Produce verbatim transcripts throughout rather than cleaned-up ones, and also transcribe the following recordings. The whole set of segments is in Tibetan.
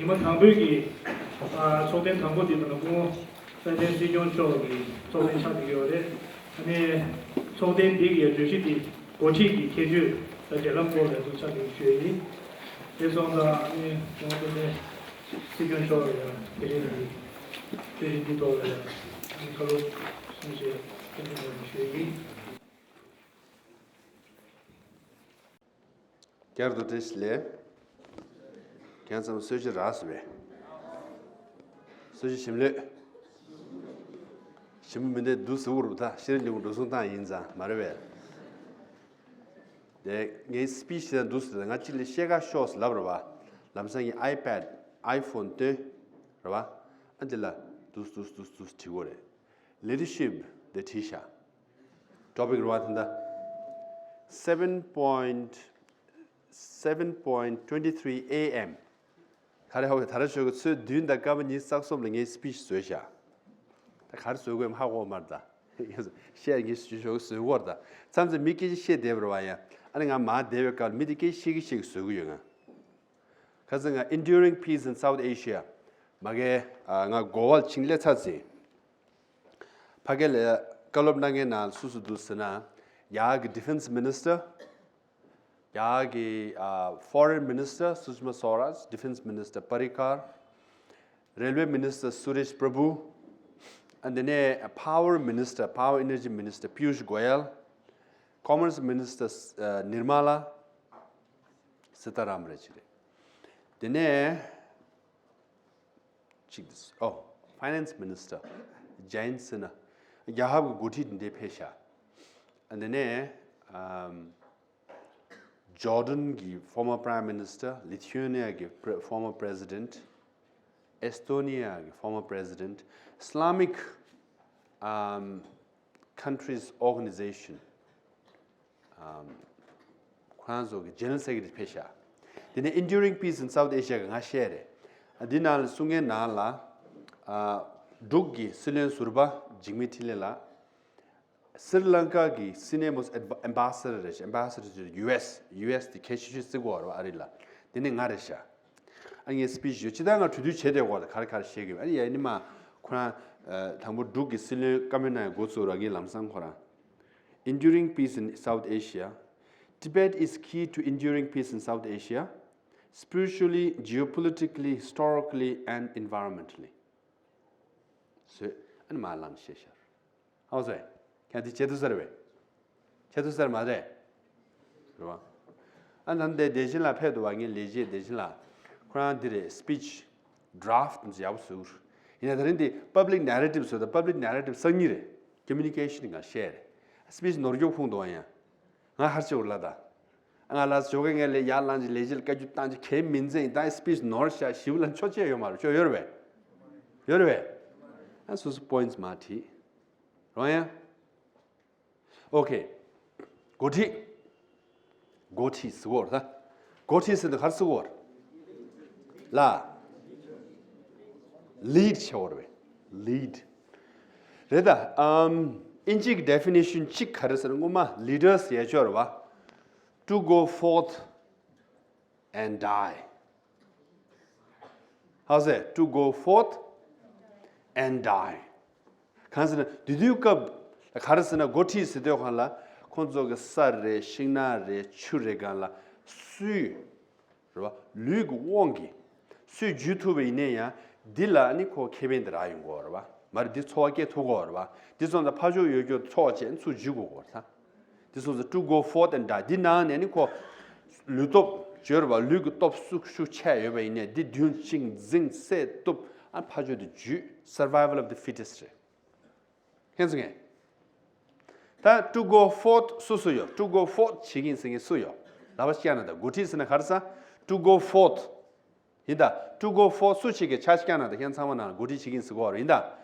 ཉི་མ་དང་པོའི་གི་ཨ་ཚོགས་ཐེངས་དང་པོ་དེ་ནང་སྐུ་ངོ་ཚེ་བརྟན་སྲིད་སྐྱོང་མཆོག་གི་ཚོགས་ཐེངས་ཆགས་ཀྱི་ཡོད་རེད། ཨ་ནི་ཚོགས་ཐེངས་འདི་གི་བརྗོད་གཞི་དེ་འགོ་ཁྲིད་ཀྱི་ཁྱད་ཆོས་དང་འབྲེལ་ལམ་སྐོར་ལ་ཚུར་ཆགས་ཀྱི་ཞུ་ཡ་ཡིན། དེ་སོང་ཙང་ཨ་ནི་ཚོགས་ཐེངས་སྲིད་སྐྱོང་མཆོག་ལ་ཡང་དེ་རིང་གི་དེ་རིང་འདི་ཐོག་ལ་ཡང་ཨ་ནི་ཁ་ལོ་གསུང་བཤད་ཐུགས་རྗེ་གནང་ཞུ་ཡ་ཡིན། བསྐྱར་དུ་བཀྲ་ཤིས་བདེ་ལེགས། ཁྱེད་ཚང་མ་གསོལ་ཇ་རག་སོང་བས། གསོལ་ཇ་ཞིམ་ལོས། ཞིམ་པོ་མི་འདུག་འདུག་ཟེར་གྱི་རེད་ད། ཤེས་རིག་ལས་ཁུངས་འགྲོ་སོང་བཏང་ཡིན་ཙང་མ་རེད་པས། དེ་ངའི་སི་པི་ཆི་དེ་འདུག་ཟེར། ང་གཅིག་ལ་བཤད་ག་ཤོག་ཟེར་ལབ་རེད་པ། ལམ་སང་ངས་ཨའི་པེ་ཌི་ཨའི་ཕོན་སྟོན་རེད་པ། ཨ་འདི་ལ་འདུག་འདུག་འདུག་འདུག་བྲིས་དགོས་རེད། Leadership དེ་བྲིས་ཤག Topic རེད་པ། ད་ལྟ་seven point seven point twenty three A M ག་རེ་ཧ་གོ། ད་རེས་ཞོགས་ཀྱི་ཚོུད་བདུན་དང་སྐར་མ་ཉི་ཤུ་རྩ་གསུམ་ལ་ངས་སི་པི་ཆི་བཟོས་ཤག་ད་ག་རེ་བཟོ་དགོས་ཧ་གོ་མ་རེད་ད། བཤད་ངས་ཞུ་ཞོགས་བཟོས་གོ་རེད་ད། མཚམས་མཚམས་མི་སྐད་ཆ་བཤད་བསྡད་པ་རེད་པ། ཡ་ཨ་ནི་ང་མར་བསྡད་པའི་སྐབས་ལ་མི་དེ་སྐད་ཆ་བཤད་ཀྱི་བཤད་ཀྱི་བཟོ་གི་ཡོད། ང་ཁ་སང་ང་Enduring Peace in South Asia མ་གི་ང་གོ་བ་ལ་ཕྱིན་སླེབས་ཚར་ཟིན། ཕ་གི་ལ་བཀའ་སློབ་གནང་མཁན་ནང་སུ་སུ་འདུག་ཟེར་ན། ཡ་གི་Defense Minister། ཡ་གི་ཨ་Foreign Minister Sushma Swaraj, Defense Minister Parrikar, Railway Minister Suresh Prabhu, and then Power Minister, Power Energy Minister Piyush Goyal, Commerce Minister uh, Nirmala Sitharaman རེད་ཅི་རེད། དེ་ནས་གཅིག་འདུག་ཨོ། Finance Minister Jayant Sinha། རྒྱལ་ཁབ་ཀྱི་འགོ་ཁྲིད་འདི་འདྲ་ཕེབས་ཤག་དེ་ནས་ཨམ། Jordan གི་former Prime Minister, Lithuania གི pre- former President, Estonia གི་former President, Islamic um, Countries Organization um, ཁོ་རང་ཚོ་གི་General Secretary ཕེབས་ཤག་དེ་ནས་Enduring Peace in South Asia གི་ང་བཤད་རེད། འདི་ནང་ལ་གསུང་མཁན་ནང་ལ་ཨ། འབྲུག་གི་སྲིད་བློན་ཟུར་པ་འཇིགས་མེད་འཕྲིན་ལས་ལགས། སི་རི་ལང་ཀ་གི་སི་ནེ་མོ་ཨེམ་བྷ་སེ་ཌར་རེད་ཤག་ཨེམ་བྷ་སེ་ཌར་ཅིག་ཡུ་ཨེས། ཡུ་ཨེས་དེ་གལ་ཆེ་ཤོས་བརྩི་གི་ཡོད་རེད་པ། ཨ་རི་ལ། དེ་ནས་ང་རེད་ཤག་ཨ་ངས་སི་པི་ཆི་ཞུ་ཇི་ལྟར་ང་གྲོས་བསྡུར་བྱས་བསྡད་ཡོད་རེད། ག་རེ་ག་རེ་བཤད་ཀྱི་ཡོད། ཨ་ནི་ཡ་ནི་མ་ཁོ་རང་དང་པོ་འབྲུག་གི་སྲིད་བློན་བཀའ་མོལ་གནང་ཡ་འགོ་བཙུགས་ར། ངས་ལམ་སང་ཁོ་རང་Enduring peace in South Asia. Tibet is key to enduring peace in South Asia, spiritually, geopolitically, historically, and environmentally. ཟེར་ཨ་ནི་མ་ལམ་བཤད་ཤར། ཧ་གོ་སོང་། ཁྱེད་འདི་བྱེད་ཐུབ་ས་རེད་པས། བྱེད་ཐུབ་ས་རེད་མ་རེད། རེད་པ། ཨ་ནི་ད་ལྟ་བདེ་ཆེན་ལགས་ཕེབས་འདུག་པ། ངའི་ལས་བྱེད་བདེ་ཆེན་ལགས། ཁོ་རང་འདི་རེད། སི་པི་ཆི་ཌ་རབ་ཊི་ཡག་པོ་བཟོས་ཡོད་རེད། ཡིན་ན་ད་རིང་འདི་པབ་ལིག་ནེ་རེ་ཊིབ་བཟོས། ད་པབ་ལིག་ནེ་རེ་ཊིབ་སང་ཉིན་རེད། ཀོ་མུ་ནི་ཀེ་ཤན་ནི་ང་བཤད་རེད། སི་པི་ཆི་ནོར་འཁྱོག་ཕུང་འདུག་པ། ཡང་ང་ཧར་ཆེ་བོར་ལ་ད། ང་ལ་ཞོགས་ཀས་ངས་ལས་ཡར་ལངས་ཅིག་ལས་བྱེད་ལ་བཀའ་བཀྱོན་བཏང་ཅིག་གལ་མིན་ཙང་། ད་སི་པི་ཆི་ནོར་ཤག་ཞིབ་ལ་ཆོ་ཆེ་ཡོད་མ་རེད། ཆོ་ཡོད་རེད་པས། ཡོད་རེད་པས། ཨ་སོ་སོ་པོ་ཡིན་ཊི་མ་བྲིས། རོང་ཡ། ཨོ་ཁེ། འགོ་ཁྲིད། འགོ་ཁྲིད་ཟེར་གོ་ར། འགོ་ཁྲིད་ཟེར་དུས་ག་རེ་ཟེར་གོ་ར། ལ། ལིཌ་བྱེད་དགོས་རེད་པས། ལིཌ། རེད་ད། ཨམ། དབྱིན་ཇི་གི་ཌེ་ཕི་ནེ་ཤན་གཅིག་ག་རེ་ཟེར། སྔོན་མ་ལི་ཌར་ཟེར་ཡ་ཅིག་ཡོད་རེད་པ། To go forth and die. How say? To go forth and die. གང་ཟེར་ན་དེ་དུས་སྐབས་ག་རེ་ཟེར་ན། འགོ་ཁྲིད་ཟེར་དུས་སྒང་ལ་ཁོང་ཚོ་གི་ས་རེད། ཤིང་ནགས་རེད། ཆུ་རེད། སྒང་ལ་སུས། རེད་པ། ལུས་ཀྱི་དབང་གིས་སུས་འཇུ་ཐུབ་པ་ཡིན་ན་ཡང་། འདི་ལ་ནི་ཁོ་ཁེ་ཕན་དེ་རག་ཡོང་གི་ཡོད་རེད་པ། མ་རེད། འདི་འཚོ་བ་སྐྱེལ་ཐུབ་ཀྱི་ཡོད་རེད་པ། འདི་སོང་ཙང་ཕར་ཕྱོགས་ཡོད་རྒྱུ་འཚོ་བ་བྱས་ཚུར་འཇུ་དགོས་ཀྱི་ཡོད་རེད་ད། འདི་སོང་ཙང་to go forth and die. འདི་ནང་ནས་ནི་ཁོ་ལུས་སྟོབས་ཡོད་རེད་པ། ལུས་ཀྱི་སྟོབས་ཤུགས་ཤུགས་ཆེ་ཡོད་པ་ཡིན་ནའི་འདི་མདུན་བཅིངས་འཛིན་གསལ་གཏུབ། ཨ་ཕར་ཕྱོགས་དེ་འཇུས། Survival of the fittest རེད། ཁྱེད་ཚོ་ངས། ད་to go forth སུ་སུ་ཡོད། To go forth བྱེད་ཀྱི་ཡིན་ཟེར་མཁན་སུ་ཡོད། ལག་པ་བཀྱག་ན་ད། འགོ་ཁྲིད་ཟེར་ན་ག་རེ་ཟེར། To go forth ཡིན་ད། To go forth སུ་བྱེད་ཀྱི། ཕྱག་བཀྱག་ན་ད། ཁྱེད་ཚང་མ་ནང་ལ་འགོ་ཁྲིད་བྱེད་ཀྱི་ཡིན་ཟེར་གོ་རེད། ཡིན་ད།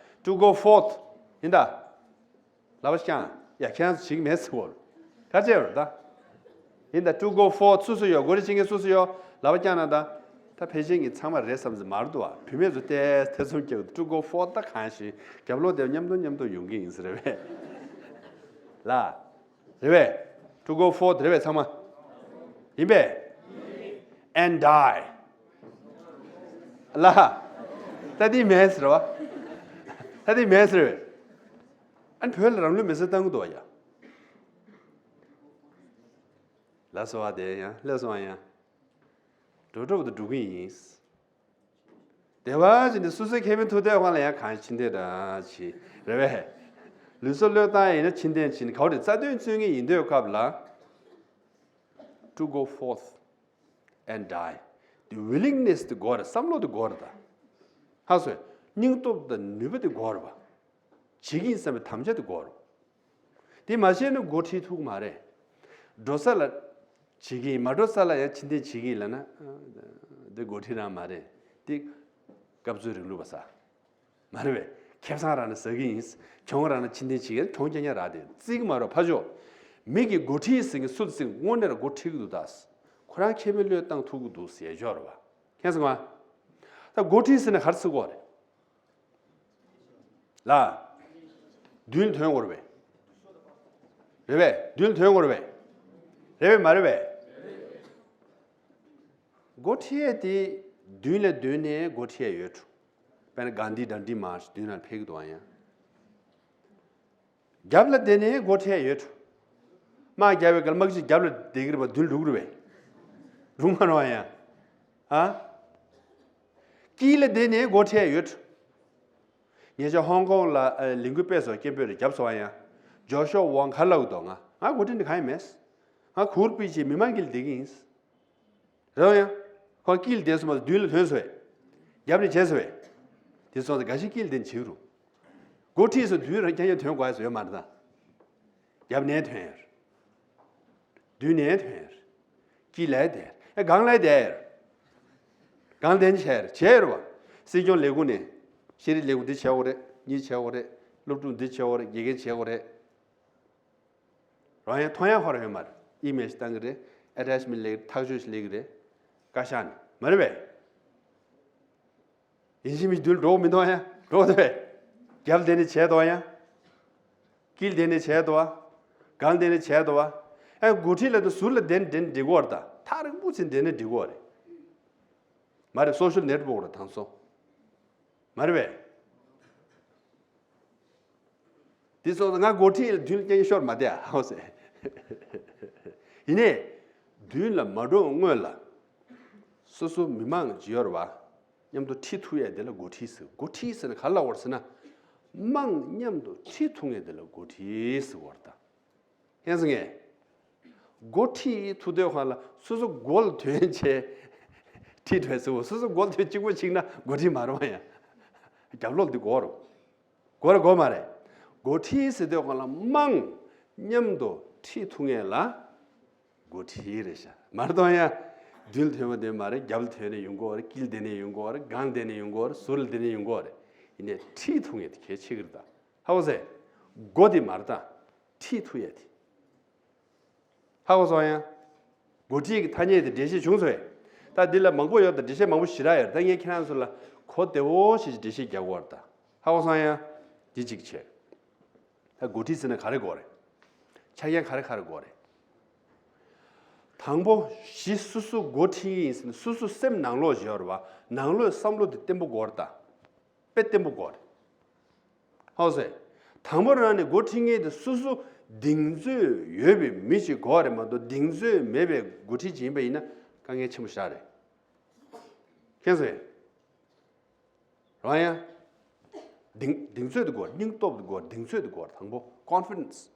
To go forth ཡིན་ད། ལག་པ་བཀྱག་ན། ཡ་ཁྱེད་ཚོ་བྱེད་ཀྱི་མེད་ཟེར་གོ་རེད། ག་རེ་བྱས་ཡོད་རེད་ད། ཡིན་ད། To go forth སུ་སུ་ཡོད། འགོ་ཁྲིད་བྱེད་མཁན་སུ་སུ་ཡོད། ལག་པ་བཀྱག་ན་ད། ད་ཕལ་ཆེར་ངས་ཚང་མ་རེད་བསམ་ཟིན་མ་རེད་འདུག་བ། བུད་མེད་ཚོ་ཏོག་ཙམ་ཐེ་ཚོམ་སྐྱེ་གི་འདུག To go forth ད་གང་ཞིག་རྒྱབ་ལོགས་དེ་མཉམ་དུ་མཉམ་དུ་ཡོང་གི་ཡིན་ཟེར་རེད་པས། ལ། རེད་པས། To go forth རེད་པས་ཚང་མ། ཡིན་པས། And die. ལ། ད་དེ་མེད་ཟེར་བ། ད་དེ་མེད་ཟེར་བས། ཨ་ནི་བོད་ལ་རང་ལུས་མེ་སྲེག་བཏང་གི་འདུག་བ་ཡ། ལ་སོ་བ་དེ་ཡང་ལ་སོ་བ་ཡང་། འགྲོ་གྲོགས་དུ་འགྲོ་གི་ཡིན། དེ་བ་ཅི་ནི་སུ་སུ་ཁེ་མི་ཐུ་དེ་དབང་ལ་ཡང་གང་ཕྱིན་དེ་འདྲ་ཆི་རེད་བས། ལུས་སྲོག་བློས་བཏང་ཡིན་ན་ཕྱིན་དེ་ཕྱིན་ག་བ་རེད། རྩ་དོན་རྩོད་ངེས་ཡིན་དུས་སྐབས་ལ། To go forth and die. The willingness དེ་དགོས་རེད། བསམ་བློ་དེ་དགོས་རེད་ད། ཧ་སོ། སྙིང་སྟོབས་དང་ནུས་པ་དེ་དགོས་རེད་བ། བྱེད་ཀྱི་ཡིན་བསམ་པའི་དམ་བཅའ་དེ་དགོས་རེད། དེ་མ་བྱས་ན་འགོ་ཁྲིད་ཐུབ་ཀྱི་མ་རེད། འགྲོ་ས་ལ་བྱེད་ཀྱི་ཡིན། མ་འགྲོ་ས་ལ་ཡང་ཕྱིན་དེ་བྱེད་ཀྱི་ཡིན་ལབ་ན། དེ་འགོ་ཁྲིད་རང་མ་རེད། དེ་སྐབས་འཚོལ་རིང་ལུགས་པ་ས། མ་རེད་པས། ཁེ་བཟང་རང་ནས་ཟ་གི་ཡིན། གྱོང་རང་ནས་ཕྱིན་དེ་བྱེད་ཀྱི་ཡིན། གྱོང་རྐྱང་རྐྱང་རག་དེ་བརྩི་གི་མ་རེད། ཕ་ཇོ། མི་གི་འགོ་ཁྲིད་ཟེར་གྱི་སུ་ཟེར་དངོས་གནས་ལ་འགོ་ཁྲིད་ཀྱི་འདུག་ད། ཁོ་རང་ཁེ་མི་བློས་བཏང་ཐུབ་ཀྱི་འདུག་ཟེར་ཡ་ཅོག་རེད་བ། མཁྱེན་སོང་ང་། ད་འགོ་ཁྲིད་ཟེར་ན་ག་རེ་ཟེར་དགོས་རེད། ལ། མདུན་ལ་ཐོན་དགོས་རེད་པས། རེད་པས། མདུན་ལ་ཐོན་དགོས་རེད་པས། རེད་པས་མ་རེད་པས། འགོ་ཁྲིད་ཡས་དེ་མདུན་ལ་སྡོད་ནས་འགོ་ཁྲིད་ཡས་ཡོད་འགྲོ། དཔེར་ན་གྷན་དྷི་དང་འདྲི་མ་མདུན་ལ་ཕེབས་ཀྱི་འདུག་ཨ་ཡ། རྒྱབ་ལ་བསྡད་ནས་འགོ་ཁྲིད་ཡས་ཡོད་འགྲོ། དམག་རྒྱབ་པའི་སྐབས་དམག་སྤྱི་རྒྱབ་ལ་བསྡད་ཀྱི་རེད་པ། མདུན་ལ་འགྲོ་གི་རེད་པས། འགྲོ་མ་རེད་ཨ་ཡ། ཨ། དཀྱིལ་ལ་བསྡད་ནས་འགོ་ཁྲིད་ཡས་ཡོད་འགྲོ། ཉེ་ཆར་ཧོང་ཀོང་ལ་ཨ་ལས་འགུལ་སྤེལ་སོང་། སྐད་འབོད་རེ་བརྒྱབ་སོང་བ་ཡང་། ཇོ་ཤོ་ཝང་ག་ལབ་འདུག་ང་ང་འགོ་ཁྲིད་འདི་གང་ཡིན་མེད། ང་གུར་པི་ཅི་མི་མང་གིལ་བསྡད་ཀྱི་ཡིན། རེད་ཡང་། ཁོང་དཀྱིལ་བསྡད་སོང་མ་མདུན་ལ་ཐོན་སོང་། རྒྱབ་ནས་བྱས་སོང་། དེ་སོང་ཙང་འགའ་ཞིག་དཀྱིལ་བསྡད་ནས་བྱེད་རུ། འགོ་ཁྲིད་སོང་མདུན་རང་རྐྱང་རྐྱང་ཐོན་དགོས་ཡ་སོ་ཡོད་མ་རེད་ད། རྒྱབ་ནས་ཐོན་ཡར། མདུན་ནས་ཐོན་ཡར། དཀྱིལ་ལ་དེར། ཨེ་སྒང་ལ་དེར། སྒང་དེ་ནས་བྱས་རེད་བ། སྲིད་སྐྱོང་ལས་ཁུངས་ནས། ཤེས་རིག་ལས་ཁུངས་འདི་བྱས་འོ་རེད། གཉིས་བྱས་འོ་རེད། སློབ་ཕྲུག་འདི་བྱས་འོ་རེད། དགེ་རྒན་བྱས་འོ་རེད། རང་ཡང་མཐོང་ཡང་ཧོར་ཡོད་མ་རེད། ཨི་མེལ་ཞིག་བཏང་གི་རེད། ཨེ་ཊེཆ་མེན་ཊི་སླེབས་ཀྱི་རེད། ཐག་གཅོད་ཞིག་སླེབས་ཀྱི་རེད། བཀའ་ཤག་ནས་མ་རེད་པས། ཡིན་གཅིག་མིན་གཅིག་མདུན་འགྲོ་མི་འདུག་ཡ། འགྲོ་འདུག་པས། རྒྱབ་དེ་ནས་བྱས་འདུག་ཡ། དཀྱིལ་དེ་ནས་བྱས་འདུག་པ། སྒང་དེ་ནས་བྱས་འདུག་པ། ཨེ་འགོ་ཁྲིད་ལ་དུ་ཟུར་ལ་དེ་ནས་དེ་ནས་འགྲིག་གོ་རེད་ད། ཐག་རིང་པོ་ཕྱིན་དེ་ནས་འགྲིག་གོ་རེད། མ་རེད། སོ་ཤལ་ནེཊ་ཝོག་རེད་དང་སོ། མ་རེད་པས། དེ་སོང་ཙང་ང་འགོ་ཁྲིད་ལ་མདུན་ལ་རྐྱང་ཤོར་མ་བསྡད་ཨ་ཧོ་ཟེར། ཡིན་ནའི། མདུན་ལ་མ་འགྲོ་སྔོན་ལ། སོ་སོ་མི་མང་ཅིག་ཡོད་རེད་བ། མཉམ་དུ་ཁྲིད་ཐུབ་ཡས་དེ་ལ་འགོ་ཁྲིད་ཟེར། འགོ་ཁྲིད་ཟེར་ན་ག་ལ་བར་ཟེར་ན། མང་མཉམ་དུ་ཁྲིད་ཐུབ་ངེས་དེ་ལ་འགོ་ཁྲིད་ཟེར་བར་ད། ཧན་སོང་ངས། འགོ་ཁྲིད་ཐུག་དུས་སྒང་ལ་སོ་སོ་འགོ་ལ་ཐོན་བྱས། ཁྲིད་ཐུབ་ཟེར་བ། སོ་སོ་འགོ་ལ་ཐོན་གཅིག་པོ་ཕྱིན་ན་འགོ་ཁྲིད་མ་རེད་པ་ཡ། རྒྱབ་ལོགས་འདི་དགོས་རེད། དགོས་རེད་དགོས་མ་རེད། འགོ་ཁྲིད་ཟེར་དུས་སྒང་ལ་མང་མཉམ་དུ་ཁྲིད་ཐུབ་ངེས་ལ་འགོ་ཁྲིད་རེད་ཤག་མ་རེད་དོ་ཡ། མདུན་ལ་ཐོན་པ་དེ་མ་རེད། རྒྱབ་ལ་ཐོན་ནས་ཡོང་གི་ཡོད་རེད། དཀྱིལ་དེ་ནས་ཡོང་གི་ཡོད་རེད། སྒང་དེ་ནས་ཡོང་གི་ཡོད་རེད། ཟུར་ལ་དེ་ནས་ཡོང་གི་ཡོད་རེད། ཡིན་ནའི་ཁྲིད་ཐུབ་ངེས་དེ་གལ་ཆེ་གི་རེད་ད། ཧ་གོ་སོང་། འགོ་དེ་མ་རེད་ད། ཁྲིད་ཐུབ་ཡས་དེ། ཧ་གོ་སོང་ཡ། འགོ་ཁྲིད་ཀྱི་ཐ་སྙད་དེ་འགྲེལ་བཤད་བྱུང་སོང་ཡ། ད་འདི་ལ་མང་པོ་ཡོད་ད། འགྲེལ་བཤད་མང་པོ་ཞེ་དྲག་ཡོད་ད། ངས་ཁྱེད་རང་ཚོ་ལ་གོ་བདེ་བོ་ཞིག་འགྲེལ་བཤད་རྒྱག་གི་ཡོད་ད། ཧ་གོ་སོང་ཡ། འདི་གཅིག་བྱས། ད་འགོ་ཁྲིད་ཟེར་ན་ག་རེ་དགོས་རེད། ཆ་རྐྱེན་ག་རེ་ག་རེ་དགོས་རེད། དང་པོ་གཞི་སོ་སོ་འགོ་ཁྲིད་ཡིན་ཟེར་ན་སོ་སོ་སེམས་ནང་ལོགས་ཡོད་རེད་བ། ནང་ལོགས་བསམ་བློ་དེ་བརྟན་པོ་དགོས་རེད་ད། དཔེ་བརྟན་པོ་དགོས་རེད། ཧ་གོ་སོང་། དང་པོ་རང་ནས་འགོ་ཁྲིད་མཁན་དེ་སོ་སོ་གདེང་ཚོད་ཡོད་པའི་མི་ཞིག་དགོས་རེད་མ་གཏོགས་གདེང་ཚོད་མེད་པའི་འགོ་ཁྲིད་ཅིག་ཡིན་པ་ཡིན་ན་དཀའ་ངལ་ཆེན་པོ་ཞིག་རེད། མཁྱེན་སོང་། རང་ཡང་། གདེང་གདེང་ཚོད་དེ་དགོས་རེད། སྙིང་སྟོབས་དེ་དགོས་རེད། གདེང་ཚོད་དེ་དགོས་རེད། དང་པོ་ཀོན་ཕི་ཌེན་སི།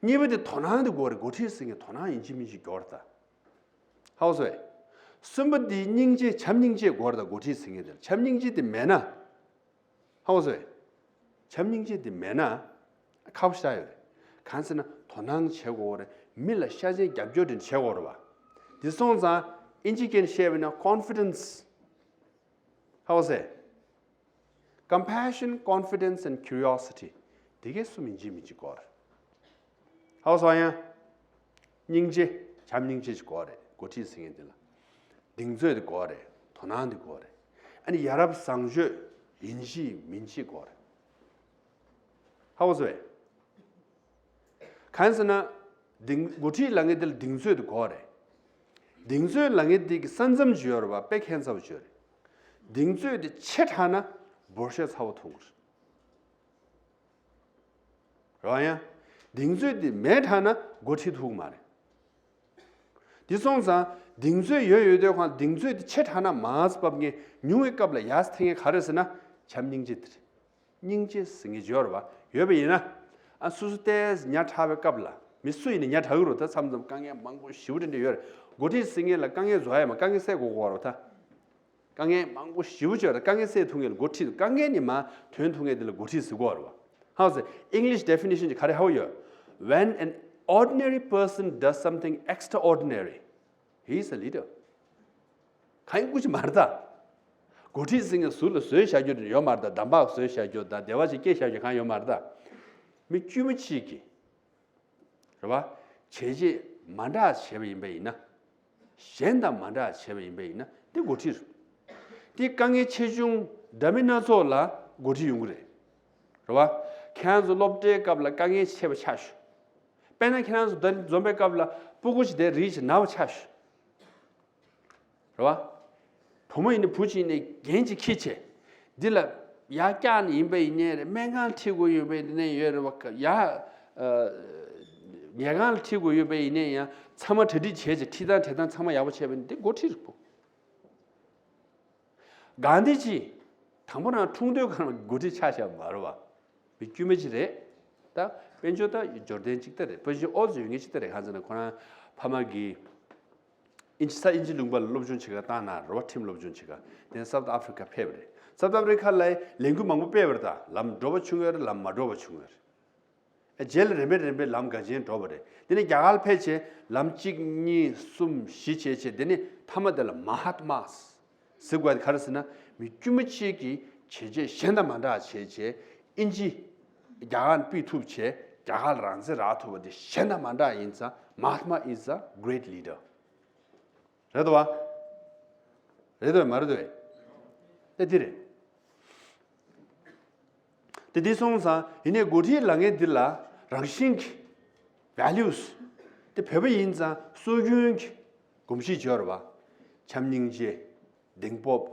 གཉིས་པ་དེ་དོ་སྣང་དེ་དགོས་རེད། འགོ་ཁྲིད་ཟེར་མཁན་དོ་སྣང་ཡིན་གཅིག་མིན་གཅིག་དགོས་རེད་ད། ཧ་གོ་སོང་། གསུམ་པ་དེ་སྙིང་རྗེ་བྱམས་སྙིང་རྗེ་དགོས་རེད་ད། འགོ་ཁྲིད་ཟེར་མཁན་དེ་ལ་བྱམས་སྙིང་རྗེ་དེ་མེད་ན། ཧ་གོ་སོང་། བྱམས་སྙིང་རྗེ་དེ་མེད་ན། ཁག་པོ་ཞེ་དྲག་ཡོད་རེད། གང་ཟེར་ན་དོ་སྣང་བྱེད་དགོས་རེད། མི་ལ་ཤ་ཆེན་རྒྱབ་སྐྱོར་དེ་བྱེད་དགོས་རེད་བ། དེ་སོང་ཙང་ཨིན་ཇི་སྐད་ནས་བཤད་པ་ཡིན་ན་ཀོན་ཕི་ཌེན་སི། ཧ་གོ་སོང་། Compassion, confidence and curiosity. དེ་གའི་གསུམ་ཡིན་གཅིག་མིན་གཅིག་དགོས་རེད། ཧ་གོ་སོང་ཡ། སྙིང་རྗེ། བྱམས་སྙིང་རྗེ་ཞིག་དགོས་རེད། འགོ་ཁྲིད་ཟེར་མཁན་དེ་ལ། གདེང་ཚོད་དེ་དགོས་རེད། དོ་སྣང་དེ་དགོས་རེད། ཨ་ནི་ཡ་རབས་བཟང་སྤྱོད་ཡིན་གཅིག་མིན་གཅིག་དགོས་རེད། ཧ་གོ་སོང་། གང་ཟེར་ན། གདེང་འགོ་ཁྲིད་ལབ་མཁན་དེ་ལ་གདེང་ཚོད་དེ་དགོས་རེད། གདེང་ཚོད་ལབ་མཁན་དེ་གི་ས་མཚམས་ཅིག་ཡོད་རེད་བ། དཔེ་ཁྱད་མཚར་པོ་ཅིག་ཡོད་རེད། གདེང་ཚོད་དེ་ཆེ་དྲགས་ན་འབོར་ཤོག་ཚ་བོ་ཐོན་གི་རེད། རེད་བ། ཡང་གདེང་ཚོད་དེ་མེད་དྲགས་ན་འགོ་ཁྲིད་ཐུབ་ཀྱི་མ་རེད། དེ་སོང་ཙང་གདེང་ཚོད་ཡོད་ཡོད་དུས་ཁོང་གདེང་ཚོད་དེ་ཆེ་དྲགས་ན་མར་ཕབ་མཁན། ཉུང་བའི་སྐབས་ལ་ཡར་འཐེན་མཁན་ག་རེ་ཟེར་ན་བྱམས་སྙིང་རྗེ་དེ་རེད། སྙིང་རྗེ་ཟེར་མཁན་ཅིག་ཡོད་རེད་བ། ཡོད་པ་ཡིན་ན། ཨ། སོ་སོ་ཏོག་ཙམ་ཉག་ཕྲ་བའི་སྐབས་ལ། མི་སུ་ཡིན་ན་ཉག་ཕྲ་གི་རེད་ད། མཚམས་མཚམས་དཀའ་ངལ་མང་པོ་ཞེ་པོ་ཅིག་འདྲ་ཡོད་རེད། འགོ་ཁྲིད་ཟེར་མཁན་ལ་དཀའ་ངལ་བཟོ་ཡ་མ། དཀའ་ངལ་སེལ་དགོས་ཀྱི་རེད་ད། དཀའ་ངལ་མང་པོ་ཞེ་པོ་ཅིག་ཡོད་རེད། དཀའ་ངལ་སེལ་ཐུབ་མཁན་ལ་འགོ་ཁྲིད། དཀའ་ངལ་ནས་མར་ཐོན་ཐུབ་མཁན་དེ་ལ་འགོ་ཁྲིད་ཟེར་གྱི་ཡོད་རེད་བ། ཧ་གོ་སོང་། English definition ག་རེ་ཧ་གོ་ཡོད། When an ordinary person does something extraordinary, he is a leader. གང་ཡིན་སྐུ་ཅི་མ་རེད་ད། འགོ་ཁྲིད་ཟེར་མཁན་ཟུར་ལ་བཟོས་བཞག་རྒྱུ་ཡོད་མ་རེད་ད། འདམ་བག་བཟོས་བཞག་རྒྱུ་དང་སྡེ་བ་ཞིག་སྐྱེས་བཞག་རྒྱུ་གང་ཡོད་མ་རེད་ད། མི་དཀྱུས་མ་གཅིག་གིས། རེད་བ། བྱས་རྗེས་མ་འདྲ་བྱས་པ་ཡིན་པ་ཡིན་ན། གཞན་དང་མ་འདྲ་བྱས་པ་ཡིན་པ་ཡིན་ན་དེ་འགོ་ཁྲིད་རེད། དེ་དཀའ་ངལ་ཆེ་ཆུང་འདྲ་མིན་སྣ་ཚོགས་ལ་འགོ་ཁྲིད་ཡོང་གི་རེད། རེད་བ། ཁྱེད་རང་ཚོ་སློབ་གྲྭའི་སྐབས་ལ་དཀའ་ངལ་ཆེ་བ་ཆགས་ཤོག་དཔེར་ན་ཁྱེད་རང་ཚོ་ད་རིང་འཛོམས་པའི་སྐབས་ལ་སྤུ་གུ་ཞིག་དེ་རིལ་ཞིག་ན་བ་ཆགས་ཤོག་རེད་བ། བུ་མོ་ཡིན་ན་བུ་ཅིག་ཡིན་ན་རྒན་ཅིག་ཁྱེར་བྱས། འདི་ལ་ཡར་བཀྱག་ནས་ཡིན་པ་ཡིན་ནའི་རེད། སྨན་ཁང་ཁྲིད་དགོས་ཡོད་པ་ཡིན་ནའི་ཡོད་རེད་བ། ཡར། ཨ། ཉལ་ཁང་ལ་ཁྲིད་དགོས་ཡོད་པ་ཡིན་ནའི་ཡང་ཚང་མ་གྲ་སྒྲིག་བྱས་བྱས། ཁྲིད་སྟངས་བྲིས་སྟངས་ཚང་མ་ཡག་པོ་བྱས་པ་ཡིན་ན་འདི་འགོ་ཁྲིད་རེད་བོ། གྷན་དྷི་ཇི། དང་པོ་རང་འཁྲུངས་སྟོད་སྒང་ལ་འགོ་ཁྲིད་ཆགས་བཞག་མ་རེད་བ། མི་དཀྱུས་མ་ཅིག་རེད། ད་དཔལ་འབྱོར་ད་འབྱོར་ལྡན་ཅིག་ད་རེད། དཔལ་འབྱོར་ཨོ་ཙི་ཡོད་མཁན་ཅིག་ད་རེད། གང་ཟེར་ན་ཁོ་རང་ཕ་མ་གིས་ཨིན་ཇི། ས་ཨིན་ཇི་ལུང་པ་ལ་སློབ་སྦྱོང་བྱེད་གར་བཏང་ན་རེད་བ། ཁྲིམས་སློབ་སྦྱོང་བྱེད་གར། དེ་ནས་སའུ་ཐི་ཨ་ཕི་རི་ཀ་ཕེབས་པ་རེད། སའུ་ཐི་ཨ་ཕི་རི་ཀ་ལ་ལས་འགུལ་མང་པོ་སྤེལ་བ་རེད་ད། ལམ་འགྲོ་བ་བྱུང་ཡོད་རེད། ལམ་མ་འགྲོ་བ་བྱུང་ཡོད་རེད། རྗེས་ལ་རིམ་པས་རིམ་པས་ལམ་འགའ་ཅན་འགྲོ་བ་རེད། དེ་ནས་རྒྱ་གར་ལ་ཕེབས་བྱས་ལམ་གཅིག་གཉིས་གསུམ་བཞི་བྱས་བྱས། དེ་ནས་མཐའ་མ་དེ་ལ་མ་ཧཱ་ཏ་མཱ་ཟེར་དགོས་པ་ག་རེ་ཟེར་ན། མི་དཀྱུས་མ་གཅིག་གིས་བྱས་རྗེས་གཞན་དང་མ་འདྲ་བྱས་བྱས། ཨིན་ཇི་རྒྱ་གར་ནས་ཕུད་ཐུབ་བྱས། རྒྱ་གར་ལ་རང་བཙན་རག་ཐུབ་པ་དེ་གཞན་དང་མ་འདྲ་ཡིན་ཙང་། Mahatma is a great leader. རེད་དོ་བ། རེད་དོ་མ་རེད་དོ། ཨེ་དེ་རེད། དེ་དེ་སོང་ཙང་ཡིན་ནའི་འགོ་ཁྲིད་ལབ་མཁན་འདི་ལ་རང་བཞིན་གྱི་values དེ་བོད་པ་ཡིན་ཙང་སྲོལ་རྒྱུན་གྱི་གོམས་གཤིས་ཅིག་ཡོད་རེད་བ། བྱམས་སྙིང་རྗེ། གདེང་སྤོབས།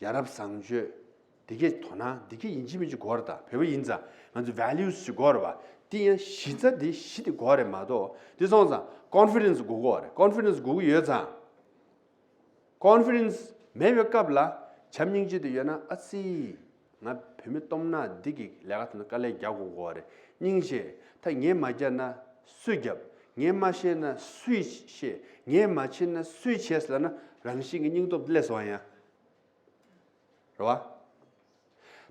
ཡ་རབས་བཟང་སྤྱོད། འདི་གའི་དོ་སྣང་འདི་གའི་ཡིན་གཅིག་མིན་གཅིག་དགོས་རེད་ད། བོད་པ་ཡིན་ཙང་ང་ཚོ་values ཅིག་དགོས་རེད་བ། དེ་ཡང་གཞི་རྩ་འདི་གཞི་དེ་དགོས་རེད་མ་གཏོགས། དེ་སོང་ཙང་confidence དགོས་ཀྱི་ཡོད་རེད། confidence དགོས་ཀྱི་ཡོད་ཙང་། confidence མེད་པའི་སྐབས་ལ་བྱམས་སྙིང་རྗེ་དེ་ཡོད་ན། ཨ་ཙི། ང་བོད་མི་སྟོབས་ནག་འདི་གི་ལས་ཀ་དེ་ནི་དཀའ་ལས་རྒྱག་དགོས་ཀྱི་ཡོད་རེད། སྙིང་རྗེ། ད་ངས་མ་རྒྱབ་ན་སུས་རྒྱབ། ངས་མ་བཤད་ན་སུས་བཤད། ངས་མ་བྱས་ན་སུས་བྱས་ལབ་ན་རང་བཞིན་གྱི་སྙིང་སྟོབས་སླེབས་སོང་ཡ། རེད་བ།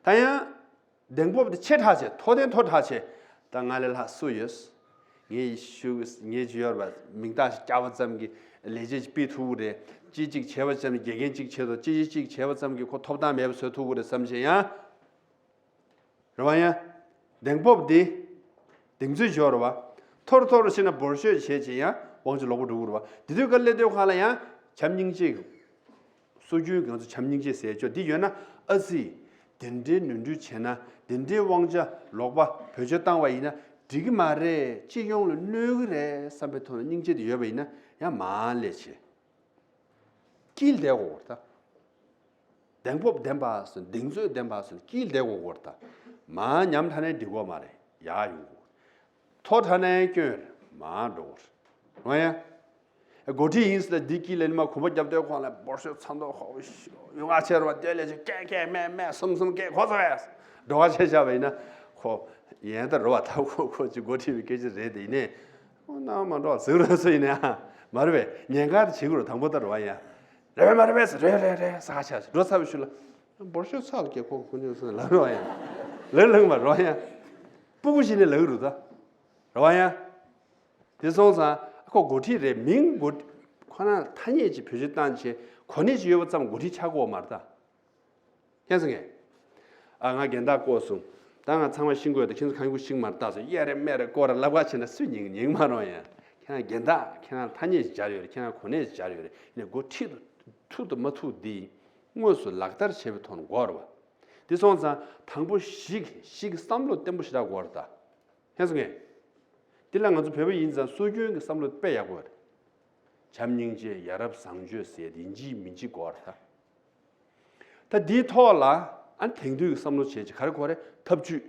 ད་ཡང་གདེང་སྤོབས་དེ་ཆེ་དྲགས་བྱས། མཐོ་དེ་མཐོ་དྲགས་བྱས། ད་ང་ལས་ལྷག་སུ་ཡོད། ངས་ཞུ། ངས་ཅི་ཡོད་པ་མིང་རྟགས་ཤིག་བཀྱག་པ་ཙམ་གྱིས་ལས་བྱེད་ཅིག་ཕུད་ཐུབ་ཀྱི་རེད། ཅི་ཅིག་བྱས་པ་ཙམ་གྱིས་དགེ་རྒན་ཅིག་བྱེད་དོ། ཅི་ཅི་ཅིག་བྱས་པ་ཙམ་གྱིས་ཁོ་ཐོབ་ཐང་མེད་པ་བཟོ་ཐུབ་ཀྱི་རེད་བསམ་བྱས་ཡང་། རེད་བ། ཡང་གདེང་སྤོབས་འདི་གདེང་ཚོད་ཅིག་ཡོད་རེད་བ། མཐོ་རུ་མཐོ་རུ་ཕྱིན་ན་འབོར་ཤོག་བྱས་བྱས་ཡང་དབང་ཆ་ལོག་པ་འགྲོ་གི་རེད་བ། དེ་དུས་ག་ལས་དུས་གང་ལ་ཡང་བྱམས་སྙིང་རྗེ། སྲོལ་རྒྱུན་ང་ཚོ་བྱམས་སྙིང་རྗེ་ཟེར་ཆོག་འདི་ཡོད་ན། ཨ་ཙི། དེ་འདྲའི་ནོར་འཁྲུལ་བྱས་ན། དེ་འདྲའི་དབང་ཆ་ལོག་པ་བེད་སྤྱོད་བཏང་བ་ཡིན་ན་འགྲིག་གི་མ་རེད། སྤྱི་ཡོངས་ལ་གནོད་གི་རེད་བསམ་པའི་ཐོག་ནས་སྙིང་རྗེ་དེ་ཡོད་པ་ཡིན་ན་ཡང་མར་སླེབས་བྱས། དཀྱིལ་བསྡད་དགོས་རེད་ད། གདེང་སྤོབས་ལྡན་པ་སོགས། གདེང་ཚོད་ལྡན་པ་སོགས་དཀྱིལ་བསྡད་དགོས་རེད་ད། མར་ཉམས་ཐག་ནས་འགྲིག་གི་མ་རེད། ཡར་ཡོང་དགོས། མཐོ་དྲགས་ན་སྐྱོན་རེད། མར་འགྲོ་དགོས་རེད། འོ་ཡ། འགོ་ཁྲིད་ཡིན་ཟེར་ལ་འདི་དཀྱིལ་ལ་ནི་མ་གོམ་པ་རྒྱབ་སྟེ་ཁོང་ལ་འབོར་ཤོག་ཚ་མདོག་ཁ་པོ་ཞིག་ཡོང་ང་ཆེ་རུ་བ་དེ་ལས་ཅིག་ཀེ་ཀེ་མེ་མེ་སུམ་སུམ་ཀེ་ཁོ་ཚོ་ཡ། འགྲོ་བ་ཆེ་བཞག་པ་ཡིན་ན་ཁོ་ཡན་ད་རུ་བ་ཐབས་ཁོ་ཁོ་ཅིག་འགོ་ཁྲིད་པའི་སྐད་ཆ་རེད་དེ། ཡིན་ནའི་ཁོ་ནང་མ་འགྲོ་བ་ཟིག་རུ་སུ་ཡིན་ནའི་ཨ་མ་རུ་བས་ཉེན་ཁ་དེ་བྱེད་དགོས་རུ་དང་པོ་ད་རུ་བ་ཡ། རེད་བས་མ་རེད་བས་རེད་རེད་རེད་ས་ཆ་འགྲོ་ཚར་བའི་ཤུལ་ལ་འབོར་ཤོག་ཚ་ལ་ཀེ་ཁོ་ཁོ་ཉོ་སོང་ལ་རུ་བ་ཡ། ལ་ལང་མ་རུ་བ་ཡ། སྤུ་གུ་ཞིག་ནས་ལ་རུ་ད་རུ་བ་ཡ། དེ་སོང་ཙང་ཁོ་འགོ་ཁྲིད་རེད། མིང་འགོ་ཁོ་ན་ཐ་སྙད་ཅིག་བེད་སྤྱོད་བཏང་བྱས་གོ་གནས་ཅིག་ཡོད་པ་ཙམ་འགོ་ཁྲིད་ཆགས་ཀྱི་ཡོད་མ་རེད་ད། མཁྱེན་སོང་ངས། ཨ་ང་རྒན་བདག་བསྐོས་སོང་། ད་ང་ཚང་མ་ཤེས་ཀྱི་ཡོད་ད། ཁྱེད་ཚོ་གང་ཡོད་ཤེས་ཀྱི་མ་རེད་ད་ཟེར་གཡས་རེ་མེ་རེ་སྐོར་རེ་ལབ་ག་བྱས་ན་སུས་ཉན་ཉན་མ་རུང་ཡ། ཁྱེད་རང་རྒན་བདག་ཁྱེད་རང་ཐ་སྙད་ཅིག་སྦྱར་ཡོད་རེད། ཁྱེད་རང་གོ་གནས་ཅིག་སྦྱར་ཡོད་རེད། ཡིན་ནའི་འགོ་ཁྲིད་ཐུབ་དང་མ་ཐུབ་འདི་དངོས་སུ་ལག་བསྟར་བྱེད་པའི་ཐོག་ནས་དགོས་རེད་བ། དེ་སོང་ཙང་དང་པོ་གཞི་གཞི་གི་བསམ་བློ་བརྟན་པོ་ཞེ་དྲག་དགོས་རེད་ད། མཁྱེན་སོང་ངས། འདི་ལ་ང་ཚོ་བོད་པ་ཡིན་ཙང་སྲོལ་རྒྱུན་གྱི་བསམ་བློ་དཔེ་ཡག་པོ་རེད། བྱམས་སྙིང་རྗེ་ཡ་རབས་བཟང་སྤྱོད་ཟེར་དེ་ཡིན་གཅིག་མིན་གཅིག་དགོས་རེད་ད། ད་འདིའི་ཐོག་ལ་ཨ་ནི་དེང་དུས་ཀྱི་བསམ་བློ་བྱས་ཀྱི་ག་རེ་གོ་རེད། ཐབས་ཇུས།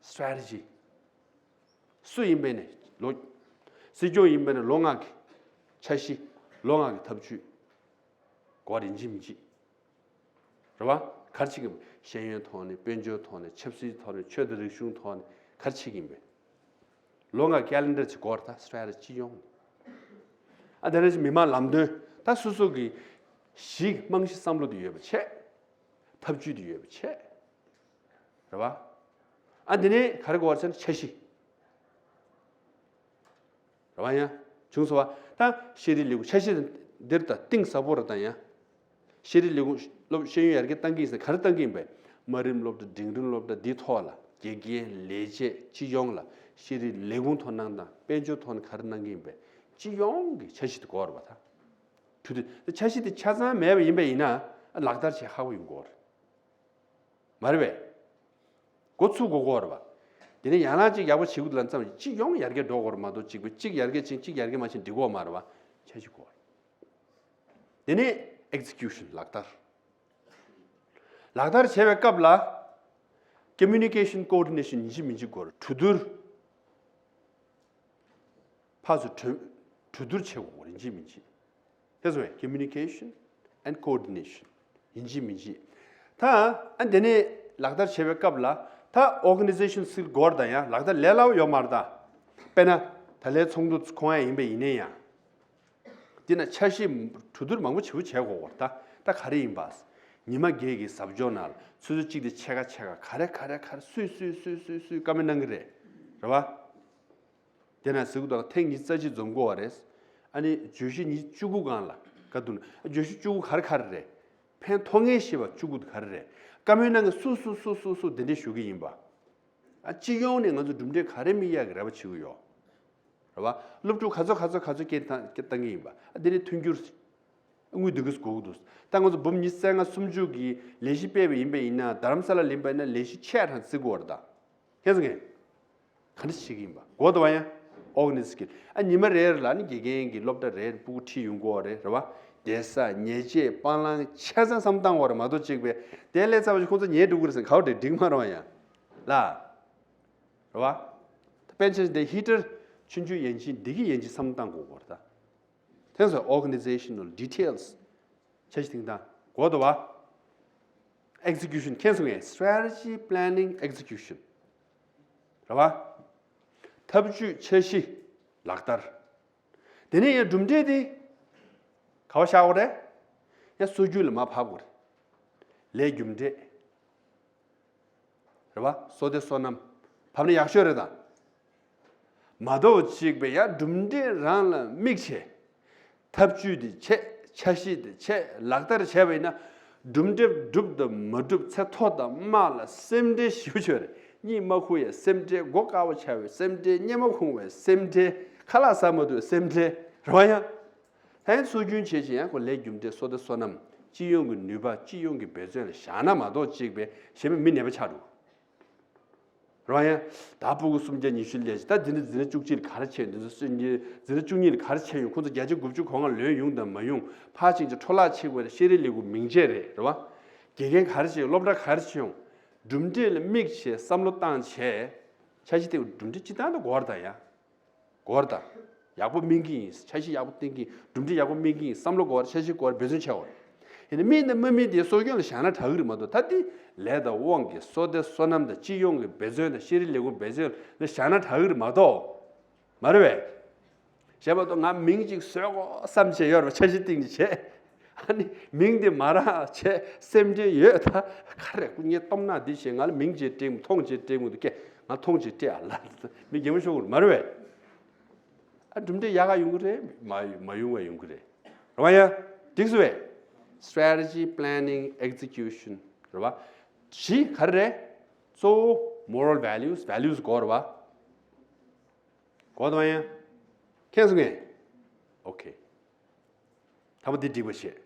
སི་ཊེ་རེ་ཊི་ཇི། སུ་ཡིན་པའི་ནས་ལོ། སྲིད་སྐྱོང་ཡིན་པའི་ནས་ལོ་ལྔ་གི་འཆར་གཞི། ལོ་ལྔ་གི་ཐབས་ཇུས། གོ་རེད་ཅི་མི་ཅི། རེད་བ། ག་རེ་བྱེད་ཀྱི་ཡིན། ཤེས་ཡོན་ཐོག་ནས། དཔལ་འབྱོར་ཐོག་ནས། ཆབ་སྲིད་ཐོག་ནས། ཆོས་དང་རིག་གཞུང་ཐོག་ནས་ག་རེ་བྱེད་ཀྱི་ཡིན་པས། ལོ་ལྔ་ཀེ་ལེན་ཌར་ཅིག་གོ་རེད། ད་སི་ཊེ་རེ་ཊི་ཇི་སྤྱི་ཡོངས་ནས། ཨ་དེ་ནས་མི་མང་ལམ་སྟོན། ད་སོ་སོ་གི་གཞི་རྨང་གཞི་བསམ་བློ་དེ་ཡོད་པ་བྱས། ཐབས་ཇུས་དེ་ཡོད་པ་བྱས། རེད་བ། ཨ་དེ་ནས་ག་རེ་གོ་བར་བྱས་ན་འཆར་གཞི། རེད་བ། ཡང་བྱུང་སོང་བ། ད་ཤེས་རིག་ལས་ཁུངས་འཆར་གཞི་འདིར་ད་གཏིང་ཟབ་པོ་རེད། ད་ཡང་ཤེས་རིག་ལས་ཁུངས་སློབ་ཤེས་ཡོན་ཡར་རྒྱས་བཏང་གི་ཡིན་ཟེར་ག་རེ་བཏང་གི་ཡིན་པས། དམའ་རིམ་སློབ་གྲྭ། འབྲིང་རིམ་སློབ་གྲྭ་འདིའི་ཐོག་ལ་དགེ་རྒན་ལས་བྱེད་སྤྱི་ཡོངས་ལ་ཤེས་རིག་ལས་ཁུངས་ཐོག་གནང་སྟངས། དཔལ་འབྱོར་ཐོག་ནས་ག་རེ་གནང་གི་ཡིན་པས། སྤྱི་ཡོངས་ཀྱི་འཆར་གཞི་དེ་གོ་རེད་བ། ད་གྲོས་བསྡུར་འཆར་གཞི་དེ་ཆ་ཚང་མེད་པ་ཡིན་པ་ཡིན་ན་ལག་བསྟར་བྱེད་ཁག་པོ་ཡོང་གི་ཡོད་རེད། མ་རེད་པས། འགོ་ཚུགས་དགོས་ཀྱི་ཡོད་རེད་བ། དེ་ནས་ཡང་ལ་གཅིག་ཡག་པོ་བྱེད་དགོས་ལབ་ཙམ་གྱིས་སྤྱི་ཡོངས་ཡར་རྒྱས་འགྲོ་དགོས་རེད་མ་གཏོགས། གཅིག་པུ་གཅིག་ཡར་རྒྱས་ཕྱིན་གཅིག་ཡར་རྒྱས་མ་ཕྱིན་འགྲིག་གི་ཡོད་མ་རེད་བ། འཆར་གཞི་དགོས་རེད། དེ་ནས་ཨེག་ཛི་ཀིའུ་ཤན། ལག་བསྟར། ལག་བསྟར་བྱེད་པའི་སྐབས་ལ་ཀོ་མུ་ནི་ཀེ་ཤན། ཀོ་ཨོར་ཌི་ནེ་ཤན་ཡིན་གཅིག་མིན་གཅིག་དགོས་རེད། གྲོས་བསྡུར། ཕར་ཚུར་གྲོས་གྲོས་བསྡུར་བྱེད་དགོས་རེད། ཡིན་གཅིག་མིན་གཅིག་དེ་ཚོ་བས་ཀོ་མུ་ནི་ཀེ་ཤན་ཨེན་ཌི་ཀོ་ཨོར་ཌི་ནེ་ཤན་ཡིན་གཅིག་མིན་གཅིག་ད་ཨ་དེ་ནས་ལག་བསྟར་བྱེད་པའི་སྐབས་ལ་ད་ཨོར་ག་ནི་ཛེ་ཤན་སིལ་སྐོར་དང་ཡང་ལག་བསྟར་ལས་སླ་པོ་ཡོད་མ་རེད་ད། དཔེར་ན་ད་ལའི་ཚོགས་འདུ་ཁོང་ཡ་ཡིན་པ་ཡིན་ནའི་ཡང་། དེ་ན་འཆར་གཞི་གྲོས་བསྡུར་མང་པོ་བྱེད་པོ་བྱས་དགོས་པ་རེད་ད། ད་ག་རེ་ཡིན་པ། ཉི་མ་བརྒྱད་ཀྱི་ཟབ་སྦྱོང་ནང་ལ་ཆུ་ཚོད་གཅིག་དེ་ཕྱེད་ཀ་ཕྱེད་ཀ་ག་རེ་ག་རེ་ག་རེ་སུས་སུས་སུས་སུས་སུས་བཀའ་མོལ་གནང་གི་རེད། རེད་བ། དེ་ན་ཟེར་གི་འདུག་ཐེངས་ཉི་ཤུ་རྩ་གཅིག་འཛོམས་དགོས་པ་རེད། ཨ་ནི་བརྗོད་གཞི་ཉི་ཤུ་རྩ་དགུ་སྒང་ལ་བཀའ་བསྡུར་ན། བརྗོད་གཞི་བཅུ་དགུ་ག་རེ་ག་རེ་རེད། ཕན་ཐོགས་ངེས་ཤེས་པ་བཅུ་དགུ་དེ་ག་རེ་རེད། བཀའ་མོལ་གནང་མཁན་སུ་སུ་སུ་སུ་སུ་དེ་འདྲས་ཞུ་གི་ཡིན་པ། ཨ་སྤྱི་ཡོངས་ནས་ང་ཚོ་གྲུབ་འབྲས་ག་རེ་སྨིན་ཡག་གི་རེ་བ་བྱེད་ཀྱི་ཡོད། རེད་བ། སློབ་ཕྲུག་ག་ཚོད་ག་ཚོད་ག་ཚོད་སྐད་བཏང་སྐད་བཏང་གི་ཡིན་པ། ཨ་དེ་ནས་མཐུན་འགྱུར། དངུལ་བསྡུ་གི་དགོས་ཀྱི་འདུག་ད་ང་ཚོ་འབུམ་ཉི་ཤུ་རྩ་ལྔ་སུམ་ཅུ་གི་ལས་གཞི་སྤེལ་བ་ཡིན་པ་ཡིན་ན། རྡ་རམ་ས་ལ་ལེན་པ་ཡིན་ན་ལས་གཞི་ཆེ་རང་བརྩི་དགོས་རེད་ད། མཁྱེན་སོང་ངས། ག་འདྲ་བྱེད་ཀྱི་ཡིན་པ་གོ་འདུག་བ། ཡང་ཨོར་ག་ནི་ཛེ་ཤན་སིལ། ཨ་ཉི་མ་རེ་རེ་ལ་ནི་དགེ་རྒན་གྱི་སློབ་གྲྭ་རེ་རེ་སྤུ་གུ་ཁྲིད་ཡོང་དགོས་རེད། རེད་བ། བསྡད་ས་ཉལ་ཆས་སྤང་བླང་ཆ་ཚང་བསམ་བཏང་དགོས་རེད་མ་གཏོགས། གཅིག་པས་དེ་ལས་ཚ་བ་ཞིག་ཁོང་ཚོ་ཉལ་འགྲོ་གི་རེད་ཟེར་ག་བ་འདྲ་འགྲིག་མ་རེད་བ། ཡང་ལ། རེད་བ། དཔེར་ན་ཆ་བཞག་ན་དེ་ཧི་ཊར་ཆུང་ཆུང་ཡན་ཆད་འདི་གི་ཡན་ཆད་བསམ་བློ་བཏང་དགོས་ཀྱི་རེད་ད། དེ་ཚོ་organizational details། འཆར་གཞི་སྟེང་དང་གོ་འདུག་བ། Execution། མཁྱེན་སོང་ངས། Strategy, planning, execution། རེད་བ། ཐབས་ཇུས། འཆར་གཞི། ལག་བསྟར། དེ་ནས་ཡང་གྲུབ་འབྲས་དེ་ག་བ་བཞག་དགོས་རེད། ཡང་སྲོལ་རྒྱུན་ལ་མར་ཕབ་དགོས་རེད། ལས་རྒྱུ་འབྲས། རེད་བ། བསོད་བདེ་བསོད་ནམས་ཕབ་ན་ཡག་ཤོས་རེད་ད། མ་གཏོགས་གཅིག་པས་ཡང་གྲུབ་འབྲས་རང་ལ་དམིགས་བྱས། ཐབས་ཇུས་དེ་བྱས། འཆར་གཞི་དེ་བྱས། ལག་བསྟར་བྱས་པ་ཡིན་ན། གྲུབ་འབྲས་འགྲུབ་དང་མ་འགྲུབ་ཚེ་ཐོག་དང་དམག་ལ་སེམས་ཁྲལ་ཞེ་པོ་ཅིག་ཡོད་རེད། གཉིད་མ་ཁུག་ཡ་སེམས་ཁྲལ། མགོ་དཀར་པོ་ཆགས་པའི་སེམས་ཁྲལ། གཉིད་མ་ཁུག་པའི་སེམས་ཁྲལ། ཁ་ལག་ཟ་མ་ཐུབ་པའི་སེམས་ཁྲལ། རེད་བ། ཡང་། ལྷན་ཚོགས་རྒྱུན་བྱེད་ཅིང་ཡང་ཁོ་ལས་རྒྱུ་འབྲས། བསོད་བདེ་བསོད་ནམས། སྤྱི་ཡོངས་ཀྱི་ནུས་པ། སྤྱི་ཡོངས་ཀྱི་འབད་བརྩོན་ལ་བཞག་ན་མ་གཏོགས་གཅིག་པས་གཞན་པ་མི་ནད་པ་ཆགས་འགྲོ། རང་ཡང་ད་སྤུ་གུ་སུམ་བརྒྱ་ཉི་ཤུ་སླེབས་ཅིག་ད་འཛིན་གྲྭ་འཛིན་གྲྭ་བཅུ་གཅིག་ལ་ག་རེ་བྱས་ཡོང་། འཛིན་གྲྭ་བཅུ་གཉིས་ལ་ག་རེ་བྱས་ཡོང་། ཁོང་ཚོ་བརྒྱ་ཆ་དགུ་བཅུ་གོ་ལྔ་ལོན་ཡོང་དང་མ་ཡོང་། ཕར་ཕྱིན་གྱི་འཕྲོ་བརླག་ཆེ་བ་རེད། ཤེས་རིག་ལས་ཁུངས་མིང་ཆད་རེད། རེད་བ། དགེ་རྒན་ག་རེ་བྱས་ཡོང་། སློབ་གྲྭ་ག་རེ་བྱས་ཡོང་། གྲུབ་འབྲས་ལ་དམིགས་བྱས་བསམ་བློ་བཏང་བྱས། འཆར་གཞི་དེ་གྲུབ་འབྲས་སྤྱི་བཏང་དུ་གོ་བར་དང་ཡ། གོ་བར་དང་། ཡག་པོ་སྨིན་གྱི་ཡིན། འཆར་གཞི་ཡག་པོ་བཏིང་གི་ཡིན། གྲུབ་འབྲས་ཡག་པོ་སྨིན་གྱི་ཡིན། བསམ་བློ་གོ་བར། འཆར་གཞི་གོ་བར། འབད་བརྩོན་བྱ་བར། ཡིན་ན་སྨིན་དང་མ་སྨིན་དེ་སྲོལ་རྒྱུན་ལ་བཞག་ན་དྲག་གི་རེད་མ་གཏོགས། ད་དེ་ལས་དང་དབང་གིས་བསོད་བདེ་བསོད་ནམས་དང་སྤྱི་ཡོངས་ཀྱི་འབད་བརྩོན་དང་ཤེས་རིག་ལས་ཁུངས་འབད་བརྩོན་ལ་བཞག་ན་དྲག་གི་རེད་མ་གཏོགས། མ་རེད་པས། བྱས་མ་གཏོགས་ང་མིང་གཅིག་བཟོ་དགོས་བསམ་བྱས་ཡོད་རེད་པ། འཆར་གཞི་བཏིང་བྱས། ཨ་ནི་མིང་དེ་མ་རག་བྱས་སེམས་ཁྲལ་ཡོད་ད། ག་རེ་སྐུ་ངའི་སྟོབས་ན་འདི་བྱས། ང་ལ་མིང་ཅིག་སྤྲད་མཐོང་ཅིག་སྤྲད་མི་འདུག་ཀྱེ། ང་མཐོང་ཅིག་སྤྲད་ཨ་ལ། མི་རྒན་པོ་ཤོག་གི་རེད། མ་རེད་པས། ཨ་གྲུབ་འབྲས་ཡག་ག་ཡོང་གི་རེད། མ་མ་ཡོང་བ་ཡོང་གི་རེད། རེད་བ། ཡ་འགྲིག་སོང་བས། Strategy, planning, execution། རེད་བ། བཞི་ག་རེ་རེད། གཙོ་བོ་moral values, values གོ་རེད་བ། གོ་དང་ཡང་། མཁྱེན་སོང་ངས། ཨོ་ཁེ། ད་མ་འདི་འགྲིག་པ་བྱེད།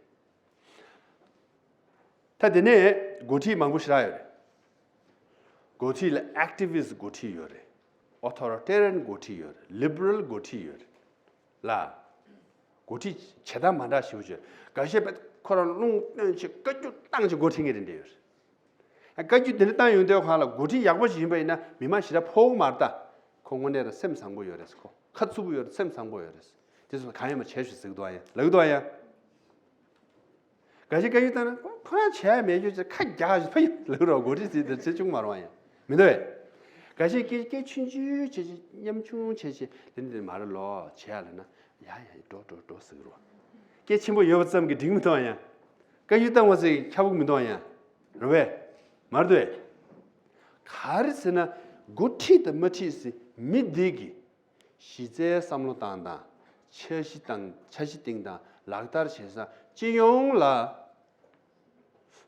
ད་དེ་ནས་འགོ་ཁྲིད་མང་པོ་ཞེ་དྲག་ཡོད་རེད། འགོ་ཁྲིད་ལ་activist འགོ་ཁྲིད་ཡོད་རེད། Authoritarian འགོ་ཁྲིད་ཡོད་རེད། Liberal འགོ་ཁྲིད་ཡོད་རེད། ལ། འགོ་ཁྲིད་བྱེད་སྟངས་མ་འདྲ་ཞིག་བྱོས། འགའ་ཤས་པ་ ཁོ་རང་རླུང་བཏོན་བྱས་བཀའ་བཀྱོན་བཏང་བྱས་འགོ་ཁྲིད་མཁན་རེད་འདྲ་ཡོད་རེད། བཀའ་བཀྱོན་དེ་འདྲ་བཏང་ཡོང་དུས་གང་ལ་འགོ་ཁྲིད་ཡག་པོ་ཞིག་ཡིན་པ་ཡིན་ན་མི་མང་ཞེ་དྲག་ཕོག་གི་མ་རེད་ད། ཁོ་དངོས་གནས་རང་སེམས་བཟང་པོ་ཡོད་རེད། ཁོ་ཁ་ཚུགས་པོ་ཡོད་རེད། སེམས་བཟང་པོ་ཡོད་རེད། དེ་ཚོ་གང་ཡང་མ་བྱས་ཞུ་ཟིག་འདུག་ཨ་ཡ་ལག་འདུག་ཨ་ཡ། འགའ་ཞིག་བཀའ་བཀྱོན་བཏང་ན་ཁོ་ཁོ་རང་བྱས་མེད་རྒྱུ་ཅིག་ཁ་རྒྱག་ཞིག་ཕ་ཡུལ་ལག་རོགས་འགོ་ཁྲིད་ཟིག་དེ་བྱེད་ཆུང་མ་རུང་ཨ་ཡ། མི་འདུག་བས། འགའ་ཞིག་སྐད་སྐད་ཆུང་ཆུང་བྱས་བྱས་ཉམ་ཆུང་བྱས་བྱས་དེ་འདི་མ་རེད་ལོ་བྱས་ལ་ན་ཡ་ཡ་འགྲོ་འགྲོ་འགྲོ་ཟིག་རོ། སྐད་ཆེན་པོ་ཡོད་པ་ཙམ་གྱིས་འགྲིག་མི་འདུག་ཨ་ཡ། བཀའ་བཀྱོན་བཏང་བ་ཟིག་ཁྱབ་གི་མི་འདུག་ཨ་ཡ། རེད་བས། མ་རེད་དོ། ག་རེ་ཟེར་ན། འགོ་ཁྲིད་དང་མ་ཁྲིད་ཟེར་མི་འདི་གི་གཞི་རྩའི་བསམ་བློ་བཏང་དང་། འཆར་གཞི་དང་འཆར་གཞི་བཏིང་དང་ལག་བསྟར་བྱེད་ས་སྤྱི་ཡོངས་ལ་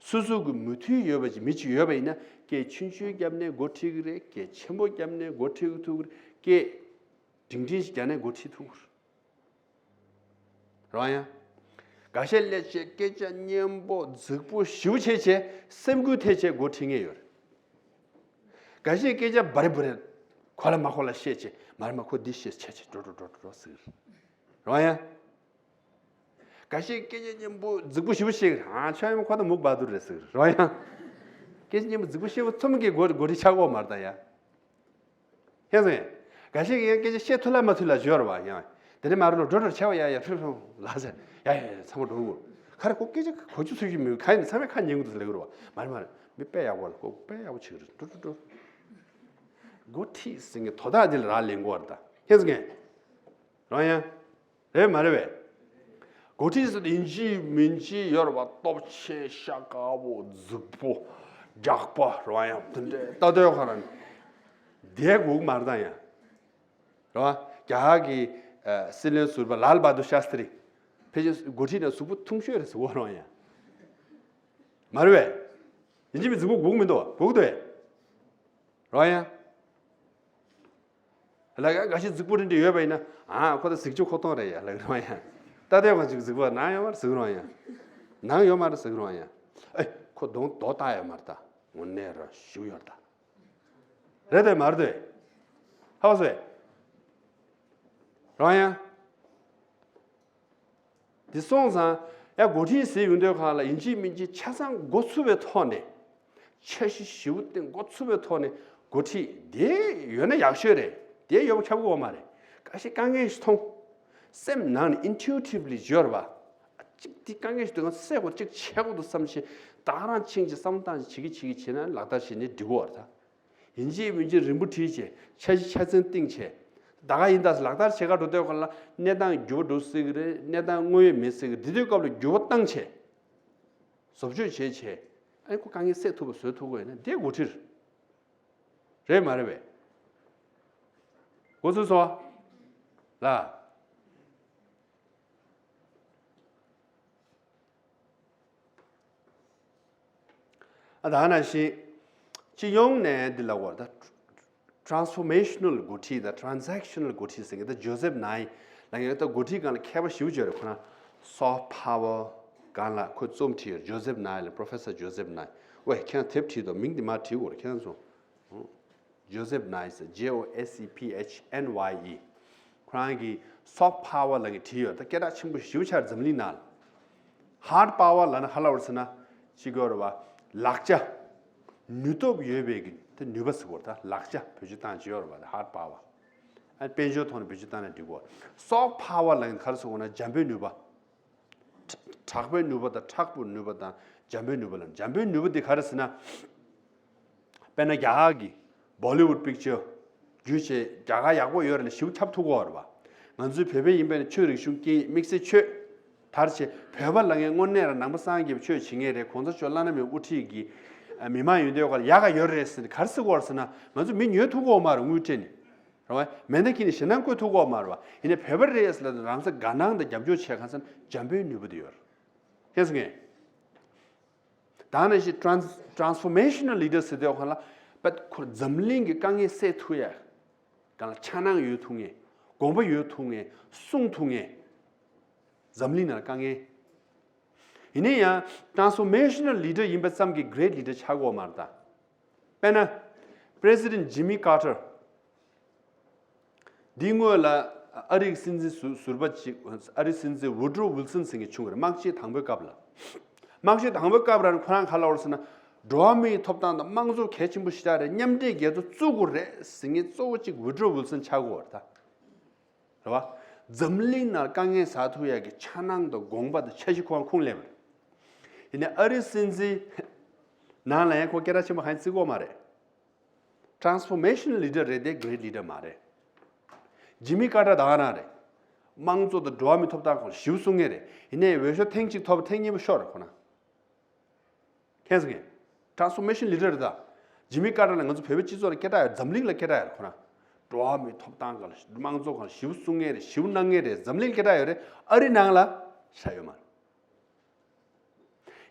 སོ་སོ་གི་མོས་མཐུན་ཡོད་པ་ཅིག་མི་གཅིག་ཡོད་པ་ཡིན་ན་སྐད་ཆུང་ཆུང་བརྒྱབ་ནས་འགོ་ཁྲིད་ཀྱི་རེད། སྐད་ཆེན་པོ་བརྒྱབ་ནས་འགོ་ཁྲིད་ཀྱི་ཐུག་གི་རེད། སྐད་འབྲིང་འབྲིང་ཞིག་བརྒྱབ་ནས་འགོ་ཁྲིད་ཐུག་གི་རེད། རང་ཡང་། འགའ་ཤས་སླེབས་བྱས་སྐད་ཆ་སྙན་པོ་རྫིག་པོ་ཞེ་པོ་བྱས་བྱས་སེམས་འགུལ་ཐེབས་བྱས་འགོ་ཁྲིད་མཁན་ཡོད་རེད། འགའ་ཤས་སྐད་ཆ་འབའ་རེ་འབུ་རེ། གོ་ལ་མ་གོ་ལ་བཤད་བྱས་མ་རེ་མ་གོ་འདི་བཤད་བྱས་བྱས་འགྲོ་འགྲོ་འགྲོ་འགྲོ་འགྲོ་ཟེར། རང་ཡང་། འགའ་ཤས་སྐད་ཆ་སྙན་པོ་རྫིག་པོ་ཞེ་པོ་བཤད་གི་རེད། ཨ་ཆོས་ཡོད་མ་ཁོ་ད་མུག་བ་དུ་རེད་ཟེར་གི་རེད། རང་ཡང་། སྐད་ཆ་སྙན་པོ་རྫིག་པོ་བཤད་པ་ཚོ་མི་གི་འགོ་འགོ་ཁྲིད་ཆགས་གོ་མ་རེད་ད་ཡ། ཧེ་ཟེ། འགའ་ཞིག་ཡང་སྐད་ཆ་བཤད་ཐུབ་ལ་མ་ཐུབ་ལ་བརྗོད་ར་བ་ཡང་། དེ་ནས་མ་རུ་ལོ་འགྲོ་འགྲོ་ཆེ་བ་ཡ་ཡ་ཧྲུ་ཧྲུ་ལ་ཟེར་ཡ་ཡ་ཡ་ཚང་མ་འགྲོ་གོ། ཁ་རེ་ཁོ་སྐད་ཆ་གོ་ཆུ་ཚུལ་གྱི་མི་ཁ་ཡིན་ཚང་མས་ཁ་ཉན་གི་འདུག་ལེ་གོ་ར་བ། མ་རེ་མ་རེ་མི་དཔེ་ཡག་པོ་ལ་ཁོ་དཔེ་ཡག་པོ་བྱེད་གི་རེད་འགྲོ་འགྲོ་འགྲོ། འགོ་ཁྲིད་ཟིན་གི་དོ་བདག་འདི་ལ་རག་ལེན་གོ་བ་རེད་ད་ཧེ་ཟེ་ངས། རང་ཡང་། རེད་མ་རེད་བས། འགོ་ཁྲིད་ཟེར་དུས་ཡིན་གཅིག་མིན་གཅིག་ཡོད་རེད་བ། སྟོབས་ཆེ་ཤ་དཀར་པོ་རྫིག་པོ་རྒྱགས་པ་རེད་བ། ཡང་དེ་འདྲའི་ལྟ་དོན་ཁོ་རང་བསྡད་དགོས་ཀྱི་མ་རེད་ད་ཡང་། རེད་བ། རྒྱ་གར་གྱི་ཨ་སྲིད་བློན་ཟུར་པ་ལཱལ་བྷ་དུར་ཤཱསྟྲི། ཕལ་ཆེར་འགོ་ཁྲིད་ནང་གཟུགས་པོ་ཐུང་ཤོས་རེད་ཟེར་བ་རེད་བ་ཡང་། མ་རེད་བས། ཡིན་གཅིག་མིན་གཟུགས་པོ་དགོས་ཀྱི་མི་འདུག་བ་དགོས་ཀྱི་འདུག་བས། རེད་བ་ཡང་། ལ་ཡ་འགའ་ཤས་རྫིག་པོ་རེ་འདྲ་ཡོད་པ་ཡིན་ན་ཨ་ཁོ་ད་གཟིགས་ཆུ་ཁོ་གཏོང་རེད་ཡ་ལ་རོ་ཡ། ད་ལྟའི་བ་ཅིག་གཟིག་པོ་ནང་ཡོད་མ་རེད་གཟིག་རོ་ཡ། ནང་ཡོད་མ་རེད་གཟིག་རོ་ཡ། ཨེ་ཁོ་གདོང་རྡོ་བཏགས་ཡོད་མ་རེད་ད། དངོས་གནས་ར་ཞུ་ཡོད་ད། རེད་དེ་མ་རེད་དེ། ཧ་བ་སོ་ཡ། རོ་ཡ། འདི་སོང་ཙང་ཡ་འགོ་ཁྲིད་ཟེར་ཡོང་དུས་གང་ལ་ཡིན་གཅིག་མིན་གཅིག་ཆ་ཚང་འགོ་ཚུགས་པའི་ཐོག་ནས་འཆར་གཞི་ཞིབ་སྟེང་འགོ་ཚུགས་པའི་ཐོག་ནས་འགོ་ཁྲིད་དེ་ཡོད་ན་ཡག་ཤོས་རེད། དེ་ཡོད་པ་ཁྱབ་ཀྱི་ཡོད་མ་རེད། འགའ་ཞིག་དཀའ་ངལ་ཞིག་མཐོང་། སེམས་ནང་ནས་intuitively་འབྱོར་བ། གཅིག་འདི་དཀའ་ངལ་ཞིག་འདུག་ག་སེ་གོ་གཅིག་བྱེད་དགོས་འདུག་བསམ་ཞིང་ད་ག་རང་ཕྱིན་ཅི་བསམ་བློ་བཏང་ཞིང་བྱེད་ཀྱི་བྱེད་ཀྱི་བྱེད་ན་ལག་བསྟར་བྱེད་ནས་འགྲིག་གི་ཡོད་རེད་ད། ཡིན་གཅིག་མིན་གཅིག་རིམ་པ་བྲིས་བྱས་འཆར་གཞི་ཆ་ཚང་བཏིང་བྱས། ད་ག་ཡིན་ད་ལག་བསྟར་བྱེད་ག་འགྲོ་དུས་སྐབས་ལ་གནས་སྟངས་འགྱུར་བ་འགྲོ་སྲིད་ཀྱི་རེད། གནས་སྟངས་དངོས་ཡོད་མེད་སྲིད་ཀྱི་འདི་དུས་སྐབས་ལ་འགྱུར་བ་བཏང་བྱས། བཟོ་བཅོས་བྱས་བྱས། ཨ་ནི་ཁོ་དཀའ་ངལ་སེལ་ཐུབ་པ་བཟོ་ཐུབ་དགོས་ཡིན་ན་དེ་འགོ་ཁྲིད་རེད་མ་རེད་པས། འགོ་ཚུགས་སོང་། ལ། ཨ་ད་ནང་བཞིན། སྤྱི་ཡོངས་ནས་འདི་ལ་བར་ད་transformational་འགོ་ཁྲིད་དང་transactional་འགོ་ཁྲིད་ཟེར་མཁན་ད་ཇོ་སེབ་ནའི་ལ་ངས་ད་འགོ་ཁྲིད་སྒང་ལ་མཁས་པ་ཞེ་པོ་ཅིག་ཡོད་རེད། ཁོ་རང་soft power་སྒང་ལ་ཁོས་རྩོམ་བྲིས་ཡོད་རེད། ཇོ་སེབ་ནའི་ལ་Professor་ཇོ་སེབ་ནའི། ཝེ་ཁྱེད་རང་དེབ་བྲིས་འདུག་མིང་འདི་མར་བྲིས་དགོས་རེད་ཁྱེད་རང་ཚོ། ཇོ་སེབ་ནའི་ཟེར་J O S E P H N Y E། ཁོ་རང་གིས་soft power་ལབ་མཁན་བྲིས་ཡོད། ད་སྐད་གྲགས་ཆེན་པོ་ཞེ་པོ་ཆགས་འཛམ་གླིང་ནང་། Hard power་ལབ་ན་ག་རེ་ལབ་པ་རེད་ཟེར་ན། ཅི་དགོས་རེད་བ། ལག་ཆ། ནུས་སྟོབས་ཡོད་པའི་གི་དེ་ནུས་པ་ཟེར་དགོས་རེད། ད་ལག་ཆ་བེད་སྤྱོད་བཏང་ཅི་ཡོད་རེད་བ། Hard power། ཨ་དཔལ་འབྱོར་ཐོག་ནས་བེད་སྤྱོད་བཏང་ན་འགྲིག་གོ། Soft power་ལབ་མཁན་ག་རེ་ཟེར་དགོས་ན་འཇམ་པའི་ནུས་པ། དྲག་པོའི་ནུས་པ་དང་མཁྲེགས་པོའི་ནུས་པ་དང་འཇམ་པོའི་ནུས་པ་ལ། འཇམ་པོའི་ནུས་པ་འདི་ག་རེ་ཟེར་ན། དཔེར་ན་རྒྱ་གར་གྱི་Bollywood picture་བརྒྱུད་བྱས་རྒྱ་གར་ཡག་པོ་ཡོད་རེད་ན་ཞིབ་ཁྱབ་ཐུབ་ཀྱི་ཡོད་རེད་བ། ང་ཚོའི་བོད་པ་ཡིན་པས་ན་ཆོས་རིག་གཞུང་སྐད་ཡིག་དམིགས་བསལ་ཆོས་དར་བྱས་བོད་པ་ལབ་མཁན་དངོས་གནས་རང་ནང་པ་སངས་རྒྱས་པའི་ཆོས་བྱེད་མཁན་རེད། གོང་ས་མཆོག་བླ་ན་མེད་དབུ་ཁྲིད་ཀྱི་མི་མང་ཡོད་དུས་ག་ལ་ཡག་ག་ཡོད་རེད་ཟེར་ནས་ག་རེ་ཟེར་གྱི་ཡོད་རེད་ཟེར་ན་ང་ཚོ་མི་ཉོ་ཐུབ་ཀྱི་ཡོད་མ་རེད་དངུལ་སྤྲད་ནས། རེད་བ། མེ་མདའ་འཁྱེར་ནས་ཞེད་སྣང་བཀོད་ཐུབ་ཀྱི་ཡོད་མ་རེད་བ། ཡིན་ནའི་བོད་པ་རེད་ཟེར་ལབ་དུས་རང་ཚོ་དགའ་སྣང་དང་རྒྱབ་སྐྱོར་བྱས་གང་ཟེར་ན་འཇམ་པོའི་ནུས་པ་དེ་ཡོད་རེད། ཤེས་སོང་ངས། ད་ནང་བཞིན་trans- transformational leader་ཟེར་དུས་གང་ལ་པད་ཁོ་འཛམ་གླིང་གི་དཀའ་ངལ་སེལ་ཐུབ་ཡ། གང་ལ་འཆར་སྣང་ཡོད་ཐུབ་མཁན། དགོངས་པ་ཡོད་ཐུབ་མཁན། གསུང་ཐུབ་མཁན། འཛམ་གླིང་ནང་དཀའ་ངལ། ཡིན་ན་ཡང་transformational leader་ཡིན་པ་ཙམ་གྱིས་great leader་ཆགས་ཀྱི་ཡོད་མ་རེད་ད། དཔེར་ན། President Jimmy Carter། འདིའི་སྔོན་ལ་ཨ་རིའི་སྲིད་འཛིན་ཟུར་ཟུར་པ་ཅིག་ཨ་རིའི་སྲིད་འཛིན་Woodrow Wilson་ཟེར་མཁན་བྱུང་བ་རེད། དམག་ཆེན་དང་པོའི་སྐབས་ལ། དམག་ཤོད་དང་པོའི་སྐབས་རང་ཁོ་རང་ག་ལ་བར་ཟེར་ན། འགྲོ་བ་མིའི་ཐོབ་ཐང་དང་དམངས་གཙོ་གལ་ཆེན་པོ་ཞེ་དྲག་རེད། མཉམ་འབྲེལ་རྒྱལ་ཚོགས་བཙུགས་དགོས་རེད་ཟེར་མཁན་གཙོ་བོ་གཅིག་ཝུ་ཌྲོ་ཝིལ་སན་ཆགས་ཀྱི་ཡོད་རེད་ད། རེད་བ། འཛམ་གླིང་ནང་དཀའ་ངལ་ཟ་ཐུབ་ཡག་གི་འཆར་སྣང་དང་དགོངས་པ་དང་འཆར་གཞི་ཁོ་རང་ཁུངས་ལེན་པ་རེད། ཡིན་ནའི་ཨ་རི་སྲིད་འཛིན་ནང་ལ་ཡང་ཁོ་སྐད་གྲགས་ཆེན་པོ་གང་ཡང་བརྩི་གི་ཡོད་མ་རེད། ཊྲན་སི་ཕོར་མེ་ཤན་ལི་ཌར་རེད་དེ་གྷི་རེ་ཊི་ལི་ཌར་མ་རེད། ཇི་མི་ཀར་ཊར་ད་ག་རང་རེད། དམངས་གཙོ་དང་འགྲོ་བ་མིའི་ཐོབ་ཐང་སྐོར་ཞེ་པོ་གསུང་མཁན་རེད། ཡིན་ནའི་འོས་ཤོག་ཐེངས་གཅིག་ཐོབ་ཐེངས་གཉིས་པ་ཤོར་རེད་ཁོ་ན། མཁྱེན་སོང་ངས། ཊྲན་སི་ཕོར་མེ་ཤན་ལི་ཌར་རེད་ད། ཇི་མི་ཀར་ཊར་ལ་ང་ཚོ་བོད་པའི་སྤྱི་ཚོགས་ལ་སྐད་གྲགས་ཡོད། འཛམ་གླིང་ལ་སྐད་གྲགས་ཡོད་ཁོ་ན། འགྲོ་བ་མིའི་ཐོབ་ཐང་སྒང་ལ་དམངས་གཙོ་སྒང་ལ་ཞེ་པོ་གསུང་མཁན་རེད། ཞེ་པོ་གནང་མཁན་རེད། འཛམ་གླིང་ལ་སྐད་གྲགས་ཡོད་རེད། ཨ་རི་ནང་ལ་ཆགས་ཡོད་མ་རེད།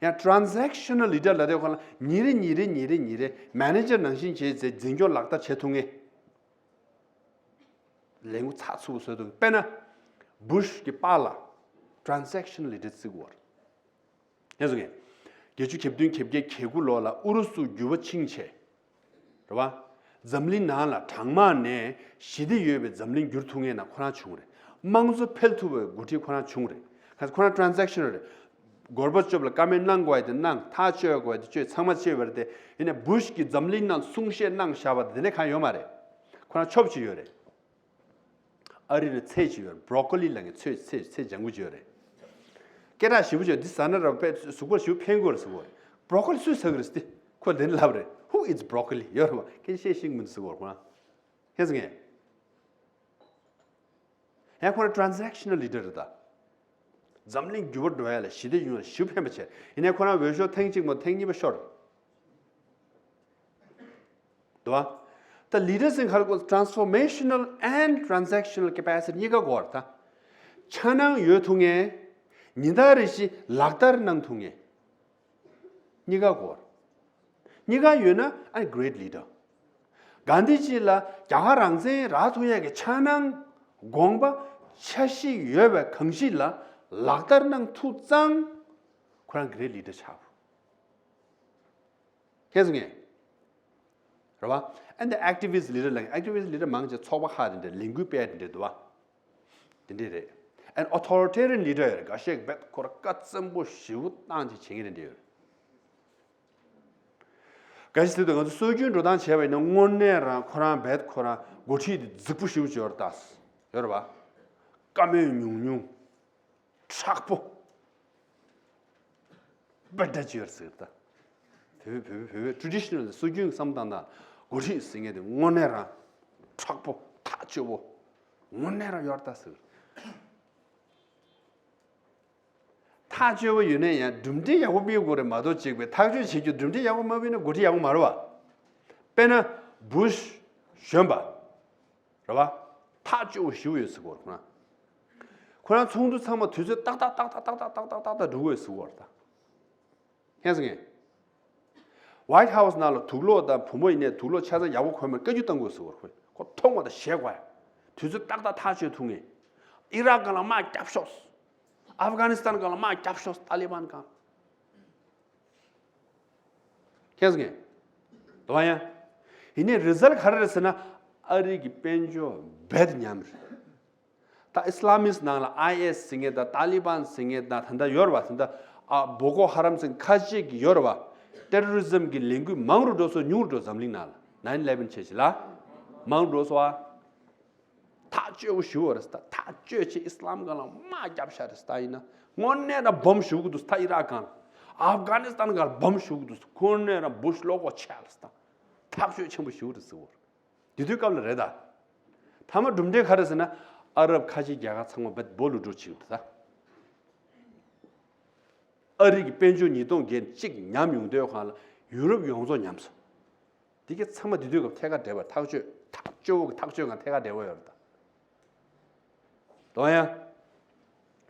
ཡང་ཊྲན་ཟེག་ཤ་ནལ་ལི་ཌར་ལབ་དུས་ཁོ་ལ་ཉིན་རེ་ཉིན་རེ་ཉིན་རེ་ཉིན་རེ་མེ་ནེ་ཇར་ནང་བཞིན་བྱས་ཚེ་འཛིན་སྐྱོང་ལག་བསྟར་བྱེད་ཐུབ་མཁན། ལས་འགུལ་ཚགས་ཚུད་པོ་བཟོས་འདུག་དཔེར་ན། བུ་ཤ་གི་པཱ་ལགས་ཊྲན་ཟེག་ཤ་ནལ་ལི་ཌར་བརྩི་གི་ཡོད་རེད། ཡིན་སོང་ངས། བརྒྱད་ཅུ་གྱ་བདུན་གྱ་བརྒྱད་གྱ་དགུ་ལོ་ལ་ཨུ་རུ་སུ་འགྱུར་བ་ཕྱིན་བྱས། རེད་བ། འཛམ་གླིང་ནང་ལ་གྲང་དམག་ནས་ཞི་བདེ་ཡོད་པའི་འཛམ་གླིང་བསྒྱུར་ཐུབ་མཁན་ན་ཁོ་རང་བྱུང་རེད། དམངས་གཙོ་འཕེལ་ཐུབ་པའི་འགོ་ཁྲིད་ཁོ་རང་བྱུང་རེད། ག་ཁོ་རང་ཊྲན་ཟེག་ཤ་ནལ་རེད། གོར་བ་ཅོབ་ལ་བཀའ་མོལ་གནང་དགོས་ཡ་དེ་གནང་། ཐག་གཅོད་དགོས་ཡ་དེ་གཅོད། ཚང་མ་བྱས་པ་རེད་དེ། ཡིན་ནའི་བུ་ཤ་གིས་འཛམ་གླིང་ནང་གསུང་བཤད་གནང་བཞག་པ་དེ་འདྲ་གང་ཡོད་མ་རེད། ཁོ་རང་ཆོབ་ཅིག་ཡོད་རེད། ཨ་རི་ལ་ཚལ་ཅིག་ཡོད་རེད། བྷ་རོ་ཀོ་ལི་ལབ་མཁན་ཚལ་ཚལ་ཚལ་ལྗང་ཁུ་ཅིག་ཡོད་རེད། སྐད་གྲགས་ཞེ་པོ་ཅིག་ཡོད། འདི་ཟ་ན་ར་དཔེ་གཟུགས་པོར་ཞེ་པོ་ཕན་གྱི་ཡོད་རེད་ཟེར་གོ། བྷ་རོ་ཀོ་ལི་སུས་ཟ་གི་རེད་ཟེར་ཏེ། ཁོས་དེ་འདྲ་ལབ་རེད། Who eats broccoli? ཡོད་རེད་བ། ཁྱེད་ཤེས་ཤེས་ཀྱི་མི་འདུག་ཟེར་གོ་ཁོ་རང་། ཧེ་ཟེར་ངས། ཡང་ཁོ་རང་ཊྲན་ཟེག་ཤ་ནལ་ལི་ཌར་རེད་ད། འཛམ་གླིང་འགྱུར་བ་འགྲོ་ཡ་ལ་ཞི་བདེ་ཡོང་ཡ་ལ་ཞེ་པོ་ཕན་པ་བྱས། ཡིན་ནའི་ཁོ་རང་འོས་ཤོག་ཐེངས་གཅིག་མ་ཐེངས་གཉིས་པ་ཤོར། འདུག་བ། ད་ལི་ཌར་སིང་ཁར་གོ་transformational and transactional capacity གཉིས་ཀ་དགོས་རེད་ད། འཆར་སྣང་ཡོད་ཐུབ་མཁན། ཉིན་ལྟར་རེ་བཞིན་ལག་བསྟར་གནང་ཐུབ་མཁན། གཉིས་ཀ་དགོས། གཉིས་ཀ་ཡོད་ན་ཨ་great leader། གྷན་དྷི་ཇི་ལ་རྒྱ་གར་རང་བཙན་རག་ཐུབ་ཡག་གི་འཆར་སྣང་དགོངས་པ་འཆར་གཞི་ཡོད་པའི་གང་ཞིག་ལ་ལག་བསྟར་གནང་ཐུབ་ཙང་ཁོ་རང་great leader ཆགས། མཁྱེན་སོང་ངས། རེད་བ། And the activist leader ལབ་མཁན། activist leader མང་ཆེ་ཚོགས་པ་ཁག་དེ་འདྲ། ལས་འགུལ་སྤེལ་དེ་འདྲ་འདུག་བ། དེ་འདྲ་རེད། And authoritarian leader ཡོད་རེད། འགའ་ཤས་རྦད་ཁོ་རང་བཀའ་བཙན་པོ་ཞེ་པོ་བཏང་བྱས་བྱེད་མཁན་དེ་འདྲ་ཡོད་རེད། འགའ་ཞིག་དེ་དུས་ང་ཚོ་སྲོལ་རྒྱུན་འགྲོ་སྟངས་བྱས་པ་ཡིན་ན་དངོས་གནས་རང་ཁོ་རང་རྦད་ཁོ་རང་འགོ་ཁྲིད་དེ་རྫིག་པོ་ཞེ་པོ་ཅིག་ཡོད་རེད་ད། ཡོད་རེད་བ། བཀའ་མོལ་ཉུང་ཉུང་། མཁྲེགས་པོ། དཔེ་འདྲ་ཅིག་ཡོད་ཟེར་ད། བོད་བོད་བོད་བོད་traditional སྲོལ་རྒྱུན་བསམ་སྟངས་དང་འགོ་ཁྲིད་ཟེར་མཁན་དེ་དངོས་གནས་རང་མཁྲེགས་པོ་ཐག་ཆོད་པོ། དངོས་གནས་རང་ཡོད་ད་ཟེར། ཐག་ཆོད་པོ་ཡོད་ན་ཡང་གྲུབ་འབྲས་ཡག་པོ་སྤེལ་དགོས་རེད་མ་གཏོགས་གཅིག་པའི་ཐག་གཅོད་བྱེད་རྒྱུ་གྲུབ་འབྲས་ཡག་པོ་མ་སྤེལ་ན་འགོ་ཁྲིད་ཡག་པོ་མ་རེད་བ། དཔེར་ན་བུ་ཤ་གཞོན་པ། རེད་བ། ཐག་ཆོད་པོ་ཞེ་པོ་ཡོད་ཟེར་གོ་ཁོ་རང་། ཁོ་རང་ཚོགས་འདུ་ཚང་མ་དུས་ཚོད་ཏག་ཏག་འགྲོ་གི་ཡོད་ཟེར་གོ་རེད་ད། ཧེ་ཟེར་ངས། White House ནང་ལ་དུག་ལོག་དང་བུ་མོ་ཡིན་ནའི་དུག་ལོག་ཆ་ཚང་ཡག་པོ་གོན་པའི་བཀའ་བཀྱོན་གཏོང་དགོས་ཟེར་གོ་རེད། ཁོ་མཐོང་བ་དང་ཞེད་དགོས་ཡ། དུས་ཚོད་ཏག་ཏག་ཐག་གཅོད་ཐུབ་ངེས། ཨི་རག་སྒང་ལ་དམག་བརྒྱབ་ཤོག། ཨབ་གྷ་ནི་སི་ཐན་སྒང་ལ་དམག་བརྒྱབ་ཤོག། ཏཱ་ལི་བན་སྒང་། མཁྱེན་སོང་ངས། དོ་ཡ། ཡིན་ནའི་རི་ཛལ་ག་རེ་རེད་ཟེར་ན། ཨ་རི་གི་དཔལ་འབྱོར་རྦད་ཉམས་རེད། ད་ཨི་སི་ལ་མིས་ནང་ལ་ཨའི་ཨེས་ཟེར་མཁན་དང་ཏཱ་ལི་བན་ཟེར་མཁན་དང་ད་ལྟ་ཡོད་རེད་བ། ད་ལྟ་ཨ་བོ་ཀོ་ཧ་རམ་ཟེར་མཁན་ཁ་ཤས་ཀྱི་ཡོད་རེད་བ། ཏེ་རོ་རི་ཛམ་གི་ལས་འགུལ་མང་རུ་འགྲོ་སོང་། ཉུང་རུ་འགྲོ། འཛམ་གླིང་ནང་ལ་ནའིན་ཨི་ལེ་ཝན་བྱས་ཤིག་ལ་མང་རུ་འགྲོ་སོང་བ། ཐག་ཆོད་པོ་ཞུ་བ་རེད་ད། ཐག་ཆོད་ཆེ་ཨི་སི་ལམ་སྒང་ལ་དམག་བརྒྱབ་ཤག་རེད་ད། ཡིན་ན་དངོས་གནས་ན་སྦོམ་ཞུ་གི་འདུག་ད། ཨི་རག་སྒང་ལ་ཨབ་གྷ་ནི་སི་ཐན་སྒང་ལ་སྦོམ་ཞུ་གི་འདུག་དངོས་གནས་ན་བུ་ཤ་བློ་ཁོག་ཆེ་རེད་ད། ཐག་ཆོད་ཆེན་པོ་ཞུ་རེད་ཟེར་བ། དེ་དུས་སྐབས་ལ་རེད་ད། མཐའ་མ་གྲུབ་འབྲས་ག་རེ་ཟེར་ན། ཨ་རབ་ཁ་ཆེ་རྒྱལ་ཁབ་ཚང་མ་རྦད་སྦོ་ལུ་འགྲོ་ཆེ་གི་འདུག་ད། ཨ་རི་གི་དཔལ་འབྱོར་ཉིས་སྟོང་བརྒྱད་གཅིག་ཉམས་ཡོང་དུས་སྒང་ལ་ཡུ་རོབ་ཡོངས་རྫོགས་ཉམས་སོང་། དེ་ག་ཚང་མ་དེ་དུས་སྐབས་ཐད་ཀར་འབྲེལ་བ། ཐག་གཅོད་ཐག་གཅོད་པོ་གི་ཐག་གཅོད་ངང་ཐད་ཀར་འབྲེལ་བ་ཡོད་རེད་ད། དོ་ཡ།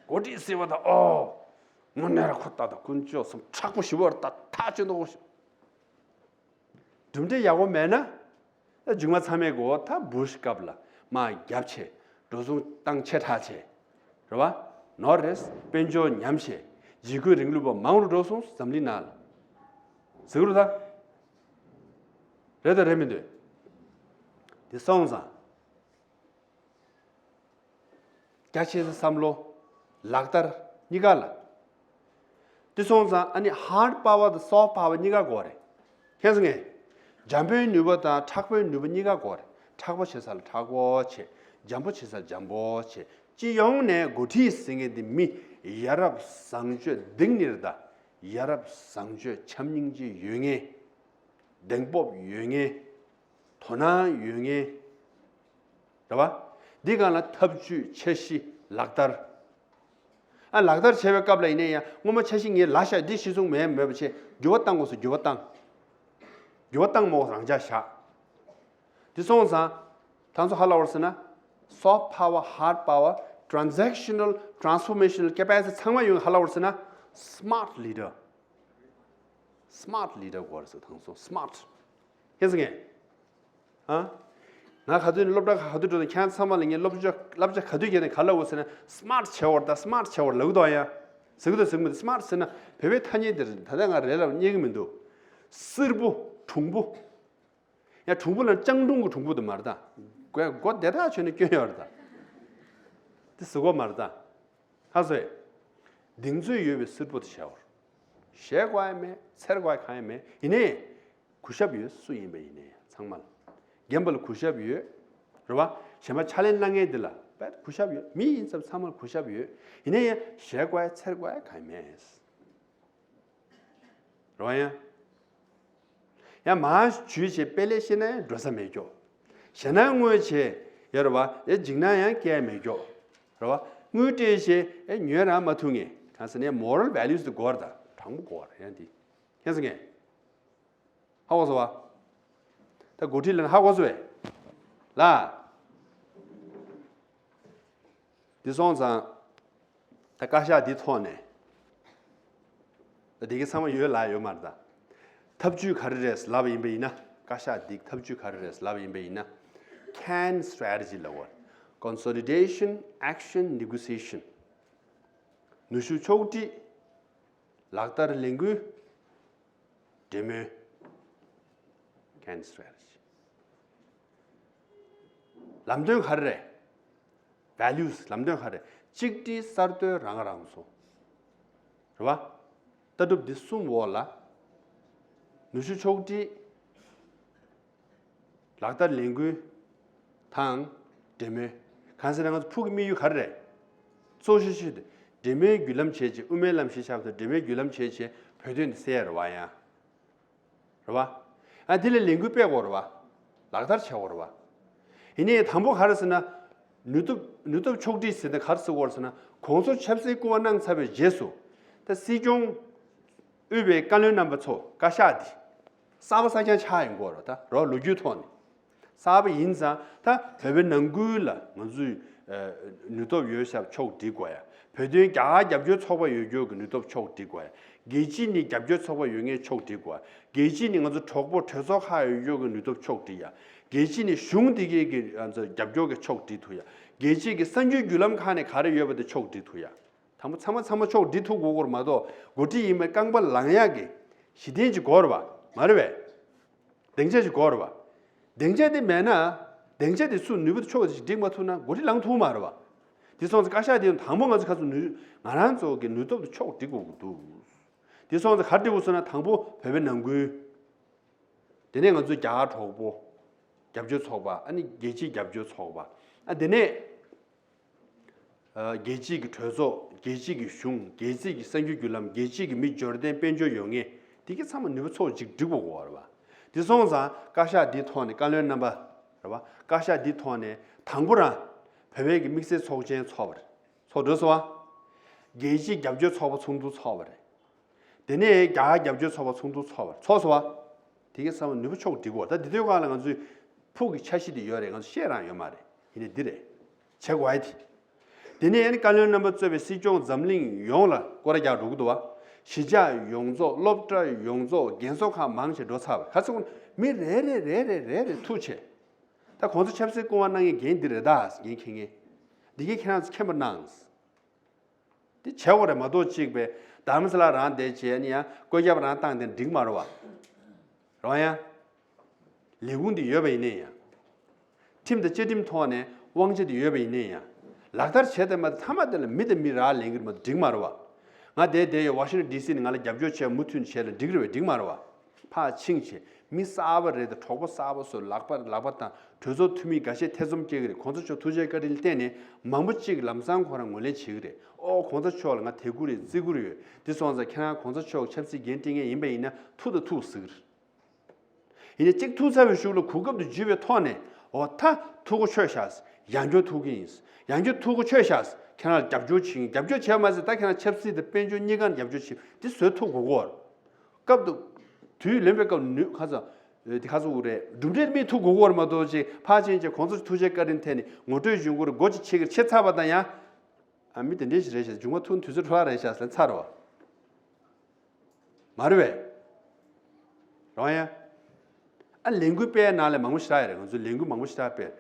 འགོ་ཁྲིད་ཟེར་བ་དང་། ཨོ། དངོས་གནས་ར་ཁོ་ད་ད་དཀོན་མཆོག་གསུམ་མཁྲེགས་པོ་ཞེ་པོ་རེད་ད། ཐག་གཅོད་མདོག་པོ་ཞིག་གྲུབ་འབྲས་ཡག་པོ་མེད་ན། ད་མཇུག་མ་མཚམས་མེད་གོ། ད་བུ་ཤ་སྐབས་ལ་དམག་བརྒྱབ་བྱས། འགྲོ་སོང་བཏང་ཆེ་དྲགས་བྱས། རེད་བ། ནོར་རེད། དཔལ་འབྱོར་ཉམས་བྱས། འཇིགས་སྐུལ་རིང་ལུགས་པ་མང་རུ་འགྲོ་སོང་འཛམ་གླིང་ནང་ལ། ཟེར་གི་རེད་ད། རེད་དང་རེད་མི་འདུག་དེ་སོང་ཙང་། རྒྱ་ཆེ་སའི་བསམ་བློ། ལག་བསྟར་གཉིས་ཀ་ལ། དེ་སོང་ཙང་ཨ་ནི་hard power དང་soft power གཉིས་ཀ་དགོས་རེད། མཁྱེན་སོང་ངས། འཇམ་པོའི་ནུས་པ་དང་མཁྲེགས་པོའི་ནུས་པ་གཉིས་ཀ་དགོས་རེད། མཁྲེགས་པོ་བྱེད་ས་ལ་མཁྲེགས་པོ་བྱེད། འཇམ་པོ་བྱེད་ས་ལ་འཇམ་པོ་བྱེད། སྤྱི་ཡོངས་ནས་འགོ་ཁྲིད་ཟེར་མཁན་དེ་མི་ཡ་རབས་བཟང་སྤྱོད་ལྡན་ནི་རེད་ད། ཡ་རབས་བཟང་སྤྱོད་བྱམས་སྙིང་རྗེ་ཡོད་མཁན། གདེང་སྤོབས་ཡོད་མཁན། དོ་སྣང་ཡོད་མཁན། རེད་བ། འདི་སྒང་ལ་ཐབས་ཇུས་འཆར་གཞི་ལག་བསྟར། ཨ་ལག་བསྟར་བྱེད་པའི་སྐབས་ལ་ཡིན་ན་ཡང་སྔོན་མ་འཆར་གཞི་ངས་ལབ་བཞག་འདི་གཞི་བཟུང་མེད་མེད་པ་བྱས་འགྱུར་བ་བཏང་དགོས་སོ། འགྱུར་བ་བཏང་། འགྱུར་བ་བཏང་མ་དགོས་རང་འཇགས་བཞག་འདི་སོང་ཙང་། ད་ཚོ་ཧ་ལ་བར་ཟེར་ན། soft power, hard power, transactional, transformational capacity ཚང་མ་ཡོང་ཧ་ལ་བར་ཟེར་ན། smart leader. Smart leader དགོས་རེད་ཟེར། ད་ཚོ་smart. མཁྱེན་སོང་ངས། ཨ། ང་ག་དུས་ནས་སློབ་གྲྭ་ག་དུས་འགྲོ་དང་ཁྱེད་ཚང་མ་ལ་ངས་སློབ་སྦྱོང་བསླབ་བྱ་ག་དུས་བརྒྱབ་ནས་ག་ལབ་འོ་ཟེར་ན། smart བྱེད་བར་ད་smart བྱེད་བར་ལབ་གི་འདུག་ཨ། ཡ། ཟེར་གི་འདུག་ཟེར་གི་མི་འདུག smart ཟེར་ན་བོད་པའི་ཐ་སྙད་དེ་རེད། ད་ལྟ་ང་རེད་ལབ་རྙེད་གི་མི་འདུག་སེར་པོ། གྲུང་པོ། ཡ་གྲུང་པོ་ལ་སྤྱང་གྲུང་གི་གྲུང་པོ་དུ་མ་རེད་ད། མགོ་མགོ་བདེ་ཐག་ཆོད་ནས་སྐྱོན་ཡོད་རེད་ད། དེ་ཟེར་གོ་མ་རེད་ད། ཧ་སོས། གདེང་ཚོད་ཡོད་པའི་སེར་པོ་དེ་བྱ་བར། ཞེད་དགོས་ཡ་མེད། འཚེར་དགོས་ཡ་གང་ཡང་མེད། ཡིན་ནའི། གུས་ཞབས་ཡོད། སུ་ཡིན་པ་ཡིན་ནའི་ཚང་མ་ལ། རྒན་པ་ལ་གུས་ཞབས་ཡོད། རེད་བ། གཞན་པ་ཕྱག་ལས་གནང་མཁན་དེ་ལ་དཔེ་གུས་ཞབས་ཡོད། མི་ཡིན་ཙམ་ཚང་མ་ལ་གུས་ཞབས་ཡོད། ཡིན་ནའི་ཡང་ཞེད་དགོས་ཡ་འཚེར་དགོས་ཡ་གང་ཡང་མེད། རེད་བ། ཡང་། ཡང་མར་འཇུས་བྱས་དཔེ་ལས་ཤེས་ན་ཡང་འགྲོ་ས་མེད་ཀྱོག་ཞེད་སྣང་དངོས་བྱས་ཡོད་རེད་བ། ཡང་འཇིགས་སྣང་ཡང་སྐྱེ་ཡ་མེད་ཀྱོག་རེད་བ། དངུལ་སྤྲད་བྱས་ཡང་ཉོས་རང་མ་ཐུབ་ངེས། གང་ཟེར་ན་moral values དེ་དགོས་རེད་ད། དྲང་པོ་དགོས་རེད་ཡང་དེ། མཁྱེན་སོང་ངས། ཧ་གོ་སོང་བ། ད་འགོ་ཁྲིད་ལ་ཧ་གོ་སོང་བས། ལ། འདི་སོང་ཙང་། ད་བཀའ་ཤག་འདི་ཐོག་ནས། ད་འདི་གི་ཚང་མ་ཡོད་ལ་ཡོད་མ་རེད་ད། ཐབས་ཇུས་ག་རེ་རེད་ལབ་ཡིན་པ་ཡིན་ན། བཀའ་ཤག་འདི་ཐབས་ཇུས་ག་རེ་རེད་ལབ་ཡིན་པ་ཡིན་ན། ཁན་strategy ལབ་པ། Consolidation, action, negotiation. ནུས་ཤུགས་ཕྱོགས་སྒྲིག་ལག་བསྟར་ལས་འགུལ། འབྲེལ་མོལ། ཁན་strategy. ལམ་སྟོན་ག་རེ་རེད། values ལམ་སྟོན་ག་རེ་རེད། གཅིག་སྒྲིལ་གསར་གཏོད་རང་རང་སོ། རེད་བ། ལྟ་གྲུབ་འདི་གསུམ་འོག་ལ། ནུས་ཤུགས་ཕྱོགས་སྒྲིག་ལག་བསྟར་ལས་འགུལ་དང་། འབྲེལ་མོལ། གང་ཟེར་ན་ང་ཚོ་ཕུགས་ཀྱི་དམིགས་ཡུལ་ག་རེ་རེད། གཙོ་ཆེ་ཤོས་དེ། འབྲེལ་མོལ་བརྒྱུད་ལམ་བྱས་རྗེས། དབུ་མའི་ལམ་གཞི་བཞག་པ་དང་འབྲེལ་མོལ་བརྒྱུད་ལམ་བྱས་རྗེས་བོད་དོན་དེ་སེལ་ཡ་རེད་བ་ཡ། རེད་བ། ཨ་དེ་ལ་ལས་འགུལ་སྤེལ་དགོས་རེད་བ། ལག་བསྟར་བྱེད་དགོས་རེད་བ། ཡིན་ནའི་དང་པོ་ག་རེ་ཟེར་ན། ནུས་སྟོབས་ནུས་སྟོབས་ཕྱོགས་སྒྲིག་ཟེར་ན་ག་རེ་ཟེར་དགོས་རེད་ཟེར་ན། གོང་ས་མཆོག་ཆབ་སྲིད་སྐུ་དབང་གནང་ཚར་བའི་རྗེས་སུ། ད་སྲིད་སྐྱོང་དབུས་པའི་བཀའ་བློན་རྣམ་པ་ཚོ་བཀའ་ཤག་འདི། གསར་པ་གསར་རྐྱང་ཆགས་ཡོང་གི་ཡོད་རེད་ད། རོགས་ལོ་རྒྱུས་ཐོག་ནས། གསར་པ་ཡིན་ཙང་ད་བོད་པའི་ནང་ཁུལ་ལ་ང་ཚོས་ཨ་ནུས་སྟོབས་ཡོད་ཤག་ཕྱོགས་སྒྲིག་དགོས་ཡ། བོད་དོན་རྒྱ་གར་རྒྱབ་སྐྱོར་ཚོགས་པ་ཡོད་རྒྱུ་གི་ནུས་སྟོབས་ཕྱོགས་སྒྲིག་དགོས་ཡ། རྒྱལ་སྤྱི་ནས་རྒྱབ་སྐྱོར་ཚོགས་པ་ཡོད་མཁན་ཕྱོགས་སྒྲིག་དགོས་ཡ། རྒྱལ་སྤྱི་ནས་ང་ཚོ་གྲོགས་པོ་གྲོས་ཚོགས་ཁག་ཡོད་རྒྱུ་གི་ནུས་སྟོབས་ཕྱོགས་སྒྲིག་ཡ། རྒྱལ་སྤྱི་ནས་གཞུང་འདི་གའི་གི་ཨ་ཚོ་རྒྱབ་སྐྱོར་གི་ཕྱོགས་སྒྲིག་ཐུབ་ཡ། རྒྱལ་སྤྱི་གི་གསར་འགྱུར་བརྒྱུད་ལམ་ཁག་ནས་ག་རེ་ཡོད་པ་དེ་ཕྱོགས་སྒྲིག་ཐུབ་ཡ། དང་པོ་ཚང་མ་ཚང་མ་ཕྱོགས་སྒྲིག་ཐུབ་དགོས་སྐོར་མ་གཏོགས། འགོ་ཁྲིད་ཡིན་པའི་རྐང་པ་ལངས་ཡག་གི་གཞི་རྟེན་ཅིག་དགོས་རེད་བ། མ་རེད་བས། སྡིངས་ཆ་ཅིག་དགོས་རེད་བ། སྡིངས་ཆ་དེ་མེད་ན། སྡིངས་ཆ་དེ་སུ་ནུས་པ་ཕྱོགས་ཅིག་སྒྲིག་མ་ཐུབ་ན་འགོ་ཁྲིད་ལངས་ཐུབ་མ་རེད་བ། དེ་སོང་ཙང་བཀའ་ཤག་དེ་དང་པོ་ང་ཚོ་ཁ་ཚོ་ནུས་ང་རང་ཚོ་གི་ནུས་སྟོབས་དེ་ཕྱོགས་སྒྲིག་དགོས་ཀྱི་འདུག་དེ་སོང་ཙང་ག་རེ་སྒྲིག་དགོས་ཟེར་ན། དང་པོ་བོད་པའི་ནང་ཁུལ། དེ་ནས་ང་ཚོའི་རྒྱ་གར་གྲོགས་པོ། རྒྱབ་སྐྱོར་ཚོགས་པ། ཨ་ནི་རྒྱལ་སྤྱིའི་རྒྱབ་སྐྱོར་ཚོགས་པ། ཨ་དེ་ནས། ཨ་རྒྱལ་སྤྱིའི་གི་གྲོས་ཚོགས། རྒྱལ་སྤྱིའི་གི་གཞུང་། རྒྱལ་སྤྱིའི་གི་གསར་འགྱུར་བརྒྱུད་ལམ། རྒྱལ་སྤྱིའི་གི་མི་འབྱོར་ལྡན་དཔལ་འབྱོར་ཡོད་མཁན། དེ་གི་ཚང་མ་ནུས་པ་ཚོགས་གཅིག་སྒྲིག་དགོས་གོ་རེད་བ། དེ་སོང་ཙང་བཀའ་ཤག་འདི་ཐོག་ནས་བཀའ་བློན་རྣམ་པ་རེད་བ། བཀའ་ཤག་འདི་ཐོག་ནས་དང་པོ་རང་བོད་པའི་གི་དམིགས་བསལ་ཚོགས་ཆེན་ཚོགས་པ་རེད། ཚོགས་འགྲོ་སོང་བ། རྒྱལ་སྤྱིའི་རྒྱབ་སྐྱོར་ཚོགས་པ་ཚོགས་འདུ་ཚོགས་པ་རེད། དེ་ནས་རྒྱ་གར་རྒྱབ་སྐྱོར་ཚོགས་པ་ཚོགས་འདུ་ཚོགས་པ་ཚོགས་སོང་བ། དེ་གའི་ས་བོན་ནུས་པ་ཕྱོགས་སྒྲིག་གོ། ད་འདི་དུས་སྒང་ལ་ང་ཚོའི་ཕུགས་ཀྱི་འཆར་གཞི་དེ་ཡོད་རེད། ང་ཚོ་བཤད་རང་ཡོད་མ་རེད། ཡིན་ནའི་འདི་རེད། བྱེད་དགོས་ཨེ་དེ། དེ་ནས་ཨ་ནི་བཀའ་བློན་རྣམ་པ་གཙོས་པའི་སྲིད་སྐྱོང་འཛམ་གླིང་ཡོངས་ལ་སྐོར་ར་རྒྱག་འགྲོ་གི་འདུག་བ། གཞིས་ཆགས་ཡོངས་རྫོགས། སློབ་གྲྭ་ཡོངས་རྫོགས། རྒན་གསོ་ཁང་མང་ཆེ་འགྲོ་ཚར་བ། ག་ཚོད་མི་རེ་རེ་རེ་རེ་རེ་རེ་ཐུག་བྱས། ད་གོང་ས་ཆབ་སྲིད་སྐུ་དབང་གནང་མཁན་འགན་འདི་རེད་ད། འགན་འཁྱེར་མཁན། འདི་གའི་ཁྱེད་རང་ཚོ་མཁྱེན་པ་གནང་། དེ་བྱེད་དགོས་རེད་མ་གཏོགས། གཅིག་པའི་དྷ་རམ་ས་ལ་རང་བསྡད་བྱས་ནས་ཡང་བཀོད་ཁྱབ་རང་བཏང་དེ་འགྲིག་མ་རེད་བ། རེད་བ་ཡ། ལས་ཁུངས་དེ་ཡོད་པ་ཡིན་ནའི་ཡང་། ཁྲིམས་དང་བཅའ་ཁྲིམས་ཐོག་ནས་དབང་ཆ་དེ་ཡོད་པ་ཡིན་ནའི་ཡང་། ལག་བསྟར་བྱས་དེ་མ་ཐ་མ་དེ་ལ་མི་དང་མི་རག་ལས་ཀྱི་རེད་མ་གཏོགས་འགྲིག་མ་རེད་བ། ང་དེ་དེ་ཡོད་ཝ་ཤིང་ཊོན་ཌི་སི་ནས་ང་ལ་རྒྱབ་སྐྱོར་བྱས་མུ་མཐུད་བྱས་ལ་འགྲིག་རེད་བས། འགྲིག་མ་རེད་བ། ཕར་ཕྱིན་བྱས་མི་གསར་པ་རེད་དང་གྲོགས་པོ་གསར་པ་ཚོ་ལག་པ་ལག་པ་དང་གྲོས་ཚོགས་འཐུས་མི་འགའ་ཤས་ཐེ་ཚོམ་སྐྱེ་གི་རེད། གོང་ས་མཆོག་ཐུགས་རྗེ་བཀའ་དྲིན་ལ་བརྟེན་ནས་མང་པོ་ཅིག་ལམ་སང་ཁོ་རང་ངོས་ལེན་བྱེད་ཀྱི་རེད། ཨོ་གོང་ས་མཆོག་ལ་ང་དད་གུས་རེད་བརྩི་གུས་རེད་ཡོད། འདི་སོང་ཙང་ཁྱེད་རང་གོང་ས་མཆོག་ཆབ་སྲིད་འགན་འཁྲི་མཁན་ཡིན་པ་ཡིན་ན་ཐུགས་དང་ཐུགས་ཟེར་གི་རེད། ཡིན་ནའི་གཅིག་ཐུག་ཚར་བའི་གཞུག་ལ་གོ་སྐབས་དེ་འཇུས་པའི་ཐོག་ནས་འོ་ད་ཐུག་གོ་ཆོད་ཤག་ཡང་བསྐྱར་ཐུག་གི་ཡིན། ཡང་བསྐྱར་ཐུག་གོ་ཆོད་ཤག་ཁྱེད་རང་ལ་རྒྱབ་སྐྱོར་བྱེད་ཀྱི་ཡིན། རྒྱབ་སྐྱོར་བྱས་མ་ཟད་ད་ཁྱེད་རང་ཆབ་སྲིད་དང་དཔལ་འབྱོར་གཉིས་ཀར་རྒྱབ་སྐྱོར་བྱེད་འདི་བཟོས་ཐུག་གོ་གོ་བར། སྐབས་དུ་དུས་ལོན་པའི་སྐབས་ནུས་ཁ་ཚ་འདི་ཁ་ཚ་འུ་རེད་གྲུབ་འབྲས་མི་ཐུག་གོ་གོ་བར་མ་གཏོགས་ཅིག་ཕར་ཕྱིན་ཅིག་གོང་ས་ཐུགས་རྗེ་བཀའ་དྲིན་ཐད་ནས་ངོ་སྤྲོད་ཞུ་གོ་ར་སྒོ་ཅིག་ཕྱེ་གི་རེད། ཕྱེ་ཚར་བ་དང་ཡང་ཨ་མི་དེ་འདྲས་ཞིག་རེད་ཤག་འབྱུང་བ་ཐུག་དུས་ཚོད་འཕྲོ་བརླག་རེད་ཤག་ཟེར་ཚར་བ། མ་རེད་བས། རོང་ཡ། ཨ་ལས་འགུལ་སྤེལ་ནང་ལས་མང་པོ་ཞེ་དྲག་ཡོད་རེད། ང་ཚོས་ལས་འགུལ་མང་པོ་ཞེ་དྲག་སྤེལ།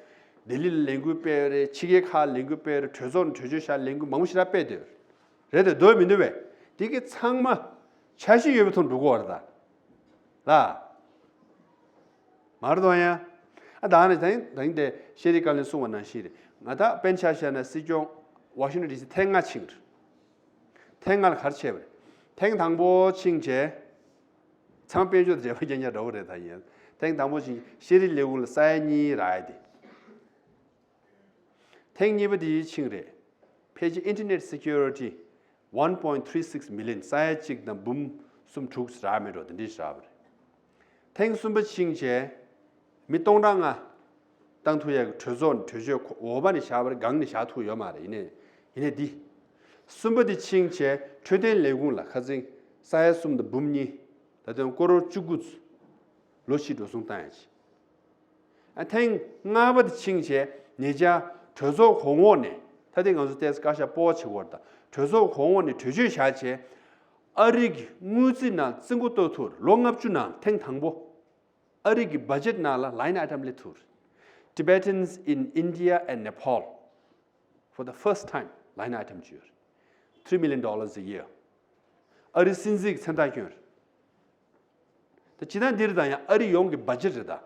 ལྡི་ལི་ལ་ལས་འགུལ་སྤེལ་ཡོད་རེད། ཕྱི་རྒྱལ་ཁག་ལ་ལས་འགུལ་སྤེལ་ཡོད་རེད། གྲོས་ཚོགས་ནས་གྲོས་ཆོད་བཞག་ལས་འགུལ་མང་པོ་ཞེ་དྲག་སྤེལ་བསྡད་ཡོད་རེད། རེད་དེ་འདོད་མི་འདོད་བས། དེ་གི་ཚང་མ་འཆར་གཞི་ཡོད་པའི་ཐོག་འགྲོ་གི་ཡོད་རེད་ད། ལ། མ་རེད་དོ་ཡ། ཨ་ད་ནི་དེང་དེང་དེ་ཤེས་རིག་བཀའ་བློན་གསུངས་པ་ནང་བཞིན་རེད། ང་ད་དཔེར་ན་ཆ་བཞག་ན་སྲིད་སྐྱོང་ཝ་ཤིང་ཊོན་ཌི་སི་ཐེངས་ལྔ་ཕྱིན་རེད། ཐེངས་ལྔ་ལ་ག་རེ་བྱས་པ་རེད། ཐེངས་དང་པོ་ཕྱིན་རྗེས། ཚང་དཔལ་འབྱོར་དང་འབྲེལ་བ་རྐྱང་རྐྱང་འདྲ་བོ་རེད་ད་ཡིན། ཐེངས་དང་པོ་ཕྱིན་ཤེས་རིག་ལས་ཁུངས་ལ་ས་ཡ་གཉིས་རག་ཡ་དེ། ཐེངས་གཉིས་པ་དེ་ཕྱིན་རེད། ཕལ་ཆེར་Internet Security one point three six million ས་ཡ་གཅིག་དང་འབུམ་གསུམ་དྲུག་རག་མེད་འགྲོ་དེ་འདྲས་རག་པ་རེད། ཐེངས་གསུམ་པ་ཕྱིན་བྱས། མི་སྟོང་ཕྲག་ལྔ་བཏང་ཐུབ་ཡག་གི་གྲོས་ཚོགས་ནས་གྲོས་ཆོད་ཁོ་འོག་མ་ནས་བཞག་པ་རེད། སྒང་ནས་བཞག་ཐུབ་ཡོད་མ་རེད། ཡིན་ནའི་ཡིན་ནའི་འདི། གསུམ་པ་དེ་ཕྱིན་བྱས་འཕྲོད་བསྟེན་ལས་ཁུངས་ལ་ཁ་སང་ས་ཡ་གསུམ་དང་འབུམ་གཉིས་ད་དུང་ཀོ་རོར་བཅུ་དགུ་ལོ་གཅིག་འགྲོ་སོང་བཏང་ཡག་ཅིག་ཨ་ཐེངས་ལྔ་པ་དེ་ཕྱིན་བྱས་ཉེ་ཆར་གྲོས་ཚོགས་གོང་འོག་ནས་ད་ཐེངས་ང་ཚོ་ཏོག་ཙམ་བཀའ་ཤག་སྤོ་བོ་བྱེད་དགོས་རེད་ད། གྲོས་ཚོགས་གོང་འོག་ནས་གྲོས་ཆོད་བཞག་བྱས། ཨ་རི་གི་དངུལ་རྩིས་ནང་རྩིས་འགོ་གཏོང་ཐུབ་རེད། ལོ་ལྔ་བཅུ་ནང་ཐེངས་དང་པོ། ཨ་རི་གི་budget ནང་ལ་line item སླེབས་ཐུབ་རེད། Tibetans in India and Nepal for the first time line item ཅིག་ཡོད་རེད། Three million dollars a year. ཨ་རི་སྲིད་འཛིན་གྱི་མཚན་རྟགས་བསྐྱོན་རེད། ད་སྤྱིར་བཏང་འདིར་དང་ཡང་ཨ་རི་ཡོངས་ཀྱི་budget རེད་ད།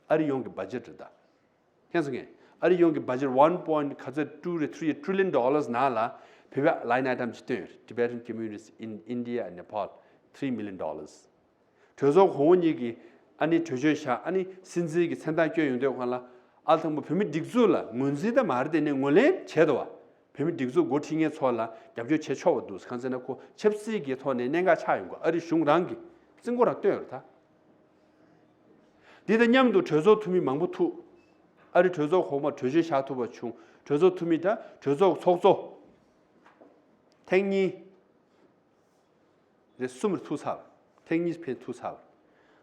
ཨ་རི་ཡོངས་ཀྱི་budget རེད་ད། མཁྱེན་སོང་ངས། ཨ་རི་ཡོངས་ཀྱི་budget one point ག་ཚོད་two three trillion dollars ནང་ལ་བོད་པའི་line item ཅིག་བཏོན་ཡོད་རེད། Tibetan communities in India and Nepal, three million dollars. གྲོས་ཚོགས་གོང་འོག་གཉིས་ཀྱིས་ཨ་ནི་གྲོས་ཆོད་བཞག་ཨ་ནི་སྲིད་འཛིན་གྱི་མཚན་རྟགས་བསྐྱོན་ཡོང་དུས་སྒང་ལ་ཨ་ལ་དང་པོ་བོད་མི་སྒྲིག་འཛུགས་ལ་ངོས་འཛིན་ད་མ་རེད་དེ་ནས་ངོས་ལེན་བྱས་འདུག་བ། བོད་མི་སྒྲིག་འཛུགས་འགོ་ཁྲིད་མཁན་ཚོ་ལ་རྒྱབ་སྐྱོར་བྱེད་ཆོག་པ་འདུག་གང་ཟེར་ན་ཁོ་ཆབ་སྲིད་ཀྱི་ཐོག་ནས་གནད་འགག་ཆགས་ཡོང་གི། ཨ་རི་གཞུང་རང་གིས་རྩིས་འགོ་རང་བཏོན་ཡོད་རེད་ད། འདི་དང་མཉམ་དུ་གྲོས་ཚོགས་འཐུས་མི་མང་པོ་ཐུག་ཨ་རི་གྲོས་ཚོགས་གོང་མར་གྲོས་ཆོད་བཞག་ཐུབ་པ་བྱུང་། གྲོས་ཚོགས་འཐུས་མི་དང་གྲོས་ཚོགས་ཚོགས་གཙོ་ཐེངས་གཉིས། རེ་གསུམ་རེ་ཐུག་ཚར། ཐེངས་གཉིས་ཕན་ཐུག་ཚར།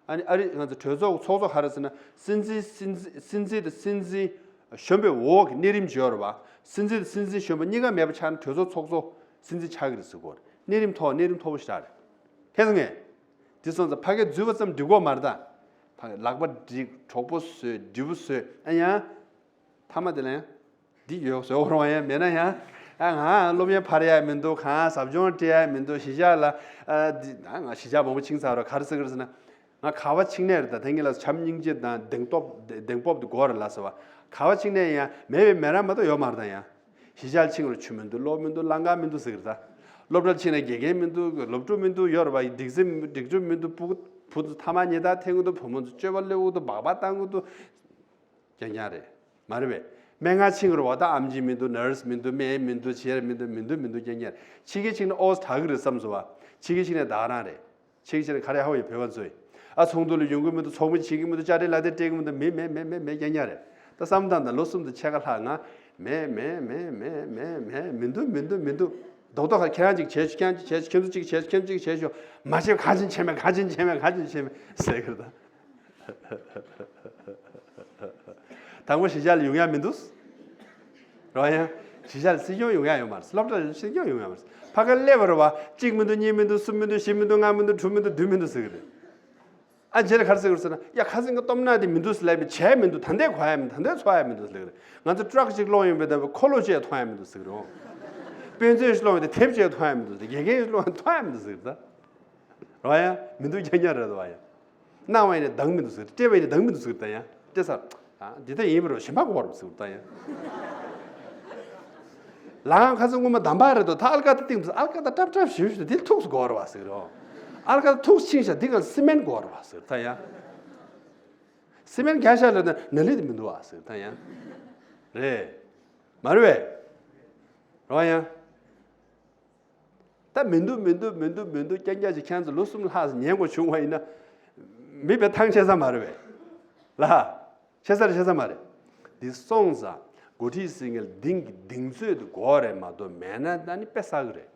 ཨ་ནི་ཨ་རི་ང་ཚོ་གྲོས་ཚོགས་ཚོགས་གཙོ་ག་རེ་ཟེར་ན་སྲིད་འཛིན་སྲིད་འཛིན་སྲིད་འཛིན་དང་སྲིད་འཛིན་གཞོན་པའི་འོག་གི་གནས་རིམ་བརྗོད་རེད་བ། སྲིད་འཛིན་དང་སྲིད་འཛིན་གཞོན་པ་གཉིས་ཀ་མེད་པ་ཆགས་ན་གྲོས་ཚོགས་ཚོགས་གཙོ་སྲིད་འཛིན་ཆགས་ཀྱི་རེད་ཟེར་གོ། གནས་རིམ་ཐོག་གནས་རིམ་མཐོ་པོ་ཞིག་རེད། མཁྱེན་སོང་ངས། དེ་སོང་ཙང་ཕ་གིར་འཛུལ་བ་ཙམ་འགྲིག་གོ་མ་རེད་ད། ཕ་གི་ལག་པ་སྒྲིག་གྲོགས་པོ་བཟོས་འབྲས་བུ་བཟོས་ཨ་ཡང་། ཐ་མ་དེ་ལ་ཡང་། འདི་ཡོད་བཟོས་འོ་རོང་ཡང་མེད་ན་ཡང་། ཨ་ང་སློབ་ཡོན་འཕར་ཡ་མི་འདུག་གང་ཟབ་སྦྱོང་སྤྲད་ཡ་མི་འདུག་གཞིས་ཆགས་ལ། ཨ་འདི་ཨ་ང་གཞིས་ཆགས་མང་པོ་ཕྱིན་ཚར་རོ་ག་རེ་ཟེར་གི་རེད་ཟེར་ན། ང་ག་བ་ཕྱིན་ནས་རེད་ད། དེང་གི་ལ་བྱམས་སྙིང་རྗེ་དང་གདེང་སྟོབས་གདེང་སྤོབས་དེ་དགོས་རེད་ལ་ཟེར་བ། ག་བ་ཕྱིན་ནས་ཡང་མེད་པའི་མེད་རང་མ་གཏོགས་ཡོད་མ་རེད་ད་ཡང་། གཞིས་ཆགས་ལ་ཕྱིན་རུང་ཆུ་མི་འདུག་གློག་མི་འདུག་ལམ་ཁ་མི་འདུག་ཟེར་གི་རེད་ད། སློབ་གྲྭར་ཕྱིན་ན་དགེ་རྒན་མི་འདུག་སློབ་ཕྲུག་མི་འདུག་ཡོད་རེད་པ། སྒྲིག་འཛིན་སྒྲིག་སྒྲུབ་མི་འདུག་བུ་བུ་ཚོ་ཐ་མག་ཉལ་ཐ་འཐེན་གི་འདུག་བུ་མོ་ཚོ་སྤྱོད་པ་སླེབས་གི་འདུག་སྦག་སྦག་བཏང་གི་འདུག་རྐྱང་རྐྱང་རེད། མ་རེད་པས། སྨན་ཁང་ཕྱིན་རུང་བ་ད་ཨམ་ཆི་མི་འདུག་ནར་སི་མི་འདུག་སྨན་མི་འདུག་བྱེད་ཡ་མི་འདུག་མི་འདུག་མི་འདུག་རྐྱང་རྐྱང་རེད། ཕྱི་རྒྱལ་ཕྱིན་ན་ཨོ་ཙི་དྲག་གི་རེད་བསམ་སོང་བ། ཕྱི་རྒྱལ་ཕྱིན་ན་ད་ག་རང་རེད། ཕྱི་རྒྱལ་ཕྱིན་ན་ག་རེ་ཧ་གོ་ཡོད་བོད་པ་ཚོས། ཨ་ཚོགས་འདུ་ལ་ཡོང་གི་མི་འདུག་ཚོགས་མི་བྱེད་ཀྱི་མི་འདུག་བཅར་འདྲི་ལག་དེབ་སྤྲད་ཀྱི་མི་འདུག་མི་མེད་མེད་མེད་མེད་མེད་རྐྱང་རྐྱང་རེད། ད་བསམ་བཏང་དང་ལོ་གསུམ་དང་ཕྱེད་ཀ་ལྷག་ང་མེད་མེད་མེད་མེད་མེད་མེད་མི་འདུག་མི་འདུག་མི་འདུག་རྡོག་རྡོག་ཁ་ཁྱེད་རང་ཅིག་བྱས་ཤོག་ཁྱེད་རང་ཅིག་བྱས་ཤོག་ཁྱེད་ཚོ་ཅིག་བྱས་ཤོག་ཁྱེད་ཚོ་ཅིག་བྱས་ཤོག་མ་བྱས་ག་ཅིན་བྱས་མེད་ག་ཅིན་བྱས་མེད་ག་ཅིན་བྱས་མེད་ཟེར་གི་རེད་ད། དང་པོ་གཞིས་ཆགས་ལ་ཡོང་ཡ་མི་འདུག་རོ་ཡ། གཞིས་ཆགས་ལ་སྲིད་སྐྱོང་ཡོང་ཡ་ཡོད་མ་རེད། སློབ་གྲྭ་ལ་སྲིད་སྐྱོང་ཡོང་ཡ་མ་རེད། ཕ་ག་སླེབས་པ་རེད་བ། གཅིག་མི་འདུག་གཉིས་མི་འདུག་གསུམ་མི་འདུག་བཞི་མི་འདུག་ལྔ་མི་འདུག་དྲུག་མི་འདུག་བདུན་མི་འདུག་ཟེར་གི་རེད། ཨ་རྗེས་ལ་ག་རེ་ཟེར་གི་རེད་ཟེར་ན། ཡ་ཁ་སང་གི་སྟོབས་ན་དེ་མི་འདུག་ཟེར་ལབ་པས། བྱས་མི་འདུག་ད་ལྟའི་གོ་ཡ་མི་འདུག་ད་ལྟའི་འཚོ་ཡ་མི་འདུག་ཟེར་གི་རེད། ང་ཚོ་ཊ་རག་ཅིག་སློང་ཡོང་པའི་ད་འཁོར་ལོ་ཅིག་མཐོང་ཡ་མི་འདུག་ཟེར་གི་རེད། དཔེ་མཛོད་ཅིག་སློང་ཡོང་དེ་དེབ་ཅིག་མཐོང་ཡ་མི་འདུག་དགེ་རྒན་ཅིག་སློང་ཡོང་མཐོང་ཡ་མི་འདུག་ཟེར་གི་རེད་ད། རོ་ཡ། མི་འདུག་རྐྱང་རྐྱང་རེད་དོ་བ་ཡ། གནང་བ་ཡིན་ན་འདང་མི་འདུག་ཟེར། སྤྲད་པ་ཡིན་ན་འདང་མི་འདུག་ཟེར་ད་ཡ། སྤྲད་ཚར། ཨ་འདི་ལྟ་ཡིན་པ་རེད་བ། གཞན་པ་གོ་བ་རེད་ཟེར་ད་ཡ། ལའང་ཁ་སང་སྔོན་མ་འདམ་བག་རེད་དོ། ད་ཨལ་ཀ་ད་ཏིང་དུ་ཨལ་ཀ་ད་ཏྲབ་ཏྲབ་ཞུ་ཞུ་དེ་ཐུགས་སུ་གོ་བར་བ་ཟེར་རོ། ཨལ་ཀ་ད་ཐུགས་ཕྱིན་ཤ་དེ་ག་སི་མེན་གོ་བར་བ་ཟེར་ད་ཡ། སི་མེན་རྒྱ་ཤ་ལ་ན་ན་ལི་དེ་མི་འདུག་བ་ཟེར་ད་ཡ། རེད། མ་རེད་བས། རོ་ཡ། ད་མི་འདུག་མི་འདུག་མི་འདུག་མི་འདུག་རྐྱང་རྐྱང་ཅིག་ཁྱེད་ཚོ་ལོ་གསུམ་ལྷག་ཉན་དགོས་བྱུང་བ་ཡིན་ན། མི་བས་ཐང་ཆད་ས་མ་རེད་བས། ལ། ཆད་ས་རེད་ཆད་ས་མ་རེད། འདི་སོང་ཙང་འགོ་ཁྲིད་ཟེར་མཁན་ལ་གདིང་གི་གདིང་ཚོད་དུ་དགོས་རེད་མ་གཏོགས་མེད་ན་ད་ནི་དཔེ་བསགས་གི་རེད།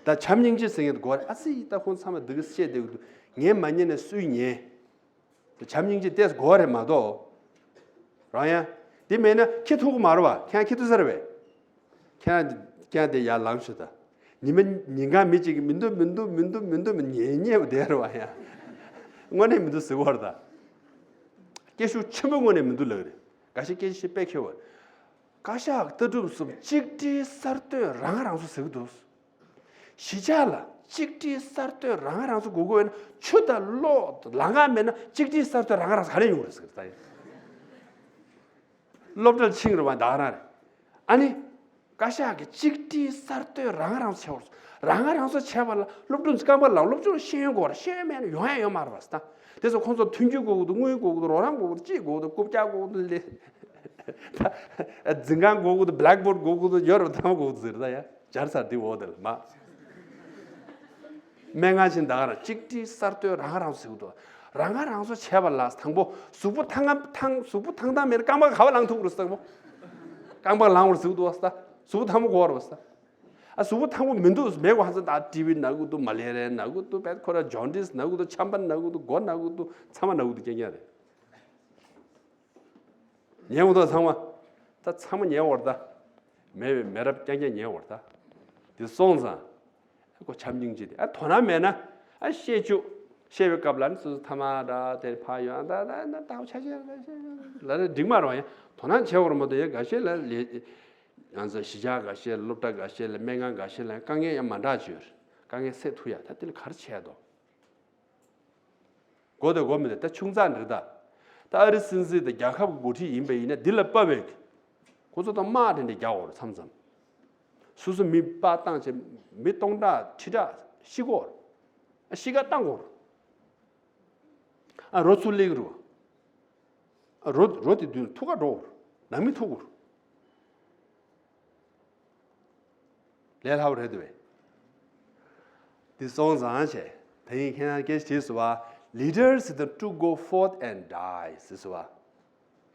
ད་བྱམས་སྙིང་རྗེ་ཟེར་མཁན་དུ་དགོས་རེད། ཨ་ཙི་ད་ཁོང་ཚང་མ་འདི་གི་བཤད་བསྡད་གི་འདུག་ངས་མ་ཉན་ན་སུས་ཉན། བྱམས་སྙིང་རྗེ་ཏོག་ཙམ་དགོས་རེད་མ་གཏོགས། རང་ཡང་། འདི་མེད་ན་ཁྱི་ཐུག་གི་མ་རེད་བ། ཁྱེད་ཁྱི་ཐུག་ས་རེད་བས། ཁྱེད་ཁྱེད་དེ་ཡར་ལངས་ཤོག་ད། ཉི་མ་ཉིན་གང་མི་གཅིག་གིས་མི་འདུག་མི་འདུག་མི་འདུག་མི་འདུག་མི་ཉན་ཉན་བ་དེ་རེད་བ་ཡ། དངོས་གནས་མི་འདུག་ཟེར་བ་རེད་ད། སྐད་ཤུགས་ཆེན་པོ་དངོས་གནས་མི་འདུག་ལབ་རེད། འགའ་ཞིག་སྐད་ཆ་དཔེ་ཁྱེར་བ། བཀའ་ཤག་ལྟ་གྲུབ་གསུམ་གཅིག་སྒྲིལ་གསར་གཏོད་རང་རང་སོ་ཟེར་གི་འདུག་གཞིས་ཆགས་ལ་གཅིག་སྒྲིལ་གསར་གཏོད་རང་རང་སོ་དགོས་དགོས་ན་ཆུ་དང་གློག་ལམ་ཁ་མེད་ན་གཅིག་སྒྲིལ་གསར་གཏོད་རང་རང་སོ་ག་ནས་ཡོང་རེད་ཟེར་ད་ཡིན། སློབ་གྲྭར་ཕྱིན་རེད་བ་ད་ག་རང་རེད། ཨ་ནི། བཀའ་ཤག་གིས་གཅིག་སྒྲིལ་གསར་གཏོད་རང་རང་སོ་བྱས་པར། རང་རང་སོ་བྱས་པ་ལ་སློབ་ཕྲུག་རྐང་པ་ལ་སློབ་སྦྱོང་ཤེས་ཡོན་དགོས་རེད། ཤེས་ཡོན་མེད་ན་ཡོང་ཡ་ཡོད་མ་རེད་བ་ད། དེ་ཚོ་ཁོང་ཚོ་མཐུན་རྒྱུ་དགོས་ཀྱི་འདུག་དངུལ་དགོས་ཀྱི་འདུག་རོགས་རམ་དགོས་ཀྱི་འདུག་ཅི་དགོས་ཀྱི་འདུག་རྐུབ་བཀྱག་དགོས་ཀྱི་འདུག་ལས། འཛིན་ཁང་དགོས་ཀྱི་འདུག་བྷེ་ལེག་བྷོར་དགོས་ཀྱི་འདུག་ཡོད་རེད་བ་ཐ་མ་དགོས་ཀྱི་འདུག་ཟེར་ད་ཡ། སྦྱར་ཚར་འདི་འོ་དེ་ལ་མ། སྨན་ཁང་ཕྱིན་ད་ག་རང་གཅིག་སྒྲིལ་གསར་གཏོད་རང་རང་ཟེར་གྱི་འདུག་རང་ཁ་རང་གསོ་བྱས་པ་ལ་དང་པོ་གཟུགས་པོ་ཐང་ངམ་ཐང་གཟུགས་པོ་ཐང་ཐང་མེད་ན་རྐང་པ་ག་བ་ལངས་ཐུབ་རེད་ཟེར་བ། རྐང་པ་ལངས་བར་ཟེར་གྱི་འདུག་བ་ས། གཟུགས་པོ་ཐང་པོ་གོ་བར་བ་ས། ཨ་གཟུགས་པོ་ཐང་པོ་མི་འདུག་མེད་གོ་ཧ་ཚ་ད་ཊི་བི་ན་གི་འདུག་མ་ལེ་རེ་ན་གི་འདུག་བེད་ཁོ་ར་ཇོན་ཌིས་ན་གི་འདུག་ཆམ་པ་ན་གི་འདུག་མགོ་ན་གི་འདུག་ཚང་མ་ན་གི་འདུག་རྐྱང་རྐྱང་རེད། ཉལ་འོང་དང་ཚང་མ། ད་ཚང་མ་ཉལ་འོང་ད། མེད་པའི་མེད་རབས་རྐྱང་རྐྱང་ཉལ་འོང་ད། དེ་སོང་ཙང་། ཨ་ཁོ་བྱམས་སྙིང་རྗེ་དེ་ཨ་དོ་སྣང་མེད་ན་ཨ་བཤད་བཅུག་བཤད་པའི་སྐབས་ལ་ནི་སོ་སོ་ཐ་མ་ར་དེ་ཕ་ཡོང་ད་ད་ད་ད་ཆ་ཆ་ལ་ལ་འགྲིག་མ་རེད་བ་ཡང་དོ་སྣང་བྱེད་འོར་མ་གཏོགས་ཡང་འགའ་ཤས་ལ་ལས་ང་ཚོ་གཞིས་ཆགས་འགའ་ཤས་ལ་སློབ་གྲྭ་འགའ་ཤས་ལ་སྨན་ཁང་འགའ་ཤས་ལ་དཀའ་ངལ་ཡང་མ་འདྲ་བྱོས་དཀའ་ངལ་སེལ་ཐུབ་ཡ་ད་དེ་ལ་ག་རེ་བྱས་དོ། གོ་དང་གོ་མི་དང་ད་ཆུང་ཙག་འདྲ་ད། ད་ཨ་རི་སྲིད་འཛིན་དང་རྒྱལ་ཁབ་ཀྱི་འགོ་ཁྲིད་ཡིན་པ་ཡིན་ན་འདི་ལ་དཔའ་བའི། ཁོ་ཚོ་དང་དམག་དེ་འདྲ་རྒྱག་འོར་མཚམས་མཚམས། སོ་སོ་མི་སྤར་བཏང་བྱས་མི་སྟོང་ཕྲག་ཁྲི་ཕྲག་ཤི་གོ་འོར། ཨ་ཤི་ཁ་བཏང་གོ་འོར། ཨ་རོ་ཚུར་སླེབས་རུ། ཨ་རོ་རོ་དེ་མདུན་ཐུག་ཁ་འགྲོ་འོར། ནང་མི་ཐུག་འོར། ལས་སླ་པོ་རེད་འདུག་བས། འདི་སོང་ཙང་བྱས། ད་ཡིན་ཁྱེད་རང་སྐད་ཆ་དྲིས་སོང་བ། Leaders is the to go forth and die ཟེར་སོང་བ།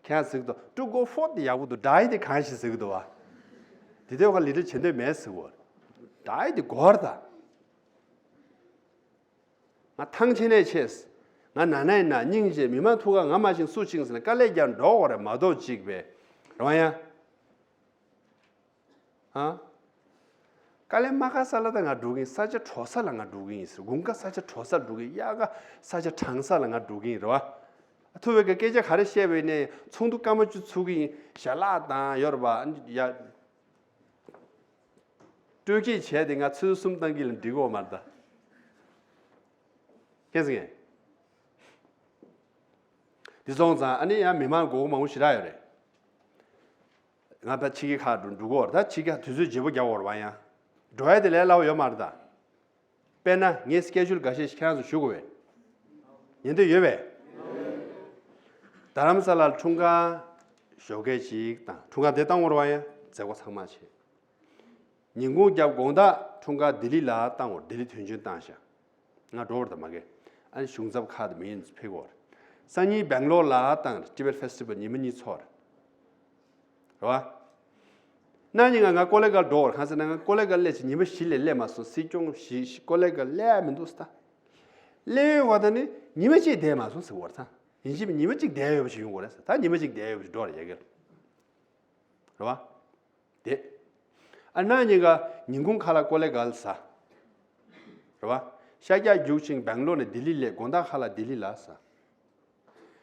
ཁྱེད་རང་ཟེར་གི་འདུག to go forth དེ་ཡག་པོ་འདུག die དེ་གང་ཞིག་ཟེར་གི་འདུག་བ། དེ་དུས་ཁ་leader བྱེད་འདོད་མེད་ཟེར་བ། die དེ་དགོས་རེད་ད། ང་ཐང་ཆད་ནས་ཆད། ང་ན་ན་ཡིན་ན་སྙིང་རྗེ་མི་མང་ཐུག་ག་ང་མ་ཤེས་སུ་ཤེས་ཟེར་ན་དཀའ་ལས་རྒྱག་འགྲོ་དགོས་རེད་མ་གཏོགས་གཅིག་པས་རེད་བ་ཡ། ཨ། དཀའ་ལས་མ་ཁག་ས་ལ་ད་ང་འགྲོ་གི་ཡིན་ས་ཆ་གྲོགས་ས་ལ་ང་འགྲོ་གི་ཡིན་ཟེར་དགུན་ཁ་ས་ཆ་གྲོགས་ས་འགྲོ་གི་ཡིན་དབྱར་ཁ་ས་ཆ་གྲང་ས་ལ་ང་འགྲོ་གི་ཡིན་རེད་བ། ཐུ་བའི་གི་སྐད་ཆ་ག་རེ་བཤད་པ་ཡིན་ནའི་ཚོགས་འདུ་སྐར་མ་བཅུ་ཚུགས་གི་ཡིན་ཞལ་ལག་དང་ཡོད་རེད་བ་ཡ། སྤྲོད་སྐྱེལ་བྱས་ཏེ་ང་ཆུ་ཚོད་གསུམ་བཏང་གི་ལ་འགྲིག་གོ་མ་རེད་ད། ཁྱེད་ཟེར་ངས། འདི་སོང་ཙང་ཨ་ནི་ཡང་མི་མང་དགོས་མཁོ་མང་པོ་ཞེ་དྲག་ཡོད་རེད། ང་ད་ཕྱི་རྒྱལ་ཁག་ཏུ་འགྲོ་གི་ཡོད་རེད་ད་ཕྱི་རྒྱལ་དུས་ཚོད་བརྗེ་པོ་རྒྱག་དགོས་རེད་བ་ཡང་། འགྲོ་ཡ་དེ་ལས་སླ་པོ་ཡོད་མ་རེད་ད། དཔེར་ན་ངའི་སི་ཀེ་ཇུལ་འགའ་ཤས་ཤིག་ཁྱེད་རང་ཚོ་ཞུ་དགོས་པས། ཉན་འདོད་ཡོད་པས། རྡ་རམ་ས་ལར་འཁྲུངས་སྐར་ཞོགས་ཀས་ཅིག་དང་འཁྲུངས་སྐར་དེ་བཏང་དགོས་རེད་བ་ཡང་མཛད་སྒོ་ཚང་མ་བྱས། ཉིན་གུང་རྒྱབ་དགོང་དག་འཁྲུངས་སྐར་ལྡི་ལི་ལ་བཏང་བར་ལྡི་ལི་དོན་ཆེན་བཏང་ཤག་ང་འགྲོ་བར་དང་མ་གས། ཨ་ནི་གཞུང་ཚབ་ཁག་དང་མི་ཡིན་ཕེབས་བར། སང་ཉིན་སྦེང་ལོར་ལ་བཏང་ཊི་བེཊ་ཕེ་སི་ཊི་བལ་ཉི་མ་གཉིས་ཚོགས་རེད། རེད་བ། གནངས་ཉིན་ང་ང་ཀོ་ལེ་གལ་འགྲོ་བར་གང་ཟེར་ན་ང་ཀོ་ལེ་གལ་སླེབས་ཕྱིན་ཉི་མ་བཞི་ལས་སླེབས་མ་སོང་སྲིད་སྐྱོང་བཞི་ཀོ་ལེ་གལ་སླེབས་ཡ་མི་འདུག་ས། སླེབས་ཡོད་བ་ད་ནི་ཉི་མ་གཅིག་བསྡད་མ་སོང་ཟེར་བར་ཚང་ཡིན་གཅིག་ཉི་མ་གཅིག་བསྡད་ཡོད་པ་ཞིག་ཡོང་དགོས་རེད་ཟེར་ད་ཉི་མ་གཅིག་བསྡད་ཡོད་པ་ཞིག་འགྲོ་རེད་ཡ་གི་རེད་བ། དེ། ཨ་གནངས་ཉིན་ཀ་ཉིན་གུང་ཁ་ལག་ཀོ་ལེ་གལ་ཟ། རེད་བ། ཤར་རྒྱག་རྒྱུག་ཅིང་སྦེང་ལོར་ནས་ལྡི་ལི་སླེབས་དགོང་དག་ཁ་ལག་ལྡི་ལི་ལ་ཟ།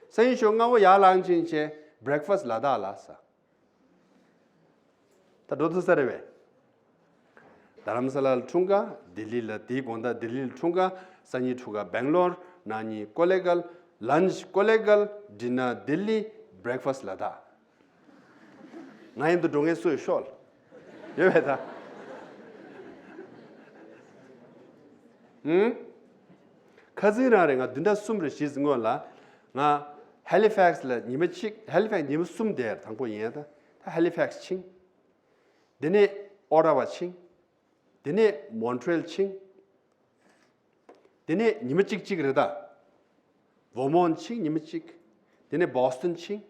སང་ཉིན་ཞོགས་སྔ་བོ་ཡར་ལངས་ཕྱིན་བྱས་བྷི་རེག་ཕ་སི་ལ་དྭགས་ལ་ཟ། ད་འགྲོ་ཐུབ་ས་རེད་བས། རྡ་རམ་ས་ལ་ལ་འཁྲུངས་སྐར་ལྡི་ལི་ལ་དེའི་དགོང་དག་ལྡི་ལི་ལ་འཁྲུངས་སྐར་སང་ཉིན་འཁྲུངས་སྐར་སྦེང་ལོར་གནངས་ཉིན་ཀོ་ལེ་གལ་ལན་ཆི་ཀོ་ལེ་གལ་ཌི་ནར་ལྡི་ལི་བྷི་རེག་ཕ་སི་ལ་དྭགས། ང་མཉམ་དུ་འགྲོ་མཁན་སུ་ཡོད་ཤོག་ཡོད་པས་ད། ཧུམ། ཁ་སང་རང་རེད། ང་བདུན་ཕྲག་གསུམ་རེ་བཞི་ཙམ་སྔོན་ལ་ང་ཧེ་ལི་ཕེག་སི་ལ་ཉི་མ་གཅིག་ཧེ་ལི་ཕེག་སི་ཉི་མ་གསུམ་བསྡད། དང་པོ་ཡིན་ད། ད་ཧེ་ལི་ཕེག་སི་ཕྱིན། དེ་ནས་ཨོ་ཊ་ཝ་ཕྱིན། དེ་ནས་མོན་ཊི་རེལ་ཕྱིན། དེ་ནས་ཉི་མ་གཅིག་གཅིག་རེད་ད། ཝར་མོན་ཊི་ཕྱིན་ཉི་མ་གཅིག་དེ་ནས་བོ་སི་ཊོན་ཕྱིན།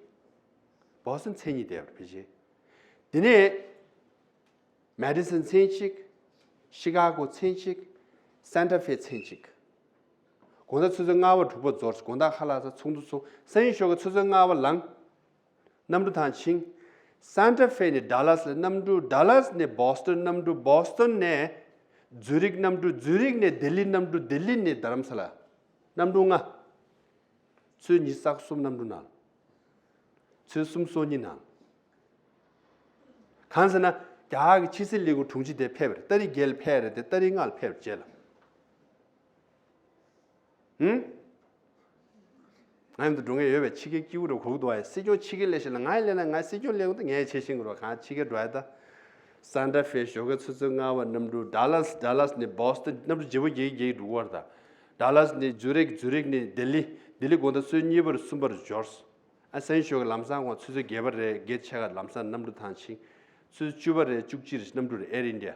བོ་སི་ཊོན་མཚན་གཉིས་བསྡད་པ་རེད་ཕལ་ཆེར། དེ་ནས་མེ་ཌི་སོན་མཚན་གཅིག་ཤི་ཀ་གོ་མཚན་གཅིག་སན་ཊ་ཧྥེ་མཚན་གཅིག་དགོང་དག་ཆུ་ཚོད་ལྔ་པ་དྲུག་པ་འཛོར། དགོང་དག་ཁ་ལག་ཟ། ཚོགས་འདུ་ཚོགས། སང་ཉིན་ཞོགས་ཀས་ཆུ་ཚོད་ལྔ་པ་ལངས། གནམ་གྲུ་ཐང་ཕྱིན། སན་ཊ་ཧྥེ་ནས་ཌ་ལཱས་ལ་གནམ་གྲུ། ཌ་ལཱས་ནས་བོ་སི་ཊོན་གནམ་གྲུ། བོ་སི་ཊོན་ནས་ཛུ་རིག་གནམ་གྲུ། ཛུ་རིག་ནས་ལྡི་ལི་གནམ་གྲུ། ལྡི་ལི་ནས་རྡ་རམ་ས་ལ། གནམ་གྲུ་ལྔ། ཆུ་ཚོད་ཉི་ཤུ་རྩ་གསུམ་གནམ་གྲུ་ནང་། ཆུ་ཚོད་གསུམ་སོ་གཉིས་ནང་། གང་ཟེར་ན་རྒྱ་གར་གྱི་ཕྱི་སྲིད་ལས་ཁུངས་དྲུང་ཆེ་དེ་ཕེབས་པ་རེད། ཏ་རིག་བརྒྱད་ལ་ཕེབས་རེད་དེ། ཏ་རིག་ལྔ་ལ་ཕེབས་རེད་རྗེས་ལ། ཧུམ། ང་མཉམ་དུ་འགྲོ་མཁན་ཡོད་པས། ཕྱི་རྒྱལ་སྐྱིད་པོ་འགྲོ་གོ་གི་འདུག་བ། སྲིད་སྐྱོང་ཕྱི་རྒྱལ་སླེབས་ཤག་ལ། ང་ཡི་སླེབས་ན་ང་སྲིད་སྐྱོང་སླེབས་གོ་ད། ངས་བྱེད་ཤེས་ཀྱི་རེད་བ། གང་ཕྱི་རྒྱལ་འགྲོ་ཡ་ད། སན་ཊ་ཧྥེ་ཞོགས་ཀས་ཆུ་ཚོད་ལྔ་པ་གནམ་གྲུ། ཌ་ལཱས། ཌ་ལཱས་ནས་བོ་སི་ཊོན། གནམ་གྲུ་བརྗེ་པོ་བརྒྱད་བརྒྱད་འགྲོ་གི་རེད་ད། ཌ་ལཱས་ནས་ཛུ་རིག་ཛུ་རིག་ནས་ལྡི་ལི། ལྡི་ལི་དགོང་དག་ཆུ་ཚོད་གཉིས་པ་རེད་གསུམ་པ་རེད་འབྱོར། ཨ་སང་ཉིན་ཞོགས་ཀས་ལམ་སང་ཁོང་ཆུ་ཚོད་བརྒྱད་པ་རེད། བརྒྱད་ཕྱེད་ཀ་ལམ་སང་གནམ་གྲུ་ཐང་ཕྱིན། ཆུ་ཚོད་བཅུ་པ་རེད། བཅུ་གཅིག་རེད། གནམ་གྲུ་རེད། ཨེར་ཨིན་ཌི་ཡ།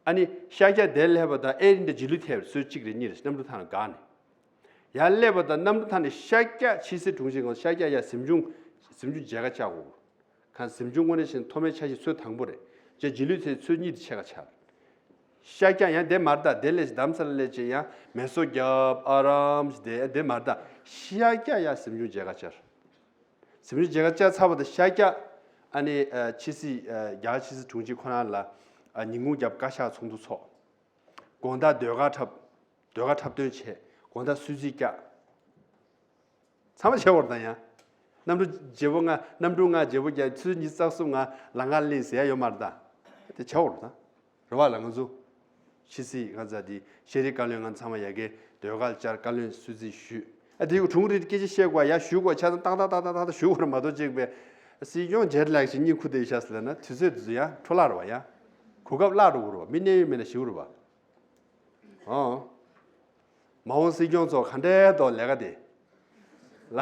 ཨ་ནི་ཤར་རྒྱག་དེར་སླེབས་པ་དང་ཨེར་ཨིན་ཌི་ཡ་ཇི་ལུ་ཐེབས་རེད། ཆུ་ཚོད་གཅིག་རེད་གཉིས་རེད། གནམ་གྲུ་ཐང་ལ་འགག་ནས། ཡར་སླེབས་པ་དང་གནམ་གྲུ་ཐང་ནས་ཤར་རྒྱག་ཕྱི་སྲིད་དྲུང་ཆེ་ཁོང་ཤར་རྒྱག་ཡ་གཟིམ་ཆུང་། གཟིམ་ཆུང་མཇལ་ཁ་བཅར་དགོས། གང་གཟིམ་ཆུང་དངོས་གནས་བྱས་ན་མཐོ་དམན་ཆ་ཤས་ཚོད་དང་པོ་རེད། རྗེས་ཇི་ལུ་ཐེབས་ཚོད་གཉིས་དང་ཕྱེད་ཀ་ཆགས། ཤར་རྒྱག་ཡང་དེ་མར་ད། དེ་སླེབས་རྡ་རམ་ས་ལ་སླེབས་རྗེས་ཡང་མེ་སོར་རྒྱབ། ཨ་རམ་སེ་བསྡད། དེ་མར་ད། ཤར་རྒྱག་ཡ་གཟིམ་ཆུང་མཇལ་ཁ་བཅར། གཟིམ་ཆུང་མཇལ་ཁ་བཅར་ཚར་བ་དང་ཤར་རྒྱག་ཨ་ནི་ཨ་ཕྱི་སྲིད་ཨ་རྒྱ་གར་ཕྱི་སྲིད་དྲུང་ཆེ་ཁོ་རང་ལ་ཨ་ཉིན་གུང་རྒྱབ་བཀའ་ཤག་ཚོགས་འདུ་ཚོགས། དགོང་དག་ཟློས་གར་འཁྲབ། ཟློས་གར་འཁྲབ་སྟོན་བྱས། དགོང་དག་གསོལ་ཚིགས་བཀྱག་ཚང་མ་བྱེད་དགོས་རེད་ད། ཡང་གནམ་གྲུ་བརྗེ་པོ་ལྔ། གནམ་གྲུ་ལྔ་བརྗེ་པོ་བརྒྱབ། ཆུ་ཚོད་ཉི་ཤུ་རྩ་གསུམ་ང་ལམ་ཁ་སླེབས་ཟེར་ཡ་ཡོད་མ་རེད་ད། དེ་བྱེད་དགོས་རེད་ད། རེད་བ། ལ་ང་ཚོ་ཕྱི་སྲིད་ང་ཚོ་དེ་ཤེས་རིག་བཀའ་བློན་ང་ཚང་མ་ཡ་གི་ཟློས་གར་བཅར། བཀའ་བློན་གསོལ་ཚིགས་ཞུས། ཨ་དེ་གི་དྲུང་རེད། སྐད་ཆ་བཤད་དགོས། ཡ་ཞུ་དགོས་ཆ་ཚང་ཏག་ཏག་ཏག་ཏག་ཏག་ཏག་ཞུ་དགོས་རེད་མ་གཏོགས། གཅིག་པའི་སྲིད་སྐྱོང་ཇེཊ་ལེག་བྱས་སྙིང་ཁུ་དེ་ཤ་ཟེར་ལབ་ན་དུས་ཚོད་དེ་ཚོ་ཡང་འཕྲོ་བརླག་རེད་བ། ཡ་གོ་སྐབས་བརླག་འགྲོ་གི་རེད་བ། མི་གནས་ཡུལ་མེད་ན་ཞུ་གི་རེད་བ། ཨོ། མ་འོངས་སྲིད་སྐྱོང་ཚོ་ག་འདྲའི་ཐོག་ལས་ཀ་དེ། ལ།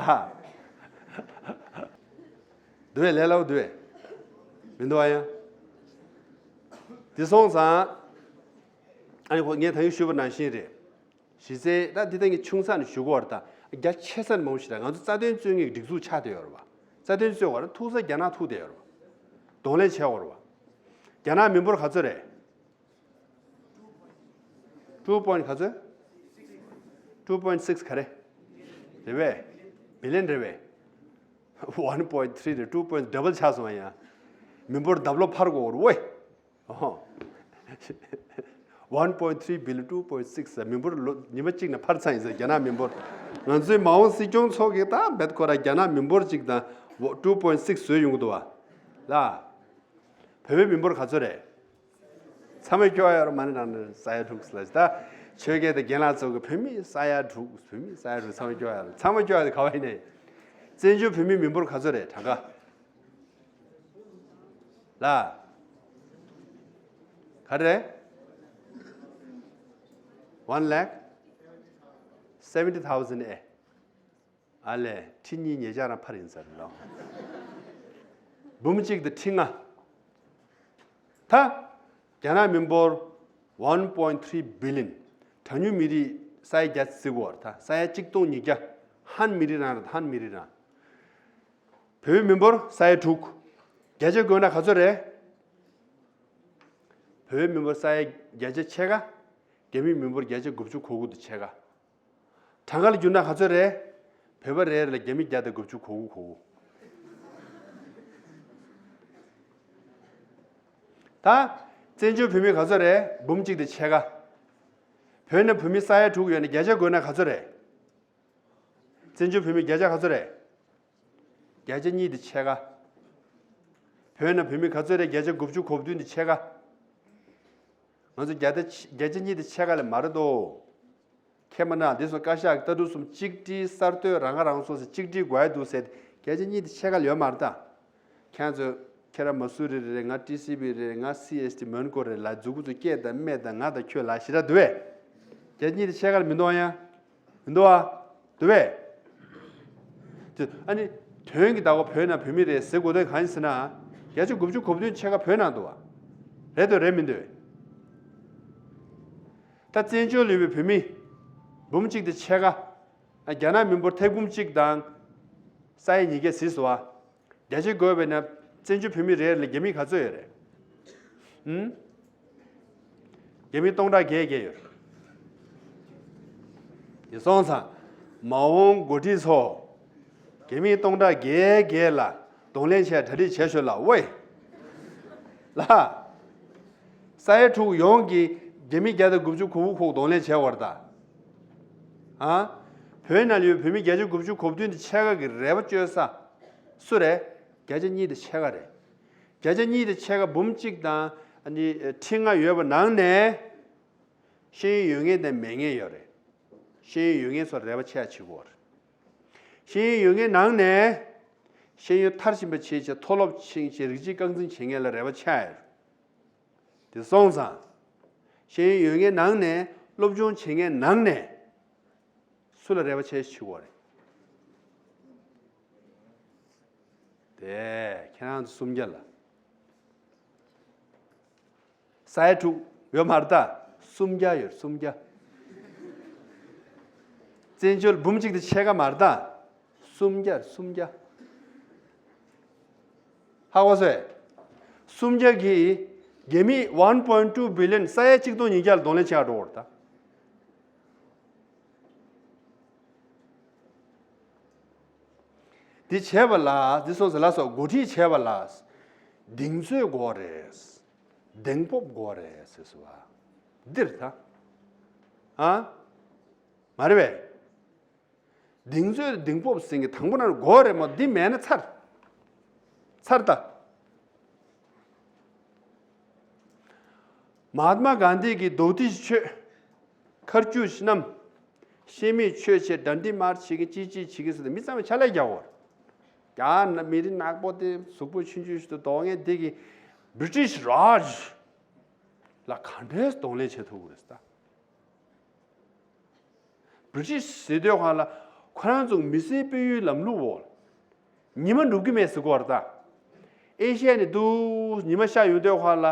འདུག་བས། ལས་སླ་པོ་འདུག་བས། མི་འདུག་ཨ། ཡང་། དེ་སོང་ཙང་། ཨ་ནི་ཁོ་ངས་ད་གིན་ཞུས་པ་ནང་བཞིན་རེད། གཞི་རྩའི་ད་འདི་ལྟ་ངས་ཆུང་ས་ནས་ཞུ་གི་ཡོད་རེད་ད། རྒྱ་ཆེ་ས་ནས་མང་པོ་ཞིག་རེད། ང་ཚོ་རྩ་དོན་རྩོད་མཁན་གྱི་སྒྲིག་འཛུགས་ཆགས་བསྡད་ཡོད་རེད་བ། རྩ་དོན་རྩོད་དགོས་རེད། ཐུག་ས་རྒྱ་ནག་ཐུག་བསྡད་ཡོད་རེད་བ། གདོང་ལེན་བྱེད་དགོས་རེད་བ། རྒྱ་ནག་མི་འབོར་ག་ཚོད་རེད། Two point ག་ཚོད། Two point six ག་རེ། རེད་པས། བི་ལི་ཡན་རེད་པས། One point three རེད། Two point double ཆགས་སོང་ཡ། མི་འབོར་ལྡབ་ལོག་འཕར་དགོས་རེད་ཝེ། ཨོ། One point three billion, two point six ཟེར། མི་འབོར་ལོ་ཉི་མ་གཅིག་ནས་འཕར་ཚར་ཡིན་ཟེར། རྒྱ་ནག་མི་འབོར། ང་ཚོའི་མ་འོངས་སྲིད་སྐྱོང་ཚོ་གིས་ད་རྦད་ཁོ་ར་རྒྱ་ནག་མི་འབོར་གཅིག་དང་two point six བཟོས་ཡོང་གི་འདུག་བ། ལ། བོད་མི་མི་འབོར་ག་ཚོད་རེད། ཚང་མས་སྐྱོ་ཡ་རོ། མ་ནི་རང་ནི་ས་ཡ་དྲུག་ལ་ད། ཆོས་རྒྱལ་དང་རྒན་ལགས་ཚོ་གི་བོད་མི་ས་ཡ་དྲུག་བོད་མི་ས་ཡ་དྲུག་ཚང་མས་སྐྱོ་ཡ་རོ། ཚང་མ་སྐྱོ་ཡ་དེ་ག་བ་ཡིན་ནས། བཙན་བྱོལ་བོད་མི་མི་འབོར་ག་ཚོད་རེད། གྲངས་ཀ་ལ། ག་རེ། One lakh seventy thousand ཨེ། ཨ་ལས། ཁྲི་གཉིས་ཉེ་ཆར་རང་འཕར་ཡིན་ས་རེད་ལོ། འབུམ་གཅིག་དང་ཁྲི་ལྔ། ད། རྒྱ་ནག་མི་འབོར་one point three billion། གྲངས་ཉུང་མི་རིགས་ས་ཡ་བརྒྱ་བརྩི་གོ་བར་ད། ས་ཡ་གཅིག་སྟོང་ཉིས་བརྒྱ། ཧན་མི་རིགས་རང་རེད། ཧན་མི་རིགས་རང་། བོད་མི་འབོར་ས་ཡ་དྲུག་བརྒྱ་ཆ་བགོས་ན་ག་ཚོད་རེད། བོད་མི་འབོར་ས་ཡ་བརྒྱ་ཆ་ཕྱེད་ཀ་རྒྱ་མི་མི་འབོར་བརྒྱ་ཆ་དགུ་བཅུ་གོ་དགུ་དང་ཕྱེད་ཀ་གྲངས་ཀ་ལ་བསྒྱུར་ན་ག་ཚོད་རེད། བོད་པ་རེ་རེ་ལ་རྒྱ་མི་བརྒྱ་དང་དགུ་བཅུ་གོ་དགུ་གོ་དགུ། ད། བཙན་བྱོལ་བོད་མི་ག་ཚོད་རེད། འབུམ་གཅིག་དང་ཕྱེད་ཀ་བོད་ནང་བོད་མི་ས་ཡ་དྲུག་ཡོད་ན་བརྒྱ་ཆ་བགོས་ན་ག་ཚོད་རེད། བཙན་བྱོལ་བོད་མི་བརྒྱ་ཆ་ག་ཚོད་རེད། བརྒྱ་ཆ་གཉིས་དང་ཕྱེད་ཀ་བོད་ནང་བོད་མི་ག་ཚོད་རེད། བརྒྱ་ཆ་དགུ་བཅུ་གོ་བདུན་དང་ཕྱེད་ཀ་ང་ཚོ་བརྒྱ་ཆ་བརྒྱ་ཆ་གཉིས་དང་ཕྱེད་ཀ་ལས་མ་རེད་དོ། ཁྱེད་མ་ན་འདི་སོ་བཀའ་ཤག་ལྟ་གྲུབ་གསུམ་གཅིག་སྒྲིལ་གསར་གཏོད་རང་ཁ་རང་གསོ་ཟེར། གཅིག་སྒྲིལ་དགོས་ཡ་འདུག་ཟེར། བརྒྱ་ཆ་གཉིས་དང་ཕྱེད་ཀ་ལས་ཡོད་མ་རེད་ད། ཁྱེད་ཚོས་ ཁྱེད་རང་མ་སུ་རི་རེད། ང་ཊི་སི་བི་རེད། ང་སི་ཨེས་ཊི་མོན་གྷོ་རེད་ལབ། མཛུ་གུ་ཚོ་སྐད་དང་སྨད་དང་ང་དང་ཁྱོད་ལབ་ཞེ་དྲག་འདུག་པས། རྒྱ་གཉིས་དེ་ཕྱེད་ཀ་ལ་མི་འདུག་ཨ། ཡ། མི་འདུག་ཨ། འདུག་པས། དེ་ཨ་ནི་དོན་གྱི་བདག་པོ་བོད་ནང་བོད་མི་རེད་ཟེར་དགོས་དོན་གང་ཡིན་ཟེར་ན། བརྒྱ་ཆ་དགུ་བཅུ་གོ་བདུན་ཕྱེད་ཀ་བོད་ནང་འདུག་པ། རེད་འདོད་རེད་མི་འདོད། ད་བཙན་བྱོལ་ལ་ཡོད་པའི་བོད་མི་འབུམ་གཅིག་དང་ཕྱེད་ཀ། ཨ། རྒྱ་ནག་མི་འབོར་ཐེར་འབུམ་གཅིག་དང་ས་ཡ་ཉིས་བརྒྱ་ཟིན་སོང་བ། བརྒྱ་ཆ་བགོས་པས་ན་བཙན་བྱོལ་བོད་མི་རེ་རེ་ལ་རྒྱ་མི་ག་ཚོད་ཡོད་རེད། ཨུམ། རྒྱ་མི་སྟོང་ཕྲག་བརྒྱད་བརྒྱད་ཡོད་རེད། དེ་སོང་ཙང་མ་འོངས་འགོ་ཁྲིད་ཚོ། རྒྱ་མི་སྟོང་ཕྲག་བརྒྱད་བརྒྱད་ལ་གདོང་ལེན་བྱས་གྲ་སྒྲིག་བྱས་ཤོག་ལ་ཝེ། ལ། ས་ཡ་དྲུག་ཡོངས་ཀྱི་རྒྱ་མི་བརྒྱ་དང་དགུ་བཅུ་གོ་དགུ་ཁོག་གདོང་ལེན་བྱས་པ་རེད་ད། ཨ། བོད་ནང་ལ་ཡོད་བོད་མི་བརྒྱ་ཆ་དགུ་བཅུ་གོ་བདུན་དང་ཕྱེད་ཀ་གི་རེ་བ་བཅོལ་ས་སུ་རེད། བརྒྱ་ཆ་གཉིས་དང་ཕྱེད་ཀ་རེད། བརྒྱ་ཆ་གཉིས་དང་ཕྱེད་ཀ་འབུམ་གཅིག་དང་ཨ་ནི་ཁྲི་ལྔ་ཡོད་པ་ནང་ནས། ཤེས་ཡོན་ཡོད་མཁན་དང་མེད་མཁན་ཡོད་རེད། ཤེས་ཡོན་ཡོད་མཁན་ཚོར་རེ་བ་ཆེ་བ་བྱེད་དགོས་རེད། ཤེས་ཡོན་ཡོད་མཁན་ནང་ནས་ཤེས་ཡོན་མཐར་ཕྱིན་པ་བྱེད་ཆེད་མཐོ་སློབ་ཕྱིན་ཆེད་རིགས་གཅིག་རྐང་འཛིན་བྱེད་མཁན་ལ་རེ་བ་ཆེ་ཡོད་རེད། དེ་སོང་ཙང་། ཤེས་ཡོན་ཡོད་མཁན་ནང་ནས་སློབ་སྦྱོང་བྱེད་མཁན་ནང་ནས་སུ་ལ་རེ་བ་ཆེ་ཞིག་བྱེད་དགོས་རེད། དེ་ཁྱེད་རང་ཚོ་སུམ་བརྒྱ་ལ། ས་ཡ་དྲུག་ཡོད་མ་རེད་ད། སུམ་བརྒྱ་ཡོད་སུམ་བརྒྱ། བཙན་བྱོལ་འབུམ་གཅིག་དང་ཕྱེད་ཀ་མ་རེད་ད། སུམ་བརྒྱ་སུམ་བརྒྱ། ཧ་གོ་སོང་ངས། སུམ་བརྒྱ་གིས་རྒྱ་མི་one point two billion ས་ཡ་གཅིག་སྟོང་ཉིས་བརྒྱ་ལ་གདོང་ལེན་བྱེད་ཡག་འགྲོ་གི་རེད་ད། འདི་བྱས་པ་ལ་འདི་སོང་ཟེར་ལ་སོགས་འགོ་ཁྲིད་བྱས་པ་ལ་གདེང་ཚོད་དགོས་རེད། གདེང་སྤོབས་དགོས་རེད་ཟེར་སོང་བ། འདིར་ད། ཨ། མ་རེད་པས། གདེང་ཚོད་གདེང་སྤོབས་ཟེར་མཁན་དང་པོ་ན་དགོས་རེད་མོ། འདི་མེད་ན་ཚར། ཚར་ད། མ་ཧཱ་ཏྨ་གྷན་དྷི་གིས་མདོ་སྡེ་ཆོས་ཁར་རྒྱུགས་བསྣམས། ཤེས་མེད་ཆོས་བྱེད་དགྲ་འདྲེ་དམར་བྱེད་མཁན་ཅི་ཅི་བྱེད་མཁན་ཟེར་ཏེ་མི་ཚང་མས་ཕྱག་ལས་རྒྱག་གོ། རྒྱ་ནག་མི་རིགས་ནག་པོ་དེ་གཟུགས་པོ་ཆུང་ཆུང་ཞིག་ཏུ་འདོགས་མཁན་དེ་གིས་བྷི་རི་ཊིཤ་རཱཇ་ལ་ག་འདྲས་གདོང་ལེན་བྱེད་ཐུབ་ཀྱི་རེད་ད། བྷི་རི་ཊིཤ་ཟེར་དུས་སྒང་ལ་ཁོ་རང་ཚོ་མི་སེར་སྤེལ་ཡུལ་ལམ་ལུགས་འོག་ཉི་མ་ནུབ་ཀྱི་མེད་ཟེར་གོ་རེད་ད། ཨེ་ཤི་ཡ་ནས་འདུག་ཉི་མ་ཤར་ཡོང་དུས་སྒང་ལ་